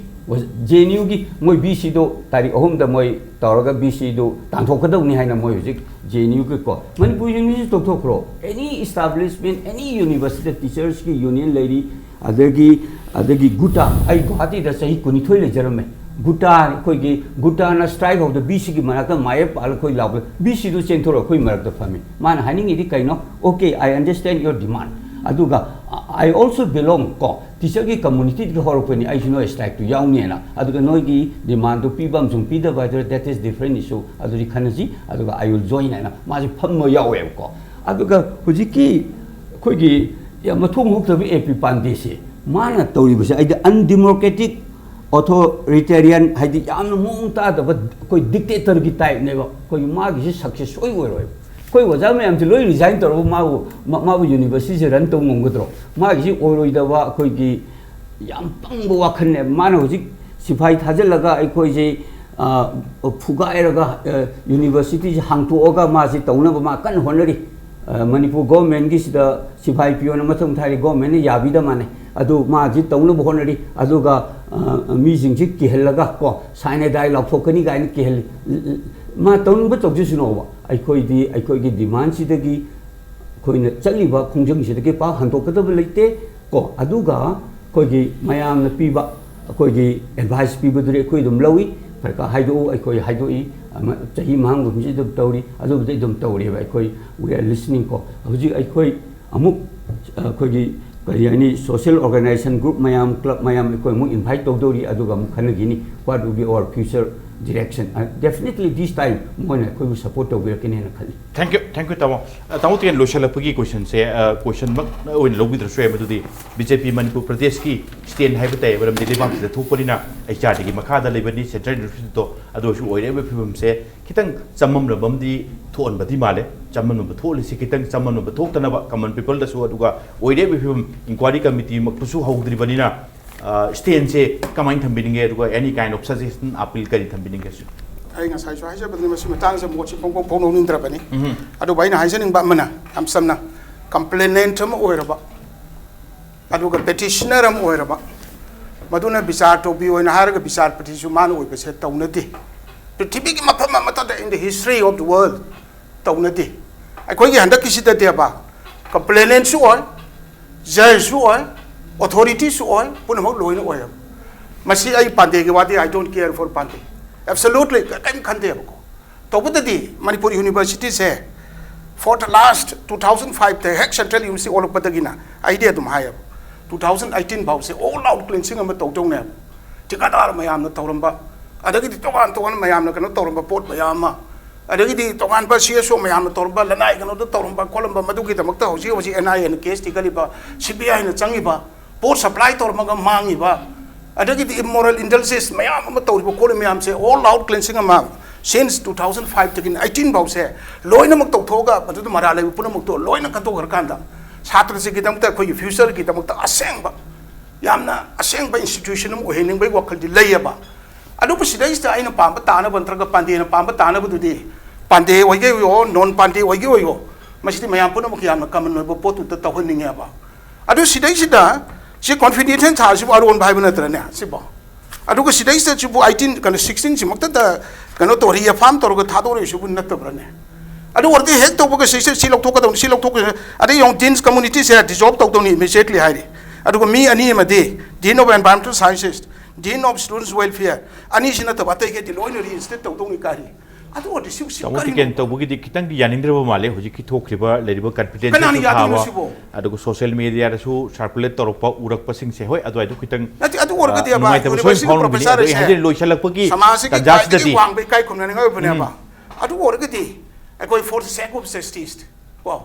ꯖꯦ ꯑꯦꯟ ꯌꯨꯒꯤ ꯃꯣꯏ ꯕꯤ ꯁꯤꯗꯣ ꯇꯥꯔꯤꯛ ꯑꯍꯨꯝꯗ ꯃꯣꯏ ꯇꯧꯔꯒ ꯕꯤ ꯁꯤꯗꯨ ꯇꯥꯟꯊꯣꯛꯀꯗꯧꯅꯤ ꯍꯥꯏꯅ ꯃꯣꯏ ꯍꯧꯖꯤꯛ J and ꯌꯨꯒꯤꯀꯣ, Manipur university ꯇꯣꯛꯊꯣꯛꯈ꯭ꯔꯣ, any establishment, any university, ꯇꯤꯆꯔꯁꯀꯤ union ꯂꯩꯔꯤ, ꯑꯗꯒꯤ ꯑꯗꯒꯤ ꯒꯨꯇꯥ, ꯑꯩ ꯒꯨꯋꯥꯍꯥꯇꯤꯗ ꯆꯍꯤ ꯀꯨꯟꯅꯤꯊꯣꯏ ꯂꯩꯖꯔꯝꯃꯦ. ꯒꯨꯇꯥ, ꯑꯩꯈꯣꯏꯒꯤ ꯒꯨꯇꯥꯅ ꯁ꯭ꯇ꯭ꯔꯥꯏꯛ ꯍꯧꯕꯗ ꯕꯤ ꯁꯤꯒꯤ ꯃꯅꯥꯛꯇ ꯃꯥꯌꯦꯞ ꯄꯥꯜꯂ ꯑꯩꯈꯣꯏ ꯂꯥꯎꯕ, ꯕꯤ ꯁꯤꯗꯨ ꯆꯦꯟꯊꯣꯔꯛꯑ ꯑꯩꯈꯣꯏ ꯃꯔꯛꯇ ꯐꯝꯃꯤ. ꯃꯥꯅ ꯍꯥꯏꯅꯤꯡꯉꯤꯗꯤ ꯀꯩꯅꯣ? Okay, I understand your demand. ꯑꯗꯨꯒ I also belong ꯀꯣ, ꯇꯤꯆꯔꯒꯤ ꯀꯝꯃꯨꯅꯤꯇꯤꯗꯒꯤ ꯍꯧꯔꯛꯄꯅꯤ, ꯑꯩꯁꯨ ꯅꯣꯏ ꯁ꯭ꯇ꯭ꯔꯥꯏꯛꯇꯨ ꯌꯥꯎꯅꯤꯅ. ꯑꯗꯨꯒ ꯅꯣꯏꯒꯤ ꯗꯤꯃꯥꯟꯗꯨ ꯄꯤꯕ ꯑꯃꯁꯨꯡ ꯄꯤꯗꯕ ꯍꯥꯏꯗꯨꯅ, that is different issue, ꯑꯗꯨꯗꯤ ꯈꯟꯅꯁꯤ, ꯑꯗꯨꯒ I will join ꯍꯥꯏꯅ ꯃꯥꯁꯦ ꯐꯝꯃ ꯌꯥꯎꯋꯦꯕꯀꯣ. ꯑꯗꯨꯒ ꯍꯧꯖꯤꯛꯀꯤ ꯑꯩꯈꯣꯏꯒꯤ ꯌꯥꯝ ꯃꯊꯣꯡ ꯍꯨꯛꯇꯕ ꯑꯦ ꯄꯤ ꯄꯥꯟꯗꯦꯁꯦ, ꯃꯥꯅ ꯇꯧꯔꯤꯕꯁꯦ ꯑꯩꯗꯤ undemocratic, authoritarian, ꯍꯥꯏꯗꯤ ꯌꯥꯝꯅ ꯃꯑꯣꯡ ꯇꯥꯗꯕ ꯑꯩꯈꯣꯏ ꯗꯤꯛꯇꯦꯇꯔꯒꯤ ꯇꯥꯏꯞꯅꯦꯕ. ꯑꯩꯈꯣꯏꯒꯤ ꯃꯥꯒꯤꯁꯤ ꯁꯛꯁꯦꯁ ꯁꯣꯏ ꯑꯣꯏꯔꯣꯏꯕ. ꯑꯩꯈꯣꯏ ꯑꯣꯖꯥ ꯃꯌꯥꯝꯁꯦ ꯂꯣꯏ ꯔꯤꯖꯥꯏꯟ ꯇꯧꯔꯒ ꯃꯥꯕꯨ ꯃꯥ- ꯃꯥꯕꯨ ꯌꯨꯅꯤꯚꯔꯁꯤꯇꯤꯁꯦ ꯔꯟ ꯇꯧ ꯉꯝꯒꯗ꯭ꯔꯣ? ꯃꯥꯒꯤꯁꯤ ꯑꯣꯏꯔꯣꯏꯗꯕ ꯑꯩꯈꯣꯏꯒꯤ ꯌꯥꯝ ꯄꯪꯕ ꯋꯥꯈꯜꯅꯦ. ꯃꯥꯅ ꯍꯧꯖꯤꯛ ꯁꯤꯐꯥꯏ ꯊꯥꯖꯤꯜꯂꯒ ꯑꯩꯈꯣꯏꯁꯤ ꯑ, ꯐꯨꯒꯥꯏꯔꯒ ꯑ, ꯌꯨꯅꯤꯚꯔꯁꯤꯇꯤꯁꯤ ꯍꯥꯡꯇꯣꯛꯑꯒ ꯃꯥꯁꯤ ꯇꯧꯅꯕ ꯃꯥ ꯀꯟꯅ ꯍꯣꯠꯅꯔꯤ. ꯑ, ꯃꯅꯤꯄꯨꯔ ꯒꯣꯔꯃꯦꯟꯒꯤꯁꯤꯗ ꯁꯤꯐꯥꯏ ꯄꯤꯌꯣꯅ ꯃꯊꯪ ꯊꯥꯔꯤ, ꯒꯣꯔꯃꯦꯟꯅ ꯌꯥꯕꯤꯗ ꯃꯥꯅꯦ. ꯑꯗꯨ ꯃꯥꯁꯤ ꯇꯧꯅꯕ ꯍꯣꯠꯅꯔꯤ. ꯑꯗꯨꯒ ꯑ, ꯃꯤꯁꯤꯡꯁꯤ ꯀꯤꯍꯜꯂꯒ ꯀꯣ, ꯁꯥꯏꯅꯗꯥꯏ ꯂꯥꯎꯊꯣꯛꯀꯅꯤ ꯀꯥꯏꯅ ꯀꯤꯍꯜꯂꯤ. ꯃꯥ ꯇꯧꯅꯤꯡꯕ ꯇꯧꯖꯁꯅꯣꯕ, ꯑꯩꯈꯣꯏꯗꯤ ꯑꯩꯈꯣꯏꯒꯤ ꯗꯤꯃꯥꯟꯁꯤꯗꯒꯤ ꯑꯩꯈꯣꯏꯅ ꯆꯠꯂꯤꯕ ꯈꯣꯡꯖꯪꯁꯤꯗꯒꯤ ꯄꯥꯛ ꯍꯟꯗꯣꯛꯀꯗꯕ ꯂꯩꯇꯦ ꯀꯣ. ꯑꯗꯨꯒ ꯑꯩꯈꯣꯏꯒꯤ ꯃꯌꯥꯝꯅ ꯄꯤꯕ, ꯑꯩꯈꯣꯏꯒꯤ ꯑꯦꯗꯚꯥꯏꯁ ꯄꯤꯕꯗꯨꯗꯤ ꯑꯩꯈꯣꯏ ꯑꯗꯨꯝ ꯂꯧꯏ. ꯐꯔꯀ ꯍꯥꯏꯗꯣꯛꯎ, ꯑꯩꯈꯣꯏ ꯍꯥꯏꯗꯣꯛꯏ. ꯑꯃ, ꯆꯍꯤ ꯃꯥꯡꯕ ꯃꯤꯁꯤ ꯑꯗꯨꯝ ꯇꯧꯔꯤ, ꯑꯗꯨꯕꯨꯗꯤ ꯑꯗꯨꯝ ꯇꯧꯔꯤꯕ ꯑꯩꯈꯣꯏ, we are listening ꯀꯣ. ꯍꯧꯖꯤꯛ ꯑꯩꯈꯣꯏ ꯑꯃꯨꯛ ꯑꯩꯈꯣꯏꯒꯤ ꯀꯔꯤ ꯍꯥꯏꯅꯤ, ꯁꯣꯁꯤꯌꯦꯜ ꯑꯣꯔꯒꯅꯥꯏꯖꯦꯁꯟ ꯒ꯭ꯔꯨꯞ ꯃꯌꯥꯝ, ꯀ꯭ꯂꯕ ꯃꯌꯥꯝ ꯑꯩꯈꯣꯏ ꯑꯃꯨꯛ ꯏꯟꯚꯥꯏꯠ ꯇꯧꯗꯧꯔꯤ, ꯑꯗꯨꯒ ꯑꯃꯨꯛ ꯈꯟꯅꯈꯤꯅꯤ, what will be our future direction. Definitely this time ꯃꯣꯏꯅ ꯑꯩꯈꯣꯏꯕꯨ support ꯇꯧꯕꯤꯔꯛꯀꯅꯦꯅ ꯈꯜꯂꯤ꯫ Thank you, thank you, ꯇꯥꯃꯣ꯫ ꯑ, ꯇꯥꯃꯣ ꯇꯦꯟ, ꯂꯣꯏꯁꯤꯜꯂꯛꯄꯒꯤ question ꯁꯦ, ꯑ, question ꯃꯛ ꯑꯣꯏꯅ ꯂꯧꯕꯤꯗ꯭ꯔꯁꯨ ꯌꯥꯏ, ꯃꯗꯨꯗꯤ B J P ꯃꯅꯤꯄꯨꯔ ꯄ꯭ꯔꯗꯦꯁꯀꯤ stand ꯍꯥꯏꯕ ꯇꯥꯏ, ꯃꯔꯝꯗꯤ ꯂꯩꯕꯥꯛꯁꯤꯗ ꯊꯣꯛꯄꯅꯤꯅ H R D ꯒꯤ ꯃꯈꯥꯗ ꯂꯩꯕꯅꯤ, central university ꯗꯣ꯫ ꯑꯗꯨ ꯑꯣꯏꯔꯁꯨ ꯑꯣꯏꯔꯛꯏꯕ ꯐꯤꯕꯝꯁꯦ ꯈꯤꯇꯪ ꯆꯃꯝꯅꯕ ꯑꯃꯗꯤ ꯊꯣꯛꯍꯟꯕꯗꯤ ꯃꯥꯜꯂꯦ꯫ ꯆꯃꯝꯅꯕ ꯊꯣꯛꯍꯜꯂꯤꯁꯤ ꯈꯤꯇꯪ ꯆꯃꯝꯅꯕ ꯊꯣꯛꯇꯅꯕ common people ꯗꯁꯨ, ꯑꯗꯨꯒ ꯑꯣꯏꯔꯛꯏꯕ ꯐꯤꯕꯝ inquiry committee ꯃꯛꯇꯁꯨ ꯍꯧꯗ꯭ꯔꯤꯕꯅꯤꯅ, ꯑ, stand ꯁꯦ ꯀꯃꯥꯏꯅ ꯊꯝꯕꯤꯅꯤꯡꯒꯦ? ꯑꯗꯨꯒ any kind of suggestion, appeal ꯀꯔꯤ ꯊꯝꯕꯤꯅꯤꯡꯒꯦ, ꯁꯤꯔ? ꯑꯩ ꯉꯁꯥꯏꯁꯨ ꯍꯥꯏꯖꯕꯗꯨꯅꯤ, ꯃꯁꯤ ꯃꯇꯥꯡꯁꯦ ꯃꯣꯠꯁꯤ ꯐꯣꯡ ꯐꯣꯡ ꯐꯣꯡꯗꯣꯛꯅꯤꯡꯗ꯭ꯔꯕꯅꯤ꯫ ꯑꯗꯨꯕꯨ ꯑꯩꯅ ꯍꯥꯏꯖꯅꯤꯡꯕ ꯑꯃꯅ, ꯌꯥꯝ ꯆꯝꯅ, complainant ꯑꯃ ꯑꯣꯏꯔꯕ, ꯑꯗꯨꯒ petitioner ꯑꯃ ꯑꯣꯏꯔꯕ, ꯃꯗꯨꯅ ꯕꯤꯆꯥꯔ ꯇꯧꯕꯤꯌꯨ ꯍꯥꯏꯅ ꯍꯥꯏꯔꯒ ꯕꯤꯆꯥꯔꯄꯇꯤꯁꯨ ꯃꯥꯅ ꯑꯣꯏꯕꯁꯦ ꯇꯧꯅꯗꯦ꯫ ꯄ꯭ꯔꯤꯊꯤꯕꯤꯒꯤ ꯃꯐꯝ ꯑꯃꯠꯇꯗ, in the history of the world, ꯇꯧꯅꯗꯦ꯫ ꯑꯩꯈꯣꯏꯒꯤ ꯍꯟꯗꯛꯀꯤꯁꯤꯗꯗꯤꯕ, complainant ꯁꯨ ꯑꯣꯏ, judge ꯁꯨ ꯑꯣꯏ, authority ꯁꯨ ꯑꯣꯏ, ꯄꯨꯝꯅꯃꯛ ꯂꯣꯏꯅ ꯑꯣꯏꯌꯦꯕ꯫ ꯃꯁꯤ ꯑꯩ ꯄꯥꯟꯗꯦꯒꯤ ꯋꯥꯗꯤ, I don't care for Pandey, absolutely ꯀꯔꯤꯝ ꯈꯟꯗꯦꯕꯀꯣ꯫ ꯇꯧꯕꯇꯗꯤ Manipur university say for the last two thousand five ꯇ ꯍꯦꯛ central university ꯑꯣꯜꯂꯛꯄꯗꯒꯤꯅ ꯑꯩꯗꯤ ꯑꯗꯨꯝ ꯍꯥꯏꯌꯦꯕ, two thousand eighteen ꯐꯥꯎꯁꯦ all out cleansing ꯑꯃ ꯇꯧꯗꯧꯅꯦꯕ꯫ ꯊꯤꯀꯥꯗꯥꯔ ꯃꯌꯥꯝꯅ ꯇꯧꯔꯝꯕ, ꯑꯗꯒꯤꯗꯤ ꯇꯣꯉꯥꯟ ꯇꯣꯉꯥꯟꯕ ꯃꯌꯥꯝꯅ ꯀꯩꯅꯣ ꯇꯧꯔꯝꯕ ꯄꯣꯠ ꯃꯌꯥꯝ ꯑꯃ, ꯑꯗꯒꯤꯗꯤ ꯇꯣꯉꯥꯟꯕ C S O ꯃꯌꯥꯝꯅ ꯇꯧꯔꯝꯕ, ꯂꯅꯥꯏ ꯀꯩꯅꯣꯗ ꯇꯧꯔꯝꯕ ꯈꯣꯠꯂꯝꯕ, ꯃꯗꯨꯒꯤꯗꯃꯛꯇ ꯍꯧꯖꯤꯛ ꯍꯧꯖꯤꯛ N I A ꯅ case ꯊꯤꯒꯠꯂꯤꯕ, C B I ꯅ ꯆꯪꯉꯤꯕ, ꯄꯣꯠ supply ꯇꯧꯔꯝꯃꯒ ꯃꯥꯡꯉꯤꯕ, ꯑꯗꯒꯤꯗꯤ immoral indulgence ꯃꯌꯥꯝ ꯑꯃ ꯇꯧꯔꯤꯕ ꯈꯣꯠꯂꯤꯕ ꯃꯌꯥꯝꯁꯦ all out cleansing ꯑꯃ since two thousand five ꯇꯒꯤꯅ eighteen ꯐꯥꯎꯁꯦ ꯂꯣꯏꯅꯃꯛ ꯇꯧꯊꯣꯛꯑꯒ, ꯃꯗꯨꯗ ꯃꯔꯥꯜ ꯂꯩꯕ ꯄꯨꯝꯅꯃꯛꯇꯣ ꯂꯣꯏꯅ ꯈꯟꯗꯣꯛꯈ꯭ꯔꯀꯥꯟꯗ, ꯁꯥꯇ꯭ꯔꯁꯤꯒꯤꯗꯃꯛꯇ, ꯑꯩꯈꯣꯏꯒꯤ future ꯒꯤꯗꯃꯛꯇ ꯑꯁꯦꯡꯕ, ꯌꯥꯝꯅ ꯑꯁꯦꯡꯕ institution ꯑꯃ ꯑꯣꯏꯍꯟꯅꯤꯡꯕꯒꯤ ꯋꯥꯈꯜꯗꯤ ꯂꯩꯌꯦꯕ꯫ ꯑꯗꯨꯕꯨ ꯁꯤꯗꯩꯁꯤꯗ ꯑꯩꯅ ꯄꯥꯝꯕ ꯇꯥꯅꯕ ꯅꯠꯇ꯭ꯔꯒ ꯄꯥꯟꯗꯦꯅ ꯄꯥꯝꯕ ꯇꯥꯅꯕꯗꯨꯗꯤ, ꯄꯥꯟꯗꯦ ꯑꯣꯏꯒꯦ ꯑꯣꯏꯌꯣ, non ꯄꯥꯟꯗꯦ ꯑꯣꯏꯒꯦ ꯑꯣꯏꯌꯣ, ꯃꯁꯤꯗꯤ ꯃꯌꯥꯝ ꯄꯨꯝꯅꯃꯛꯀꯤ ꯌꯥꯝꯅ common ꯑꯣꯏꯕ ꯄꯣꯠꯇꯨꯗ ꯇꯧꯍꯟꯅꯤꯡꯉꯦꯕ꯫ ꯑꯗꯨ ꯁꯤꯗꯩꯁꯤꯗ ꯁꯤ confidential ꯊꯥꯔꯤꯁꯤꯕꯨ ꯑꯔꯣꯟꯕ ꯍꯥꯏꯕ ꯅꯠꯇ꯭ꯔꯅꯦ ꯁꯤꯕꯣ? ꯑꯗꯨꯒ ꯁꯤꯗꯩꯁꯤꯗ ꯁꯤꯕꯨ eighteen, ꯀꯩꯅꯣ, sixteen ꯁꯤꯃꯛꯇꯗ ꯀꯩꯅꯣ ꯇꯧꯔꯤ, affirm ꯇꯧꯔꯒ ꯊꯥꯗꯣꯔꯛꯏꯁꯤꯕꯨ ꯅꯠꯇꯕ꯭ꯔꯅꯦ? ꯑꯗꯨ ꯑꯣꯏꯔꯗꯤ ꯍꯦꯛ ꯇꯧꯕꯒ ꯁꯤꯁꯦ ꯁꯤ ꯂꯧꯊꯣꯛꯀꯗꯧꯅꯤ, ꯁꯤ ꯂꯧꯊꯣꯛꯀꯗꯧꯅꯤ, ꯑꯗꯩ ꯌꯦꯡꯉꯨ, deans community ꯁꯦ dissolve ꯇꯧꯗꯧꯅꯤ immediately ꯍꯥꯏꯔꯤ꯫ ꯑꯗꯨꯒ ꯃꯤ ꯑꯅꯤ ꯑꯃꯗꯤ Dean of Environmental Sciences, Dean of Students Welfare, ꯑꯅꯤꯁꯤ ꯅꯠꯇꯕ ꯑꯇꯩꯈꯩꯗꯤ ꯂꯣꯏꯅ reinstate ꯇꯧꯗꯧꯅꯤ ꯀꯥꯏꯔꯤ꯫ ꯑꯗꯨ ꯑꯣꯏꯔꯗꯤ ꯁꯤ ꯁꯤ ꯇꯥꯃꯣ ꯀꯔꯤꯅꯣ? ꯇꯤꯀꯦꯟ ꯇꯧꯕꯒꯤꯗꯤ ꯈꯤꯇꯪꯗꯤ ꯌꯥꯅꯤꯡꯗ꯭ꯔꯕ ꯃꯥꯜꯂꯦ꯫ ꯍꯧꯖꯤꯛꯀꯤ ꯊꯣꯛꯈ꯭ꯔꯤꯕ ꯂꯩꯔꯤꯕ ꯀꯟꯐꯤꯗꯦꯟꯁ ꯀꯅꯥꯅ ꯌꯥꯗꯣꯏꯅꯣ ꯊꯥꯕ, ꯁꯤꯕꯣ? ꯑꯗꯨꯒ ꯁꯣꯁꯤꯌꯦꯜ ꯃꯦꯗꯤꯌꯥꯗꯁꯨ ꯁꯥꯔꯀꯨꯂꯦꯠ ꯇꯧꯔꯛꯄ ꯎꯔꯛꯄꯁꯤꯡꯁꯦ, ꯍꯣꯏ, ꯑꯗꯨꯋꯥꯏꯗꯣ ꯈꯤꯇꯪ ꯅꯠꯇꯦ, ꯑꯗꯨ ꯑꯣꯏꯔꯒꯗꯤ ꯑ, ꯌꯨꯅꯤꯚꯔꯁꯤꯇꯤ ꯐꯥꯎꯔꯝꯒꯅꯤ꯫ ꯑꯗꯣ ꯑꯩ ꯄ꯭ꯔꯣꯐꯦꯁꯔꯁꯦ ꯍꯥꯏꯖꯔꯤ, ꯂꯣꯏꯁꯤꯜꯂꯛꯄꯒꯤ ꯁꯃꯥꯖꯁꯤꯒꯤ ꯇꯥꯟꯖꯥꯁꯤꯗꯗꯤ ꯈ꯭ꯋꯥꯏꯗꯒꯤ ꯋꯥꯡꯕ ꯏꯀꯥꯏ ꯈꯨꯝꯅꯅꯤꯡꯉꯥꯏ ꯑꯣꯏꯕꯅꯦꯕ꯫ ꯑꯗꯨ ꯑꯣꯏꯔꯒꯗꯤ ꯑꯩꯈꯣꯏ for the sake of justice ꯀꯣ,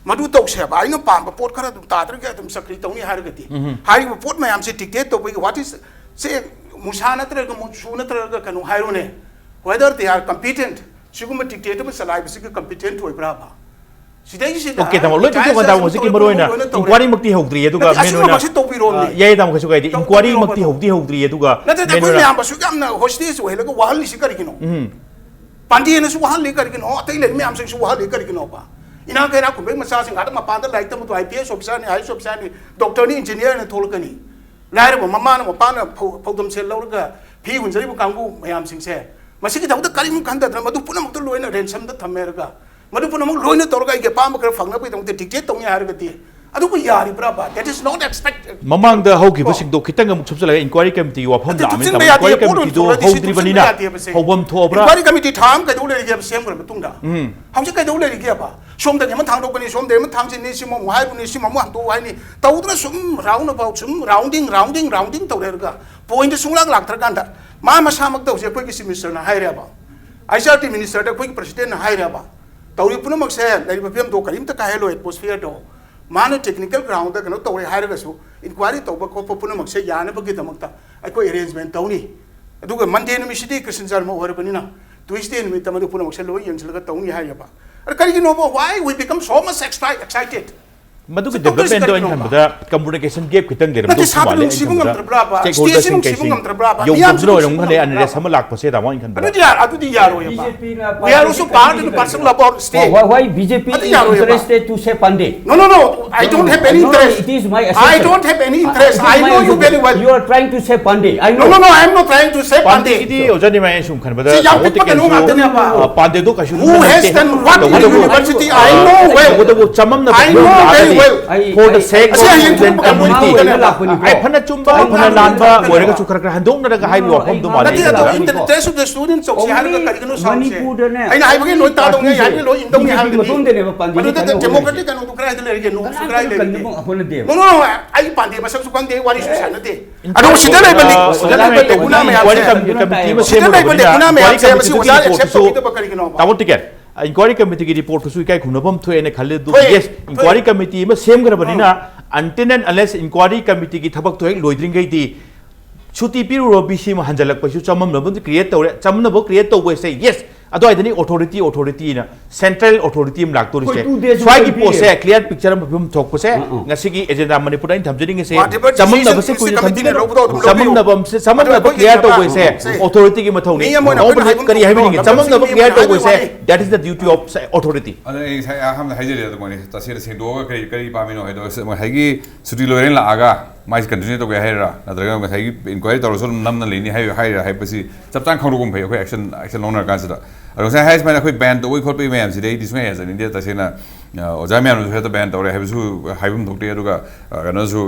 ꯃꯗꯨ ꯇꯧꯁꯦꯕ꯫ ꯑꯩꯅ ꯄꯥꯝꯕ ꯄꯣꯠ ꯈꯔ ꯑꯗꯨꯝ ꯇꯥꯗ꯭ꯔꯒ ꯑꯗꯨꯝ ꯆꯀ꯭ꯔꯤ ꯇꯧꯅꯤ ꯍꯥꯏꯔꯒꯗꯤ, ꯍꯥꯏꯔꯤꯕ ꯄꯣꯠ ꯃꯌꯥꯝꯁꯦ dictate ꯇꯧꯕꯒꯤ what is, ꯁꯦ ꯃꯨꯁꯥ ꯅꯠꯇ꯭ꯔꯒ ꯃꯨꯁꯨ ꯅꯠꯇ꯭ꯔꯒ ꯀꯩꯅꯣ ꯍꯥꯏꯔꯨꯅꯦ, whether they are competent, ꯁꯤꯒꯨꯝꯕ dictate ꯑꯃ ꯆꯂꯥꯏꯕꯁꯤꯒ competent ꯑꯣꯏꯕ꯭ꯔꯥꯕ? ꯁꯤꯗꯩꯁꯤꯗ ꯑꯣꯀꯦ, ꯇꯥꯃꯣ, ꯂꯣꯏ ꯇꯣꯛꯊꯣꯛꯑꯣ, ꯇꯥꯃꯣ꯫ ꯍꯧꯖꯤꯛꯀꯤ ꯃꯔꯨ ꯑꯣꯏꯅ ꯏꯟꯀ꯭ꯋꯥꯔꯤꯃꯛꯇꯤ ꯍꯧꯗ꯭ꯔꯤ, ꯑꯗꯨꯒ ꯃꯦꯟ ꯑꯣꯏꯅ, ꯇꯧꯕꯤꯔꯣꯝꯅꯦ꯫ ꯑ, ꯌꯥꯏꯌꯦ, ꯇꯥꯃꯣ, ꯀꯩꯁꯨ ꯀꯥꯏꯗꯦ꯫ ꯏꯟꯀ꯭ꯋꯥꯔꯤꯃꯛꯇꯤ ꯍꯧꯗ꯭ꯔꯤ, ꯑꯗꯨꯒ ꯅꯠꯇꯦ, ꯃꯦꯟ ꯑꯩꯈꯣꯏ ꯑꯣꯏꯅ ꯃꯌꯥꯝꯕꯁꯨ ꯌꯥꯝꯅ hostage ꯑꯣꯏꯍꯜꯂꯒ ꯋꯥꯍꯜꯂꯤꯁꯤ ꯀꯔꯤꯒꯤꯅꯣ? ꯄꯥꯟꯗꯦꯅꯁꯨ ꯋꯥꯍꯜꯂꯤ ꯀꯔꯤꯒꯤꯅꯣ? ꯑꯇꯩ ꯂꯩꯔꯤ ꯃꯌꯥꯝꯁꯤꯡꯁꯨ ꯋꯥꯍꯜꯂꯤ ꯀꯔꯤꯒꯤꯅꯣꯕ? ꯏꯅꯥꯛ ꯀꯩꯔꯥꯛ ꯈꯨꯟꯕꯩ ꯃꯆꯥꯁꯤꯡ ꯑꯥꯗ ꯃꯄꯥꯟꯗ ꯂꯥꯏꯔꯤꯛ ꯇꯝꯕꯗꯣ IPS officerꯅꯤ, IAS officerꯅꯤ, doctorꯅꯤ, engineerꯅ ꯊꯣꯛꯂꯛꯀꯅꯤ꯫ ꯂꯥꯏꯔꯕ ꯃꯃꯥꯅ ꯃꯄꯥꯅ ꯐꯧ-, ꯐꯧꯗꯝ ꯁꯦꯜ ꯂꯧꯔꯒ ꯐꯤ ꯍꯨꯟꯖꯔꯤꯕ ꯀꯥꯡꯕꯨ ꯃꯌꯥꯝꯁꯤꯡꯁꯦ, ꯃꯁꯤꯒꯤꯗꯃꯛꯇ ꯀꯔꯤꯒꯨꯝꯕ ꯈꯟꯊꯗꯅ ꯃꯗꯨ ꯄꯨꯝꯅꯃꯛꯇ ꯂꯣꯏꯅ ransomꯗ ꯊꯝꯃꯦꯔꯒ, ꯃꯗꯨ ꯄꯨꯝꯅꯃꯛ ꯂꯣꯏꯅ ꯇꯧꯔꯒ ꯑꯩꯒꯤ ꯑꯄꯥꯝꯕ ꯈꯔ ꯐꯪꯅꯕꯒꯤꯗꯃꯛꯇ dictate ꯇꯧꯅꯤ ꯍꯥꯏꯔꯒꯗꯤ, ꯑꯗꯨꯕꯨ ꯌꯥꯔꯤꯕ꯭ꯔꯥꯕ? That is not expected. ꯃꯃꯥꯡꯗ ꯍꯧꯈꯤꯕꯁꯤꯡꯗꯣ ꯈꯤꯇꯪ ꯑꯃꯨꯛ ꯁꯨꯞꯆꯜꯂꯒ ꯏꯟꯀ꯭ꯋꯥꯔꯤ ꯀꯃꯤꯇꯤꯒꯤ ꯋꯥꯐꯝ ꯅꯠꯇꯦ, ꯂꯥꯛꯑꯃꯤꯅ ꯊꯨꯞꯆꯤꯟꯕ ꯇꯥꯃꯣ, ꯌꯥꯗꯦ, ꯏꯟꯀ꯭ꯋꯥꯔꯤ ꯄꯣꯠ ꯑꯣꯏꯅ ꯀꯃꯤꯇꯤꯗꯣ ꯊꯣꯛꯂꯗꯤ ꯁꯤ ꯍꯧꯗ꯭ꯔꯤꯕꯅꯤꯅ ꯊꯨꯞꯆꯤꯟꯕ ꯌꯥꯗꯦꯕꯁꯦ꯫ ꯍꯧꯐꯝ ꯊꯣꯛꯑꯕ꯭ꯔꯥ? ꯏꯟꯀ꯭ꯋꯥꯔꯤ ꯀꯃꯤꯇꯤ ꯊꯥ ꯑꯃ ꯀꯩꯗꯧ ꯂꯩꯔꯤꯒꯦꯕ ꯁꯦꯝꯈ꯭ꯔꯕ ꯃꯇꯨꯡꯗ? ꯍꯧꯖꯤꯛ ꯀꯩꯗꯧ ꯂꯩꯔꯤꯒꯦꯕ? ꯁꯣꯝꯗ ꯑꯃ ꯊꯥꯡꯗꯣꯛꯀꯅꯤ, ꯁꯣꯝꯗ ꯑꯃ ꯊꯥꯡꯖꯤꯟꯅꯤ, ꯁꯤꯃ ꯑꯃꯨꯛ ꯍꯥꯏꯔꯨꯅꯤ, ꯁꯤꯃ ꯑꯃꯨꯛ ꯍꯟꯗꯣꯛꯎ ꯍꯥꯏꯅꯤ, ꯇꯧꯗꯅ ꯁꯨꯝ round about, ꯁꯨꯝ rounding, rounding, rounding ꯇꯧꯔꯦꯔꯒ pointꯗ ꯁꯨꯡꯂꯥꯛ ꯂꯥꯛꯇ꯭ꯔꯀꯥꯟꯗ, ꯃꯥ ꯃꯁꯥꯃꯛꯇ ꯍꯧꯖꯤꯛ ꯑꯩꯈꯣꯏꯒꯤ Chief Ministerꯅ ꯍꯥꯏꯔꯦꯕ, ICRT ministerꯗ ꯑꯩꯈꯣꯏꯒꯤ Presidentꯅ ꯍꯥꯏꯔꯦꯕ, ꯇꯧꯔꯤ ꯄꯨꯝꯅꯃꯛꯁꯦ ꯂꯩꯔꯤꯕ ꯐꯤꯕꯝꯗꯣ ꯀꯔꯤꯝꯇ ꯀꯥꯏꯍꯜꯂꯣꯏ, atmosphereꯗꯣ꯫ ꯃꯥꯅ technical groundꯗ ꯀꯩꯅꯣ ꯇꯧꯔꯦ ꯍꯥꯏꯔꯒꯁꯨ, ꯏꯟꯀ꯭ꯋꯥꯔꯤ ꯇꯧꯕ ꯈꯣꯠꯄ ꯄꯨꯝꯅꯃꯛꯁꯦ ꯌꯥꯅꯕꯒꯤꯗꯃꯛꯇ ꯑꯩꯈꯣꯏ arrangement ꯇꯧꯅꯤ꯫ ꯑꯗꯨꯒ Monday ꯅꯨꯃꯤꯠꯁꯤꯗꯤ Christian ꯙꯔꯃ ꯑꯣꯏꯔꯕꯅꯤꯅ, Tuesday ꯅꯨꯃꯤꯠꯇ ꯃꯗꯨ ꯄꯨꯝꯅꯃꯛꯁꯦ ꯂꯣꯏ ꯌꯦꯡꯁꯤꯜꯂꯒ ꯇꯧꯅꯤ ꯍꯥꯏꯌꯦꯕ꯫ ꯑꯗ ꯀꯔꯤꯒꯤꯅꯣꯕ? Why we become so much extra-, excited? ꯃꯗꯨꯒꯤ ꯁꯤ ꯇꯧꯗꯣꯏꯁꯤ developmentꯗꯣ ꯑꯩꯅ ꯀꯔꯤꯒꯤꯅꯣꯕ? ꯈꯟꯕꯗ communication gap ꯈꯤꯇꯪ ꯅꯠꯇꯦ, ꯂꯩꯔꯝꯗꯧꯁꯨ ꯁꯥꯇ꯭ꯔ ꯃꯥꯜꯂꯦ꯫ ꯑꯩꯅ ꯅꯨꯡꯁꯤꯕ ꯈꯟꯕꯗ ꯉꯝꯗ꯭ꯔꯕ꯭ꯔꯥꯕ? stakeholderꯁꯤꯡ Stateꯁꯤ ꯀꯩꯁꯤꯡ ꯅꯨꯡꯁꯤꯕ ꯉꯝꯗ꯭ꯔꯕ꯭ꯔꯥꯕ? ꯌꯧꯗꯕꯁꯨ ꯃꯤꯌꯥꯝꯁꯤ ꯑꯣꯏꯔꯝꯒꯅꯤ, ꯅꯨꯡꯁꯤꯕ unrest ꯉꯝꯗ꯭ꯔꯕ꯭ꯔꯥꯕ? ꯑꯃ ꯂꯥꯛꯄꯁꯦ ꯇꯥꯃꯣ ꯑꯩꯅ ꯈꯟꯕꯗ꯫ ꯑꯗꯨꯗꯤ ꯌꯥꯔ-, ꯑꯗꯨꯗꯤ ꯌꯥꯔꯣꯏꯕ꯫ BJP ꯅ We are also part and parcel of our state. Why, why BJP ꯑꯗꯨ is ꯌꯥꯔꯣꯏꯕ꯫ interested to save Pande? No, no, no. I don't have any No, no, interest. it is my I assertion. don't have any It interest. is I my know you assertion. very well. You are trying to save Pande. I No, know. no, no. I am not trying to save Pande. ꯄꯥꯟꯗꯦꯒꯤꯗꯤ ꯑꯣꯖꯥ ꯅꯤꯃꯥꯏ, ꯑꯩꯅ ꯁꯨꯝ ꯈꯟꯕꯗ ꯁꯤ ꯌꯥꯝ ꯇꯥꯃꯣ ꯄꯤꯛꯄ ꯀꯩꯅꯣ ꯇꯤꯀꯦꯟꯁꯨ, ꯉꯥꯛꯇꯅꯦꯕ꯫ ꯑ, ꯄꯥꯟꯗꯦꯗꯣ ꯀꯩꯁꯨ Who has done what in the ꯇꯧꯕꯇꯕꯨ, university? I know well. ꯇꯧꯕꯇꯕꯨ ꯆꯃꯝꯅꯕ I ꯐꯤꯕꯝ know ꯂꯥꯛꯑꯒꯗꯤ very For the sake of student community. ꯑꯩ ꯐꯅ ꯆꯨꯝꯕ, ꯐꯅ ꯂꯥꯟꯕ ꯑꯣꯏꯔꯒꯁꯨ ꯈꯔ ꯈꯔ ꯍꯟꯗꯣꯛꯅꯔꯒ ꯍꯥꯏꯕ ꯋꯥꯐꯝꯗꯨ ꯃꯥꯜꯂꯤ꯫ ꯅꯠꯇꯦ, ꯑꯗꯣ in the interest of the students ꯇꯧꯁꯤ ꯍꯥꯏꯔꯒ ꯀꯔꯤꯒꯤꯅꯣ ꯁꯥꯎꯁꯦ? ꯑꯩꯅ ꯍꯥꯏꯕꯒꯤ ꯂꯣꯏ ꯇꯥꯗꯧꯅꯤ, ꯑꯩ ꯍꯥꯏꯕꯒꯤ ꯂꯣꯏ ꯏꯟꯗꯧꯅꯤ ꯍꯥꯏꯔꯒꯗꯤ꯫ ꯃꯗꯨꯗ democratic ꯀꯩꯅꯣꯗꯨ ꯀꯗꯥꯏꯗ ꯂꯩꯔꯤꯒꯦ? ꯅꯣ, ꯅꯣ, ꯑꯩ ꯄꯥꯟꯗꯦ ꯃꯁꯛꯁꯨ ꯈꯪꯗꯦ, ꯋꯥꯔꯤꯁꯨ ꯁꯥꯟꯅꯗꯦ꯫ ꯑꯗꯣ ꯁꯤꯗ ꯂꯩꯕ ꯂꯤ-, ꯁꯤꯗ ꯂꯩꯕ ꯂꯦꯒꯨꯅꯥ ꯃꯌꯥꯝꯁꯦ, ꯁꯤꯗ ꯂꯩꯕ ꯂꯦꯒꯨꯅꯥ ꯃꯌꯥꯝꯁꯦ ꯃꯁꯤ ꯑꯣꯖꯥꯅ accept ꯇꯧꯕꯤꯗꯕ ꯀꯔꯤꯒꯤꯅꯣꯕ? ꯇꯥꯃꯣ ꯇꯤꯀꯦꯟ, inquiry committeeꯒꯤ reportꯇꯨꯁꯨ ꯏꯀꯥꯏ ꯈꯨꯝꯅꯐꯝ ꯊꯣꯛꯑꯦꯅ ꯈꯜꯂꯦ꯫ ꯑꯗꯨ ꯊꯣꯛꯑꯦ, yes, inquiry committeeꯒꯤ reportꯇꯨꯁꯨ ꯏꯀꯥꯏ ꯈꯨꯝꯅꯐꯝ ꯊꯣꯛꯑꯦꯅ ꯈꯜꯂꯦ꯫ ꯑꯗꯨ until and unless inquiry committeeꯒꯤ ꯊꯕꯛꯇꯣ ꯍꯦꯛ ꯂꯣꯏꯗ꯭ꯔꯤꯉꯩꯗꯤ ꯁꯨꯇꯤ ꯄꯤꯔꯨꯔꯣ, ꯚꯤ ꯁꯤ ꯑꯃ ꯍꯟꯖꯜꯂꯛꯄꯁꯨ ꯆꯃꯝꯅꯕ ꯑꯃꯗꯤ create ꯇꯧꯔꯦ꯫ ꯆꯃꯝꯅꯕ create ꯇꯧꯕꯁꯦ, yes, ꯑꯗꯨꯋꯥꯏꯗꯅꯤ authority, authorityꯅ central authority ꯑꯃ ꯂꯥꯛꯇꯣꯔꯤꯁꯦ꯫ ꯁ꯭ꯋꯥꯏꯒꯤ ꯄꯣꯠꯁꯦ clear picture ꯑꯃ ꯐꯤꯕꯝ ꯊꯣꯛꯄꯁꯦ ꯉꯁꯤꯒꯤ agenda ꯃꯅꯤꯄꯨꯔꯗ ꯑꯩꯅ ꯊꯝꯖꯅꯤꯡꯉꯤꯁꯦ꯫ ꯆꯃꯝꯅꯕꯁꯦ ꯀꯨꯏꯅ ꯊꯝꯕꯤꯒꯅꯨ꯫ ꯆꯃꯝꯅꯕ ꯑꯃꯁꯦ, ꯆꯃꯝꯅꯕ clear ꯇꯧꯕꯁꯦ authorityꯒꯤ ꯃꯊꯧꯅꯤ꯫ ꯀꯔꯤ ꯍꯥꯏꯕꯤꯅꯤꯡꯉꯤ? ꯆꯃꯝꯅꯕ clear ꯇꯧꯕꯁꯦ, that is the duty of authority꯫ ꯑꯗ ꯑꯩ ꯉꯁꯥꯏ ꯑꯍꯥꯟꯕꯗ ꯍꯥꯏꯖꯔꯦ ꯑꯗꯨꯃꯥꯏꯅ ꯇꯁꯦꯡꯅ ꯁꯦꯡꯗꯣꯛꯑꯒ ꯀꯔꯤ, ꯀꯔꯤ ꯄꯥꯝꯃꯤꯅꯣ ꯍꯥꯏꯗꯣ, ꯉꯁꯥꯏꯒꯤ ꯁꯨꯇꯤ ꯂꯣꯏꯔꯦꯅ ꯂꯥꯛꯑꯒ ꯃꯥꯏꯁꯦ continue ꯇꯧꯒꯦ ꯍꯥꯏꯔꯤꯔꯥ, ꯅꯠꯇ꯭ꯔꯒ ꯉꯁꯥꯏꯒꯤ inquiry ꯇꯧꯔꯁꯨ ꯑꯗꯨꯝ ꯅꯝꯅ ꯂꯩꯅꯤ ꯍꯥꯏ-, ꯍꯥꯏꯔꯤꯔꯥ ꯍꯥꯏꯕꯁꯤ ꯆꯞ ꯆꯥꯅ ꯈꯪꯗꯣꯛꯄ ꯐꯩ ꯑꯩꯈꯣꯏ action, action ꯂꯧꯅꯔꯀꯥꯟꯁꯤꯗ꯫ ꯑꯗꯣ ꯉꯁꯥꯏ ꯍꯥꯏ ꯁꯨꯃꯥꯏꯅ ꯑꯩꯈꯣꯏ ban ꯇꯧꯕꯒꯤ ꯈꯣꯠꯄꯒꯤ ꯃꯌꯥꯝꯁꯤꯗꯤ ꯑꯩꯗꯤ ꯁꯨꯡꯌꯥ ꯌꯥꯖꯅꯤꯡꯗꯦ ꯇꯁꯦꯡꯅ꯫ ꯑ, ꯑꯣꯖꯥ ꯃꯌꯥꯝꯅꯁꯨ ꯍꯦꯛꯇ ban ꯇꯧꯔꯦ ꯍꯥꯏꯕꯁꯨ ꯍꯥꯏꯐꯝ ꯊꯣꯛꯇꯦ, ꯑꯗꯨꯒ, ꯑ, ꯀꯩꯅꯣꯁꯨ,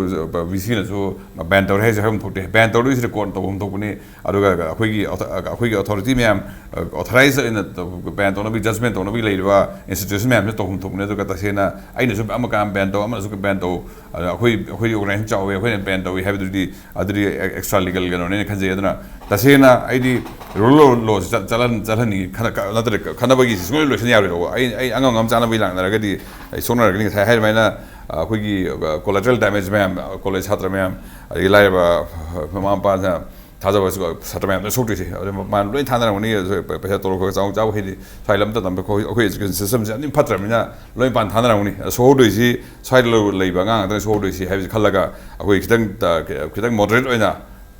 ꯚꯤ ꯁꯤꯅꯁꯨ ban ꯇꯧꯔꯦ ꯍꯥꯏꯁꯦ ꯍꯥꯏꯐꯝ ꯊꯣꯛꯇꯦ꯫ Ban ꯇꯧꯗꯣꯏꯁꯤꯗꯤ court ꯇꯧꯐꯝ ꯊꯣꯛꯄꯅꯤ꯫ ꯑꯗꯨꯒ ꯑꯩꯈꯣꯏꯒꯤ ꯑꯣꯊ-, ꯑꯩꯈꯣꯏꯒꯤ authority ꯃꯌꯥꯝ, ꯑ, authorized ꯑꯣꯏꯅ ꯇꯧ-, ban ꯇꯧꯅꯕꯒꯤ, judgment ꯇꯧꯅꯕꯒꯤ ꯂꯩꯔꯤꯕ institution ꯃꯌꯥꯝꯁꯤꯅ ꯇꯧꯐꯝ ꯊꯣꯛꯄꯅꯦ꯫ ꯑꯗꯨꯒ ꯇꯁꯦꯡꯅ ꯑꯩꯅꯁꯨ ꯑꯃ ꯀꯥ ban ꯇꯧ, ꯑꯃꯅꯁꯨ ban ꯇꯧ, ꯑꯗ ꯑꯩꯈꯣꯏ, ꯑꯩꯈꯣꯏꯒꯤ organization ꯆꯥꯎꯋꯦ, ꯑꯩꯈꯣꯏꯅ ban ꯇꯧꯏ ꯍꯥꯏꯕꯗꯨꯗꯤ ꯑꯗꯨꯗꯤ extra legal ꯀꯩꯅꯣꯅꯦꯅ ꯈꯟꯖꯩ꯫ ꯑꯗꯨꯅ ꯇꯁꯦꯡꯅ ꯑꯩꯗꯤ rule of law ꯁꯤ ꯆꯠ-, ꯆꯠꯍꯟ-, ꯆꯠꯍꯟꯅꯤꯡꯉꯤ, ꯈꯟ-, ꯀ-, ꯅꯠꯇ꯭ꯔꯗꯤ ꯈꯟꯅꯕꯒꯤ ꯁꯤ ꯁꯨꯡꯂꯣꯏ ꯂꯣꯏꯁꯤꯟ ꯌꯥꯔꯣꯏꯗꯧꯕ꯫ ꯑꯩ, ꯑꯩ ꯑꯉꯝ ꯉꯝ ꯆꯥꯅꯕꯒꯤ ꯂꯥꯛꯅꯔꯒꯗꯤ ꯑꯩ ꯁꯣꯛꯅꯔꯒꯅꯤ꯫ ꯉꯁꯥꯏ ꯍꯥꯏꯔꯤꯕ ꯑꯩꯅ, ꯑ, ꯑꯩꯈꯣꯏꯒꯤ, ꯑ, collateral damage ꯃꯌꯥꯝ, ꯑ, college ꯁꯥꯇ꯭ꯔ ꯃꯌꯥꯝ, ꯑꯗꯒꯤ ꯂꯥꯏꯔꯕ, ꯑ, ꯃꯃꯥ ꯃꯄꯥꯅ ꯊꯥꯖꯕ ꯁꯥꯇ꯭ꯔ ꯃꯌꯥꯝꯗ ꯁꯣꯛꯇꯣꯏꯁꯦ꯫ ꯑꯗꯨ ꯃꯥꯅ ꯂꯣꯏ ꯊꯥꯅꯔꯝꯒꯅꯤ꯫ ꯑꯗꯨ ꯄꯩꯁꯥ ꯇꯣꯂꯣꯞ ꯈꯔ ꯆꯥꯎꯅ ꯆꯥꯕ ꯍꯩꯗꯤ ꯁ꯭ꯋꯥꯏ ꯂꯝ ꯇꯝꯕ ꯑꯩꯈꯣꯏ, ꯑꯩꯈꯣꯏ education system ꯁꯦ ꯌꯥꯝ ꯊꯤꯅ ꯐꯠꯇ꯭ꯔꯕꯅꯤꯅ ꯂꯣꯏ ꯄꯥꯟ ꯊꯥꯅꯔꯝꯒꯅꯤ꯫ ꯑꯗ ꯁꯣꯛꯍꯧꯗꯣꯏꯁꯤ ꯁ꯭ꯋꯥꯏꯗ ꯂꯩꯕ ꯑꯉꯥꯡ ꯉꯥꯛꯇꯅ ꯁꯣꯛꯍꯧꯗꯣꯏꯁꯤ ꯍꯥꯏꯕꯁꯤ ꯈꯜꯂꯒ ꯑꯩꯈꯣꯏ ꯈꯤꯇꯪ, ꯑ, ꯈꯤꯇꯪ moderate ꯑꯣꯏꯅ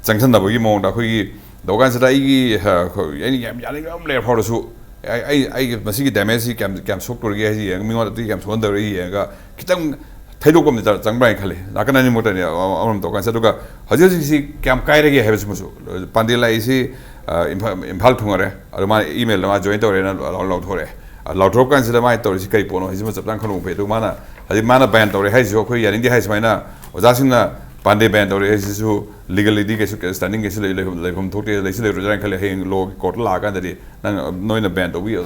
ꯆꯪꯁꯟꯅꯕꯒꯤ ꯃꯑꯣꯡꯗ ꯑꯩꯈꯣꯏꯒꯤ ꯇꯧꯀꯥꯟꯁꯤꯗ ꯑꯩꯒꯤ, ꯑ, ꯑꯩꯅ ꯌꯥꯝ ꯌꯥꯅꯤꯡꯕ ꯑꯃ ꯂꯩꯔ ꯐꯥꯎꯔꯁꯨ ꯑꯩ, ꯑꯩ, ꯑꯩꯒꯤ ꯃꯁꯤꯒꯤ damage ꯁꯤ ꯀꯌꯥꯝ, ꯀꯌꯥꯝ ꯁꯣꯛꯇꯧꯔꯤꯒꯦ ꯍꯥꯏꯁꯤ ꯌꯦꯡꯉꯒ, ꯃꯤꯉꯣꯟꯗ ꯑꯗꯨ ꯌꯥꯝ ꯁꯣꯛꯍꯟꯗꯧꯔꯤꯒꯦ ꯌꯦꯡꯉꯒ ꯈꯤꯇꯪ ꯊꯩꯗꯣꯛꯄ ꯑꯃꯗꯤ ꯆꯪ-, ꯆꯪꯕ꯭ꯔꯥ ꯍꯥꯏꯅ ꯈꯜꯂꯤ꯫ ꯅꯥꯀꯟ ꯑꯅꯤꯃꯛꯇꯅꯤ ꯑꯃ-, ꯑꯃꯔꯣꯝ ꯇꯧꯀꯥꯟꯁꯤꯗ꯫ ꯑꯗꯨꯒ ꯍꯧꯖꯤꯛ ꯍꯧꯖꯤꯛꯁꯤ ꯀꯌꯥꯝ ꯀꯥꯏꯔꯒꯦ ꯍꯥꯏꯕꯁꯤꯃꯁꯨ, ꯄꯥꯟꯗꯦ ꯂꯥꯛꯏꯁꯤ, ꯑ, ꯏꯝꯐꯥꯜ, ꯏꯝꯐꯥꯜ ꯊꯨꯡꯉꯔꯦ꯫ ꯑꯗꯨ ꯃꯥꯅ email ꯗ ꯃꯥ join ꯇꯧꯔꯦꯅ ꯂꯥꯎ-, ꯂꯥꯎꯊꯣꯔꯛꯑꯦ꯫ ꯂꯥꯎꯊꯣꯔꯛꯄ ꯀꯥꯟꯁꯤꯗ ꯃꯥꯅ ꯇꯧꯔꯤꯁꯤ ꯀꯔꯤ ꯄꯣꯠꯅꯣ ꯍꯥꯏꯁꯤꯃ ꯆꯞ ꯆꯥꯅ ꯈꯪꯗꯣꯛꯄ ꯐꯩ꯫ ꯑꯗꯨꯒ ꯃꯥꯅ ꯍꯧꯖꯤꯛ ꯃꯥꯅ ꯕꯦꯟ ꯇꯧꯔꯦ ꯍꯥꯏꯁꯤꯁꯨ ꯑꯩꯈꯣꯏ ꯌꯥꯅꯤꯡꯗꯦ ꯍꯥꯏ ꯁꯨꯃꯥꯏꯅ ꯑꯣꯖꯥꯁꯤꯡꯅ ꯄꯥꯟꯗꯦ ꯕꯦꯟ ꯇꯧꯔꯦ ꯍꯥꯏꯁꯤꯁꯨ ꯂꯤꯒꯦꯜꯂꯤꯗꯤ ꯀꯩꯁꯨ ꯁ꯭ꯇꯦꯟꯗꯤꯡ ꯀꯩꯁꯨ ꯂꯩ- ꯂꯩꯐꯝ ꯂꯩꯐꯝ ꯊꯣꯛꯇꯦ, ꯂꯩꯁꯨ ꯂꯩꯔꯣꯏꯗ꯭ꯔꯥꯅ ꯈꯜꯂꯤ꯫ ꯍꯌꯦꯡ ꯂꯣꯒꯤ ꯀꯣꯔꯠꯇ ꯂꯥꯛꯑꯀꯥꯟꯗꯗꯤ ꯅꯪ ꯅꯣꯏꯅ ꯕꯦꯟ ꯇꯧꯕꯤ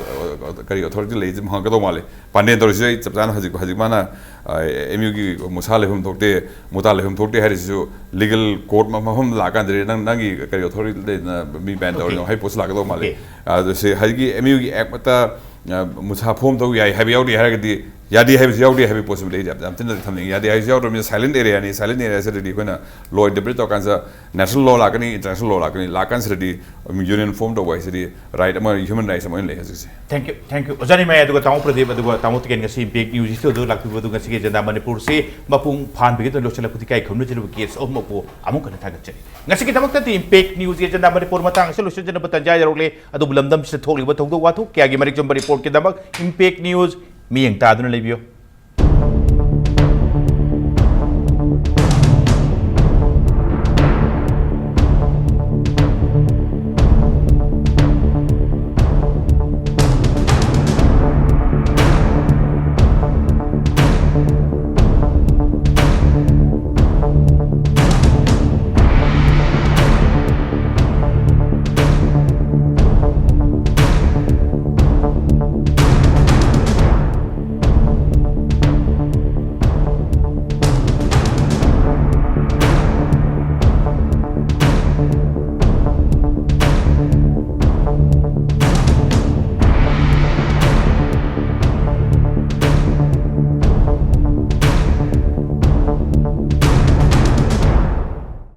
ꯀꯔꯤ ꯑꯣꯊꯣꯔꯤꯇꯤ ꯂꯩ ꯍꯪꯉꯛꯀꯗꯧ ꯃꯥꯜꯂꯤ꯫ ꯄꯥꯟꯗꯦ ꯇꯧꯔꯤꯁꯤ ꯑꯩ ꯆꯞ ꯆꯥꯅ ꯍꯧꯖꯤꯛ ꯍꯧꯖꯤꯛ ꯃꯥꯅ ꯑꯦꯝ ꯌꯨꯒꯤ ꯃꯨꯁꯥ ꯂꯩꯐꯝ ꯊꯣꯛꯇꯦ, ꯃꯨꯇꯥ ꯂꯩꯐꯝ ꯊꯣꯛꯇꯦ ꯍꯥꯏꯔꯤꯁꯤꯁꯨ ꯂꯤꯒꯦꯜ ꯀꯣꯔꯠ ꯃꯐꯝ ꯂꯥꯛꯀꯥꯟꯗꯗꯤ ꯅꯪ ꯅꯪꯒꯤ ꯀꯔꯤ ꯑꯣꯊꯣꯔꯤꯇꯤ ꯂꯩꯗꯅ ꯃꯤ ꯕꯦꯟ ꯇꯧꯔꯤꯅꯣ Okay. ꯍꯥꯏ ꯄꯣꯠꯁꯨ ꯂꯥꯛꯀꯗꯧ ꯃꯥꯜꯂꯤ꯫ Okay. ꯑꯗꯨ ꯁꯤ ꯍꯧꯖꯤꯛꯀꯤ ꯑꯦꯝ ꯌꯨꯒꯤ ꯑꯦꯛ ꯃꯠꯇ ꯃꯨꯁꯥ ꯐꯣꯝ ꯇꯧ ꯌꯥꯏ ꯍꯥꯏꯕ ꯌꯥꯎꯗꯦ ꯍꯥꯏꯔꯒꯗꯤ ꯌꯥꯗꯦ ꯍꯥꯏꯕꯁꯨ ꯌꯥꯎꯗꯦ ꯍꯥꯏꯕꯒꯤ ꯄꯣꯠꯁꯤꯃꯗꯤ ꯑꯩ ꯌꯥꯝ ꯌꯥꯝ ꯊꯤꯅ ꯊꯝꯅꯤꯡꯉꯤ꯫ ꯌꯥꯗꯦ ꯍꯥꯏꯕꯁꯨ ꯌꯥꯎꯗ꯭ꯔꯕꯅꯤꯅ ꯁꯥꯏꯂꯦꯟ ꯑꯦꯔꯤꯌꯥꯅꯤ꯫ ꯁꯥꯏꯂꯦꯟ ꯑꯦꯔꯤꯌꯥꯁꯤꯗꯗꯤ ꯑꯩꯈꯣꯏꯅ ꯂꯣ ꯏꯟꯇꯔꯄ꯭ꯔꯤꯠ ꯇꯧꯔꯀꯥꯟꯁꯤꯗ ꯅꯦꯁꯅꯦꯜ ꯂꯣ ꯂꯥꯛꯀꯅꯤ, ꯏꯟꯇꯔꯅꯦꯁꯅꯦꯜ ꯂꯣ ꯂꯥꯛꯀꯅꯤ꯫ ꯂꯥꯛꯀꯥꯟꯁꯤꯗꯗꯤ ꯌꯨꯅꯤꯌꯟ ꯐꯣꯝ ꯇꯧꯕ ꯍꯥꯏꯁꯤꯗꯤ ꯔꯥꯏꯠ ꯑꯃ, ꯍ꯭ꯌꯨꯃꯟ ꯔꯥꯏꯠꯁ ꯑꯃ ꯑꯣꯏꯅ ꯂꯩ ꯍꯧꯖꯤꯛꯁꯦ꯫ Thank you, thank you. ꯑꯣꯖꯥ ꯅꯤꯃꯥꯏ ꯑꯗꯨꯒ ꯇꯥꯃꯣ ꯄ꯭ꯔꯗꯤꯞ ꯑꯗꯨꯒ ꯇꯥꯃꯣ ꯇꯤꯀꯦꯟ ꯉꯁꯤ ꯏꯝꯄꯦꯛ ꯅ꯭ꯌꯨꯁ ꯁ꯭ꯇꯨꯗꯤꯑꯣꯗ ꯂꯥꯛꯄꯤꯕ ꯑꯗꯨ ꯉꯁꯤꯒꯤ ꯑꯦꯖꯦꯟꯗꯥ ꯃꯅꯤꯄꯨꯔꯁꯤ ꯃꯄꯨꯡ ꯐꯥꯍꯟꯕꯒꯤꯗꯃꯛ ꯂꯣꯏꯁꯤꯜꯂꯛꯄꯗꯤ ꯏꯀꯥꯏ ꯈꯨꯝꯅꯖꯔꯤꯕ ꯒꯦꯁ ꯑꯍꯨꯝ ꯑꯃꯕꯨ ꯑꯃꯨꯛ ꯍꯟꯅ ꯊꯥꯒꯠꯆꯔꯤ꯫ ꯉꯁꯤꯒꯤꯗꯃꯛꯇꯗꯤ ꯏꯝꯄꯦꯛ ꯅ꯭ꯌꯨꯁꯀꯤ ꯑꯦꯖꯦꯟꯗꯥ ꯃꯅꯤꯄꯨꯔ ꯃꯇꯥꯡ ꯑꯁꯤ ꯂꯣꯏꯁꯤꯟꯖꯅꯕ ꯇꯥꯟꯖꯥ ꯌꯧꯔꯛꯂꯦ꯫ ꯑꯗꯨꯕꯨ ꯂꯝꯗꯝꯁꯤꯗ ꯊꯣꯛꯂꯤꯕ ꯊꯧꯗꯣꯛ ꯋꯥꯊꯣꯛ ꯀꯌꯥꯒꯤ ꯃꯔꯤꯛ ꯆꯨꯝꯕ ꯔꯤꯄꯣꯔꯠꯀꯤꯗꯃꯛ ꯏꯝꯄꯦꯛ ꯅ꯭ꯌꯨꯁ ꯃꯤꯠꯌꯦꯡ ꯇꯥꯗꯨꯅ ꯂꯩꯕꯤꯌꯨ꯫